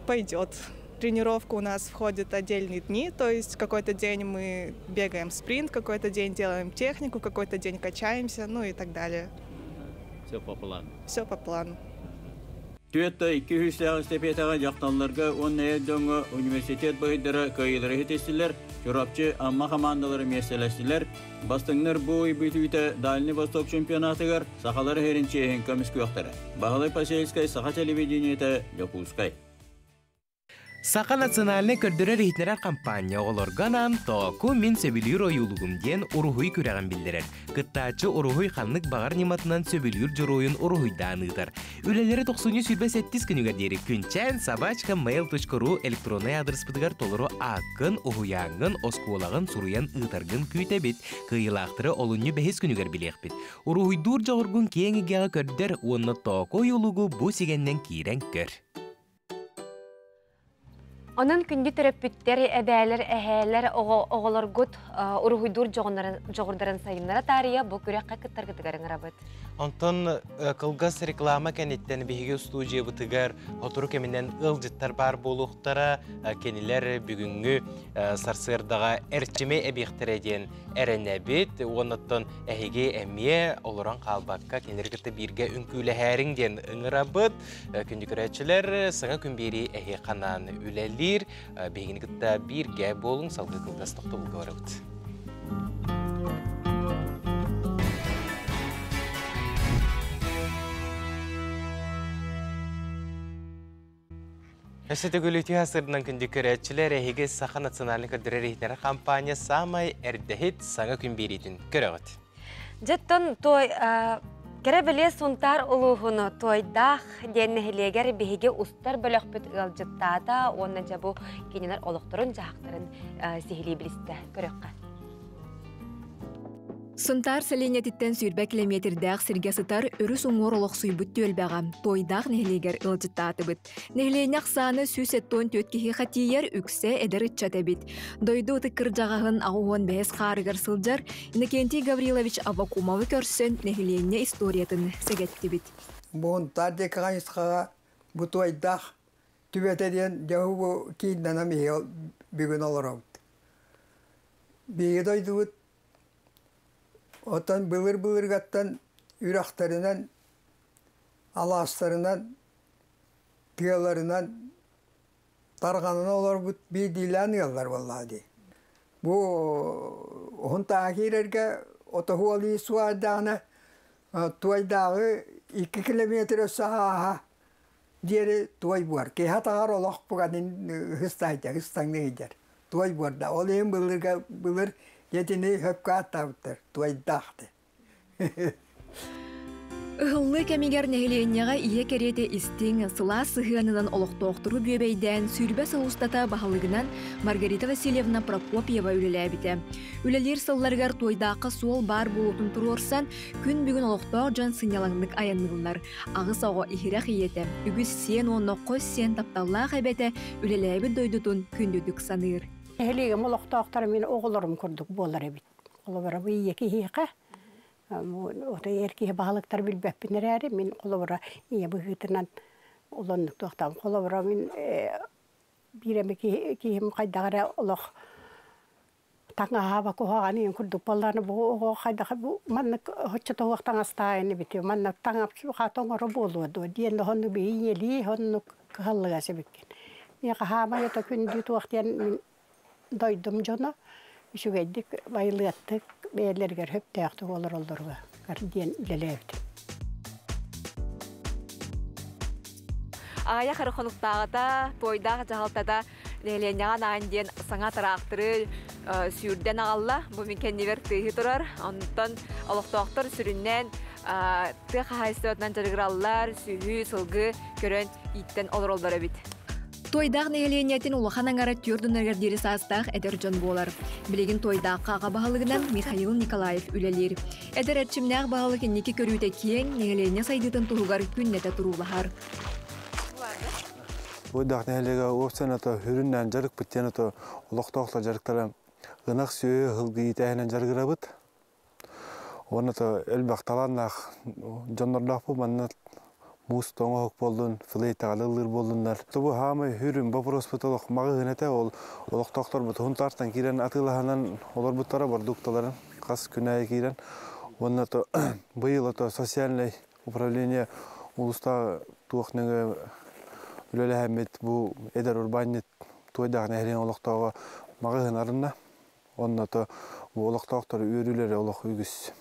пойдет. Тренировка у нас входит отдельные дни, то есть какой-то день мы бегаем спринт, какой-то день делаем технику, какой-то день качаемся, ну и так далее. Все по плану. Все по плану. Түөттэ икки сүүстээх эстафетаҕа дьахталларга уонна эр дьоҥҥо университет быһыйдара кыайыылары ситистилэр, Чурапчы, Амма хамаандалара миэстэлэстилэр. Бастыҥнар бу ый бүтүүтэ Дальний Восток чемпионатыгар сахалар иһэрин чиэһин көмүскүөхтэрэ. Баһылай Посельскай, Саха телевидениетэ, Дьокуускай. Саха национальнай көрдөрөр-иһитиннэрэр хампаанньа оҕолорго анаан Тооку мин сөбүлүүр ойуулугум диэн уруһуй күрэҕин биллэрэр. Кыттааччы уруһуй ханнык баҕар ньыматынан сөбүлүүр дьоруойун уруһуйдаан ыытар. Үлэлэри тохсунньу сүүрбэ сэттис күнүгэр диэри күнчээн собачка mail.ru электроннай аадырыспытыгар толору ааккын, уһуйааҥҥын, оскуолаҕын суруйан ыытаргын күүтэбит. Кыайыылаахтары олунньу бэһис күнүгэр билиэхпит. Уруһуйдуур дьоҕургун киэҥ эйгэҕэ көрдөр уонна Тооку ойуулугу бу сигэннэн киирэн көр. Онон күндү төрөппүттэр, эбээлэр, эһээлэр, оҕолоргут уруһуйдуур дьоҕурдарын сайыннара таарыйа бу күрэххэ кыттаргытыгар ыҥырабыт. Онтон кылгас реклама кэнниттэн биһиги устуудьуйабытыгар сотору кэминэн ыалдьыттар баар буолуохтара. Кинилэр бүгүҥҥү сарсыардаҕа эрчими эбиэхтэрэ диэн эрэнэбит. Уоннаттан эһиги эмиэ олорон хаалбакка кинилэри кытта бииргэ үҥкүүлэһээриҥ диэн ыҥырабыт. Күндү көрөөччүлэр, саҥа күн биэрии эһиэхэ анаан үлэлиир. Биһигини кытта бииргэ буолуҥ, салгыы кылгас тохтобулга барабыт. Өссө төгүл үтүө сырдынан күндү көрөөччүлэр, эһиги Саха национальнай көрдөрөр иһитиннэрэр компания саамай эрдэһит саҥа күн биэриитин көрөҕүт. Дьэттон той Кэрэ бэлиэ Сунтаар улууһун Туойдаах диэн нэһилиэгэр биһиги устар бөлөхпүт ыалдьыттаата уонна дьэ бу кинилэр олохторун-дьаһахтарын сиһилии билистэ. Көрүөххэ. Сунтаар сэлиэнньэтиттэн сүүрбэ килэмиэтирдээх сиргэ сытар өрүс уҥуор олохсуйбут түөлбэҕэ Туойдаах нэһилиэгэр ыалдьыттаатыбыт. Нэһилиэнньэ ахсаана 174 киһиэхэ тиийэр, үксэ эдэр ыччат эбит. Дойду ытык кырдьаҕаһын 85 хаарыгар сылдьар Иннокентий Гаврилович Аввакумовы көрсөн нэһилиэнньэ историятын сэгэттибит. Буунтаар диэки хайысхаҕа бу Туойдаах түбэтэ диэн дьэ бу кииннэнэн бүгүн олоробут. Биһиги дойдубут оттон былыр-былыргаттан үрэхтэринэн, алаастарынан, тыаларынан тарҕанан олорбут биирдиилээн ыаллар буоллаҕа дии. Бу уһун тааһа киирэргэ отоһуолуу суоһардаҕына туойдааҕы 2 километр өссө ааһа диэри туой буор. Киһи атаҕар олох буганын ыһыстаайдьар, ыстаҥныы сылдьар. Туой буорда. Ол иһин былырга былыр дьэтини хөпкө ааттаабыттар. Туойдаах диэн. Ыһыллыы кэмигэр нэһилиэнньэҕэ ийэ кэриэтэ истиҥ, сылаас сыһыанынан олохтоохтору бүөбэйдээн сүүрбэ сыл устата баһылыгынан Маргарита Васильевна Прокопьева үлэлээбитэ. Үлэлиир сылларыгар Туойдаахха суол баар буолуутун туруорсан, күн бүгүн олохтоох дьон сынньалаҥнык айанныыллар. Аҕыс оҕо иһирэх ийэтэ, үгүс сиэн уонна хос сиэн тапталлаах эбэтэ үлэлээбит дойдутун күндүтүк саныыр. Нэһилиэгим олохтоохторо мин оҕолорум курдук буолар эбит. Холобура, бу ийэ киһиэхэ ото эр киһи баһылыктар билбэппин эрээри, мин холобура ийэ быһыытынан олоннук туохтаам. Холобура, мин биир эмэ киһим хайдах эрэ олох таҥаһаба куһаҕан ийэн курдук буоллаҕына бу оҕо хайдах бу маннык оччотоһуох таҥастаайын эбит маннык таҥас хата оҥоро буолуо дуо диэн оннук биһи ийэлии оннук кыһаллыгас эбиккин. Миэхэ хаамай ото күндү туох диэн мин дойдум дьоно үчүгэйдик байылыаттык бэйэлэригэр сөптөөхтүк олороллоругар диэн үлэлээбитим. Аҕыйах эрэ хонуктааҕыта Туойдаах дьаһалтата нэһилиэнньэҕэ анаан диэн саҥа тыраахтыры сүүрдэн аҕалла. Бу мин кэннибэр тыаһыы турар. Онтон олохтоохтор сүрүннээн тыа хаһаайыстыбатынан дьарыгыраллар, сүөһү, сылгы көрөн ииттэн олороллор эбит. Туойдаах нэһилиэнньэтин улахан аҥара түөрт уонугар диэри саастаах эдэр дьон буолар. Билигин Туойдаахха аҕа баһылыгынан Михаил Николаев үлэлиир. Эдэр эрчимнээх баһылык инники көрүүтэ киэҥ, нэһилиэнньэ сайдыытын туһугар күннэтэ туруулаһар. Туойдаах нэһилиэгэ уопсайынан хүрүннээн дьарыкпыт диэн ото олохтоохтор дьарыктара ынах сүөһү сылгы иитээһинэн дьарыгырабыт. Уонна то элбэх талааннаах дьоннордоохпут манна муус тоҥоһук буоллун, флейтаҕа ыллыыр буоллуннар. Бу хаамай хүрүн боппуруоспут олох маҕаһыын этэ, ол олохтоохторбут Һунтаартан киирэн атыылаһанан олорбуттара бордуукталарын хас күн аайы киирэн. Уонна то быйыл ото социальнай управление улуустааҕы туох нөҥүө үлэлэһэммит бу эдэр урбаанньыт туойдаах нэһилиэнньэ олохтооҕо маҕаһыын арынна. Онно то бу олохтоохтор үөрүүлэрэ олох үгүс.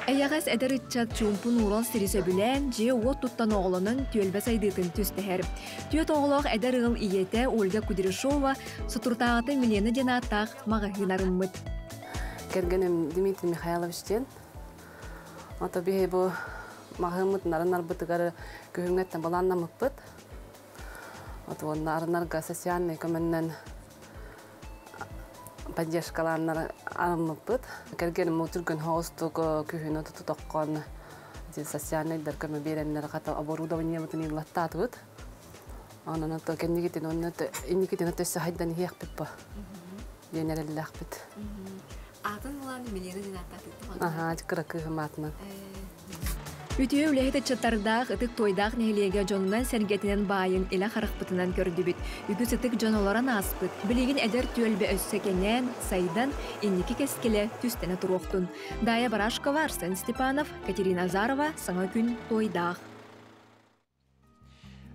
Эйэҕэс эдэр ыччат чуумпу нуурал сири сөбүлээн, дьиэ-уот туттан оҕолонон түөлбэ сайдыытын түстэһэр. Түөрт оҕолоох эдэр ыал ийэтэ Ольга Кудряшова соторутааҕыта Милена диэн ааттаах маҕаһыын арыммыт. Кэргэним Дмитрий Михайлович диэн. Ото биһи бу маҕаһыыммыт нарын арбытыгар күһүҥҥэттэн былааннаммыппыт. От уонна арынарга социальнай көмөннөн поддержкалааннар арыммыппыт. Кэргэним түргэн соҕустук күһүнү тутутоххон социальнайдар көмө биэрэннэр хата оборудованиебытын ыллаттаатыбыт. Онон ото кэннигитин онно инникитин өссө хайдан иһиэхпит бу диэн эрэллээхпит. Атын булан Милена диэн ааттаатыттым. Аха, кыра кыыһым аатынан. Үтүө үлэһит ыччаттардаах, ытык туойдаах нэһилиэгэ дьонунан-сэргэтинэн баайын илэ харахпытынан көрдүбүт. Үгүс ытык дьон олорон ааспыт. Билигин эдэр түөлбэ өссө кэҥээн, сайдан, инники кэскилэ түстэнэ туруохтун. Дая Барашкова, Арсен Степанов, Катерина Азарова, Саҥа күн, Туойдаах.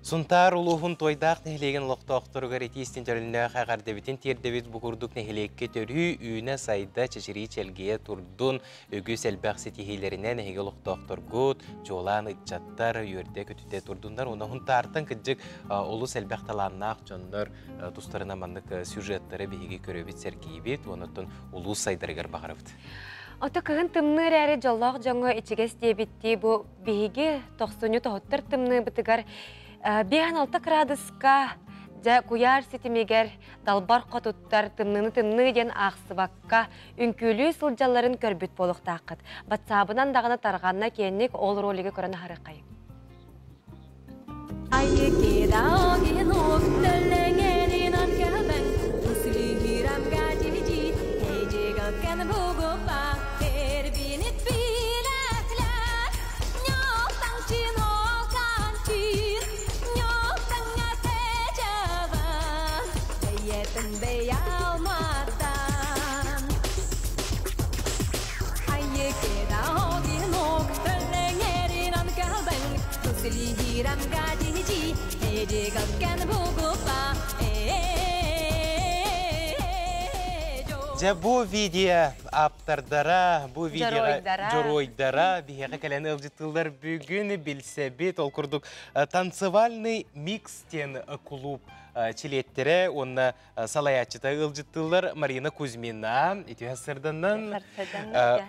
Сунтаар улууһун Туойдаах нэһилиэгин олохтоохторугар итии-истиҥ төлөннөөх эҕэрдэбитин тиэрдэбит бу курдук нэһилиэккэ төрүү, үүнэ-сайда, чэчирии-чэлгийэ турдун, үгүс элбэх ситиһиилэринэн эһиги олохтоохторгут, чуолаан ыччаттар үөрдэ-көтүтэ турдуннар. Уонна Сунтаартан кырдьык олус элбэх талааннаах дьоннор тустарынан маннык сюжеттары биһиги көрөбүт, сэргиибит, уонна оттон улуус сайдарыгар баҕарабыт. Ото кыһын тымныы эрээри дьоллоох дьоҥҥо ичигэс диэбиттии бу биһиги тохсунньу тоһуттар тымныыбытыгар 56 кыраадыска дьэ куйаар ситимигэр далбар хотуттар тымныыны тымныы диэн аахсыбакка үҥкүүлүү сылдьалларын көрбүт буолуохтааххыт. Батсаабынан даҕаны тарҕанна киэнник ол ролигы көрөн аһарыаххайыҥ. Дьэ бу видео ааптардара, бу видеоҕа дьоруойдара биһиэхэ кэлэн ыалдьыттыыллар бүгүн билсэбит. Ол курдук танцевальный микс диэн клуб чилиэттэрэ уонна салайааччыта ыалдьыттыыллар Марина Кузьмина, үтүө сырданан,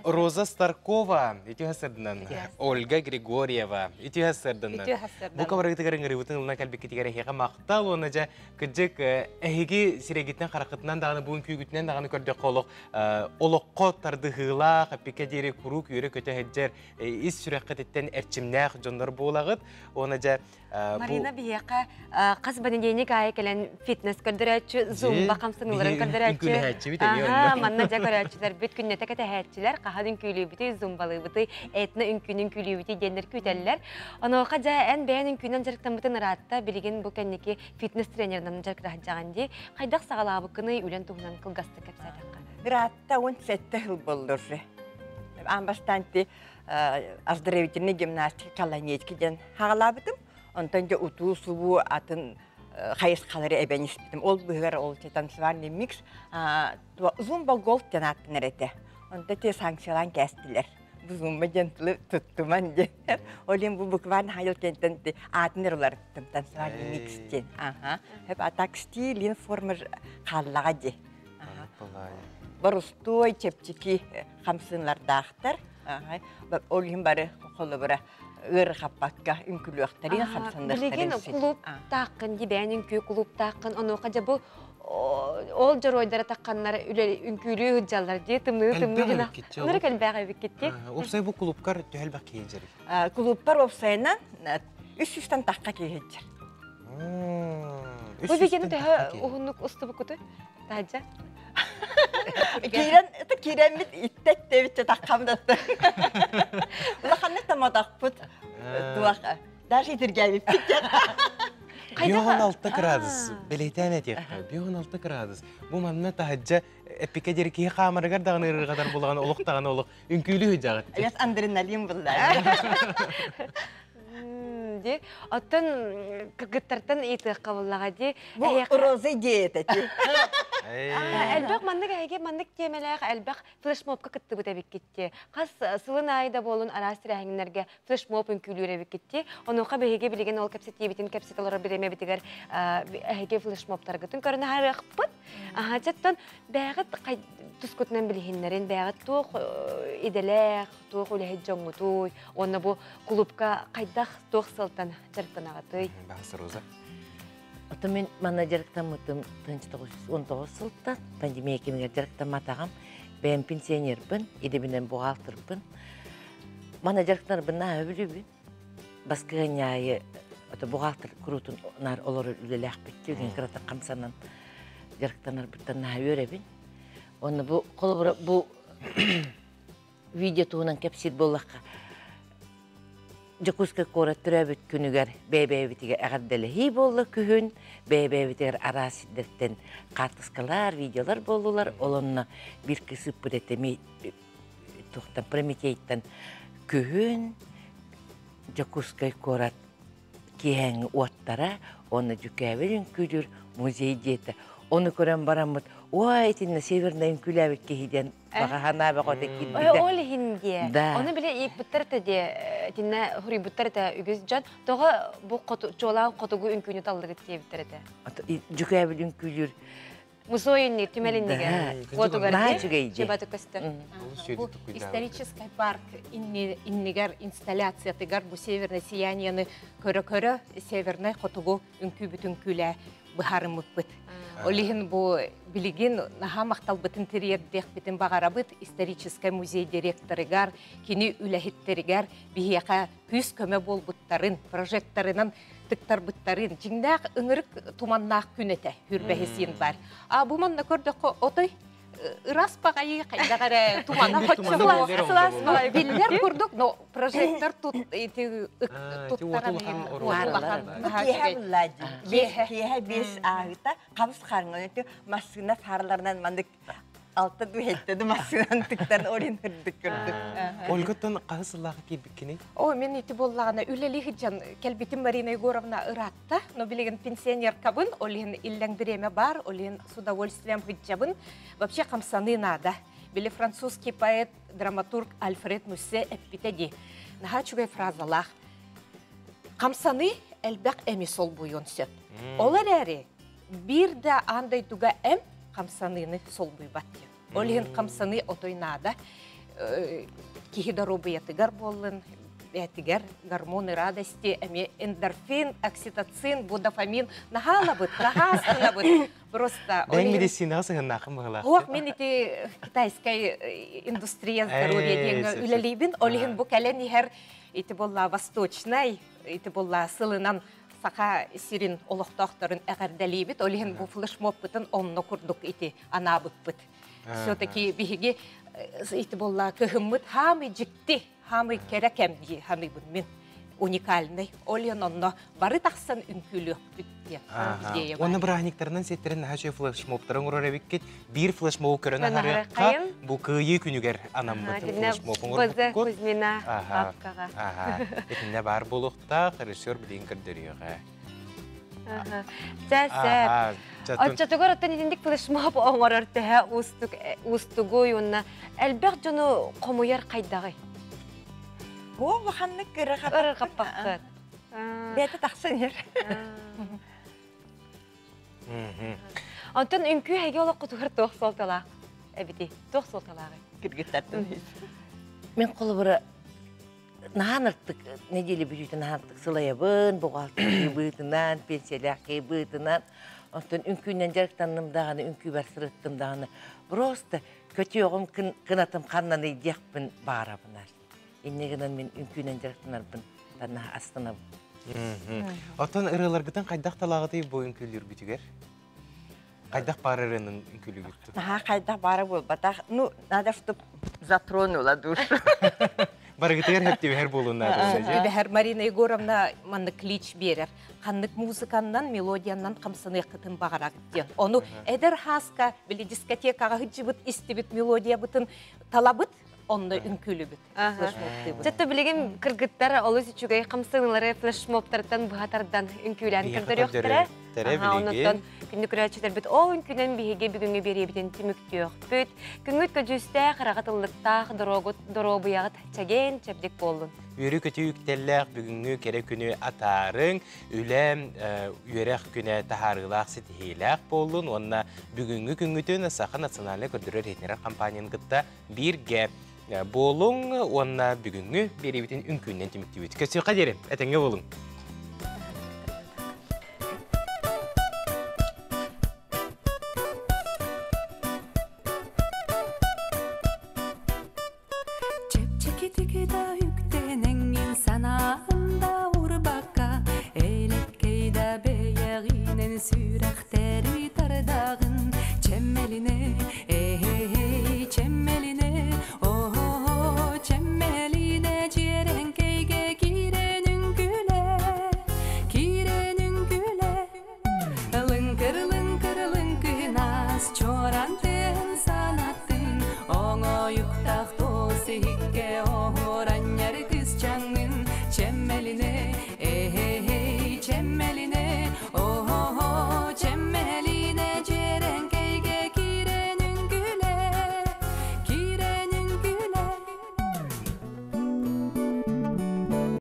Роза Старкова, үтүө сырданан, Ольга Григорьева, үтүө сырданан. Бу кабарыгытыгар ыҥырыыбытын ылына кэлбиккитигэр эһиэхэ махтал уонна дьэ кырдьык эһиги сирэйгитинэн хараххытынан даҕаны буун күүгүтүнэн даҕаны көрдөххө олох олоххо тардыһыылаах эппиккэ диэри куруук үөрэ-көтө сылдьар ис сүрэххититтэн эрчимнээх дьоннор буолаҕыт уонна дьэ Марина биһиэхэ хас понедельник аайы кэлэн фитнес көрдөрөөччү, зумба хамсаныыларын көрдөрөөччү. Аха, манна дьэ көрөөччүлэрбит күннэтэ кэтэһээччилэр, хаһан үҥкүүлүүбүтүй, зумбалыыбытый, этно үҥкүүнү үҥкүүлүүбүтүй диэннэр күүтэллэр. Онуоха дьэ эн бэйэн үҥкүүнэн дьарыктаммытын ыраатта, билигин бу кэнники фитнес тренеринэн дьарыктаһыдьаҕын дии. Хайдах саҕалаабыккыный, үлэн туһунан кылгастык кэпсээтэххэ. Ыраатта 17 жыл боллур. Аан бастаан оздоровительный гимнастика колонетки диэн хаҕалаабытым. Онтон дьэ утуу-субуу атын хайысхалары эбэн испитим. Ол быһыгар ол танцевальный микс зумба голд диэн ааттанар этэ. Онто те санкциялаан кээстилэр. Бу зумба диэн тылы туттуман диэн. Ол иһин бу буквально хайыл кентен аатын эруларыттым танцевальный микс диэн. Аха. А так стиль форма хааллаҕа дии. Борустуой чэпчэки хамсыыннардаахтар. Ол иһин бары холобура ыарырҕаппакка үҥкүлүөхтэрин, хамсаныахтарын Билигин клубтааххын, дибээн үҥкүү клубтааххын, онуоха дьэ бу ол дьоруойдара тахханнар үҥкүүлүү сылдьаллар дии, тымныы тымныы гына. Нырык элбэх эбиккит Уопсай бу клубкар төһө элбэх киһи дьэрий? Клубпар уопсайынан 300-тан тахха киһи сылдьар. Бу видеоны төһө уһуннук устубуккутуй? Таһырдьа. Киирэн, это киирэммит иттет дебитче таххамдатты. Улаханнык тамадахпыт. Туах даже итиргээбиппит. 56 градус. Бэлиэтээн этиэххэ. 56 градус. Бу манна таһырдьа эппикэ диэри киһи хаамарыгар даҕаны ырырҕатар булаҕын олох даҕаны олох үҥкүүлүү сылдьаҕыт. Эс адреналин булла. Ди. Оттон кыргыттартан ыйытыахха буллаҕа ди. Бу роза идеята ти. Элбэх маннык эһиги маннык тиэмэлээх элбэх флешмобка кыттыбыт эбиккит Хас сылын аайы да буолун араас тэрээһиннэргэ флешмоб үҥкүүлүүр эбиккит Онуоха биһиги билигин ол кэпсэтиибитин кэпсэтэ олорор бириэмэбитигэр эһиги флешмобтаргытын көрөн аһарыахпыт. Аһаачаттан бэйэҕит тускутунан билиһиннэрин, бэйэҕит туох идэлээх, туох үлэһит дьоҥҥутуй уонна бу кулуупка хайдах туох сылтан дьарыктанаҕытый? Баҕас Роза. Ото мин манна дьарыктаммытым 1919 сылтан пандемия кэмигэр дьарыктамматаҕым. Бэйэм пенсионербын, идэбинэн бухгалтербын. Манна дьарыктанарбын наһаа сөбүлүүбүн. Баскыһыанньаайы ото бухгалтер куруутун наар олорор үлэлээхпит түгэн кыратык хамсанан дьарыктанарбыттан наһаа үөрэбин. Уонна бу холобура бу Видео туһунан кэпсиир буоллахха, Дьокуускай куорат төрөөбүт күнүгэр бэйэ-бэйэбитигэр эҕэрдэлэһии буолла күһүн, бэйэ-бэйэбитигэр араас сирдэртэн хаартыскалар, видеолар буоллулар. Ол онно биир кыыс ыппыт этэ туохтан Прометейтан күһүн Дьокуускай куорат киэһээҥҥи уоттара уонна дьүкээбил үҥкүүлүүр музей диэтэ. Ону көрөн бараммыт, уой, итиннэ Севернай үҥкүүлээбит киһи диэн баҕа санаа бөҕөтө киирбитэ. Ол иһин диэ. Ону биле ииппиттэр этэ диэ, итиннэ хуруйбуттар этэ үгүс дьон. Тоҕо бу чуолаан хотугу үҥкүүнү таллыгыт диэбиттэр этэ. Дьүкээбил үҥкүүлүүр. Музей түмэлинниге. Да. Наһаа үчүгэй дии. Чебаты көстөр. Бу исторический парк иннигер инсталляциятыгар бу северное сияниены көрө-көрө северный хотугу үҥкүү бүтүҥкүүлэ быһарымыппыт. Олиһин бу билигин наһаа махталбытын тириэрдиэхпитин баҕарабыт исторический музей директорыгар, кини үлэһиттеригэр биһиэхэ күүс көмө буолбуттарын, прожекторынан тыктарбыттарын, дьиҥнээх ыҥырык туманнаах күн этэ, хүрбэһисиин бар. А бу манна көрдөххө отой ырас баҕайы хайдах эрэ тумана Тумана сылаас баҕайы биллэр курдук, но прожектор тут ити туттаран улахан Киэһэ булла дии. Киэһэ бес ааһыта хабыс харҥан өтө массыына фарларынан маннык алта ду хетте ду массыынан тыктан орин хырдык көрдүк. Ольгаттан хаһыс сыллааҕы киирбиккиний? О, мен ити боллаҕына үлэлии сылдьан кэлбитим Марина Егоровна ыраатта, но билигин пенсионеркабын, ол иһин иллэҥ бириэмэ бар, ол иһин с удовольствием сылдьабын. Вообще хамсаныы наада. Били французский поэт, драматург Альфред Муссе эппитэ дии. Наһаа үчүгэй фразалаах. Хамсаныы элбэх эми солбуйуон сөп. Ол эрээри биир да аан дойдуга эм хамсаныыны солбуйбат диэн. Ол иһин хамсаныы отой наада. Киһи доруобуйатыгар буоллун, бээтигэр гормоны радости, эмиэ эндорфин, окситоцин, бу дофамин наһаалабыт, наһаа астынабыт. Просто Бэйэҥ медицинаҕа сыһыннааххын быһыылаах. Ох, мен ити китайскай индустрия здоровья диэҥҥэ үлэлиибин. Ол иһин бу кэлэн иһэр ити буолла восточнай, ити буолла сылынан саха сирин олохтоохторун эҕэрдэлиибит. Ол иһин бу флешмобпытын онно курдук ити анаабыппыт. Все-таки биһиги ити буолла кыһыммыт хаамый дьикти, хаамый кэрэ кэм дии ханыыбын мин уникальный. Ол иһин онно бары тахсан үҥкүүлүөхпүт диэн идея бар. Уонна бырааһынньыктарынан сиэттэрин наһаа үчүгэй флешмобтарын оҥорор эбиккит. Биир флешмобу көрөн аһарыахха, бу Кыайыы күнүгэр анаммыт флешмоб оҥорбуккут. Кузьмина папкаҕа. Итиннэ баар буолуохтаах, режиссер билигин көрдөрүөҕэ. Чэ, сөп. Оччотугар оттон итинник флешмоб оҥорор төһө уустук уустугуй уонна элбэх дьону хомуйар хайдаҕый? Бу улаханнык ырырҕаппаккыт. Бэйэтэ тахсан иһэр. Онтон үҥкүү эһиги олоххутугар туох суолталаах эбитий? Туох суолталааҕый? Кыргыттартан Мин холобура наһаан артык неделя бүтүүтэ наһаан артык сылайабын, буҕаалтыр быытынан, пенсиялээх киһи быытынан. Онтон үҥкүүнэн дьарыктанным даҕаны, үҥкүүбэр сырыттым даҕаны. Просто көтүөҕүм кынатым ханнаный диэхпин баарабынар. Инньэ гынан мин үҥкүүнэн дьарыктанарбын наһаа астынабын. Оттон ырыаларгытын хайдах талааҕытый бу үҥкүүлүүргүтүгэр? Хайдах баар ырыанын үҥкүүлүүгүт? Наһаа хайдах баара буолбатах. Ну, надо, чтоб затронула душу. Барыгытыгар хэптибэһэр буолун наада. Түбэһэр Марина Егоровна маннык клич биэрэр. Ханнык музыканнан, мелодияннан хамсаныаххытын баҕарагыт диэн. Ону эдэр хааска били дискотекаҕа сылдьыбыт истибит мелодиябытын талабыт, онно үҥкүүлүбүт. Флешмобтыыбыт. Чөттө билигин кыргыттар олус үчүгэй хамсаныылары флешмобтартан быһа тардан үҥкүүлээн көрдөрүөхтэрэ. Оннуттан күндү көрөөччүлэрбит ол үҥкүүнэн биһиги бүгүҥҥү биэриэбитин түмүктүөхпүт. Күҥҥүт көдьүүстээх, ыраҕыт ыллыктаах, доруобуйаҕыт чэгиэн, чэбдик буоллун. Үөрүү-көтүү үктэллээх бүгүҥҥү кэрэ күнү атаарыҥ, үлэ, үөрэх күнэ таһаарыылаах, ситиһиилээх буоллун уонна бүгүҥҥү күҥҥүтүн Саха национальнай көрдөрөр-иһитиннэрэр компанияны кытта бииргэ буолуҥ уонна бүгүҥҥү биэриибитин үҥкүүннэн түмүктүүбүт. Көссүөххэ диэри, этэҥҥэ буолуҥ! Чэпчэкитик да үктэнэҥҥин санааҕын да урбакка, Элэккэй да бэйэҕинэн сүрэхтэри тардаҕын. Чэмэлинэ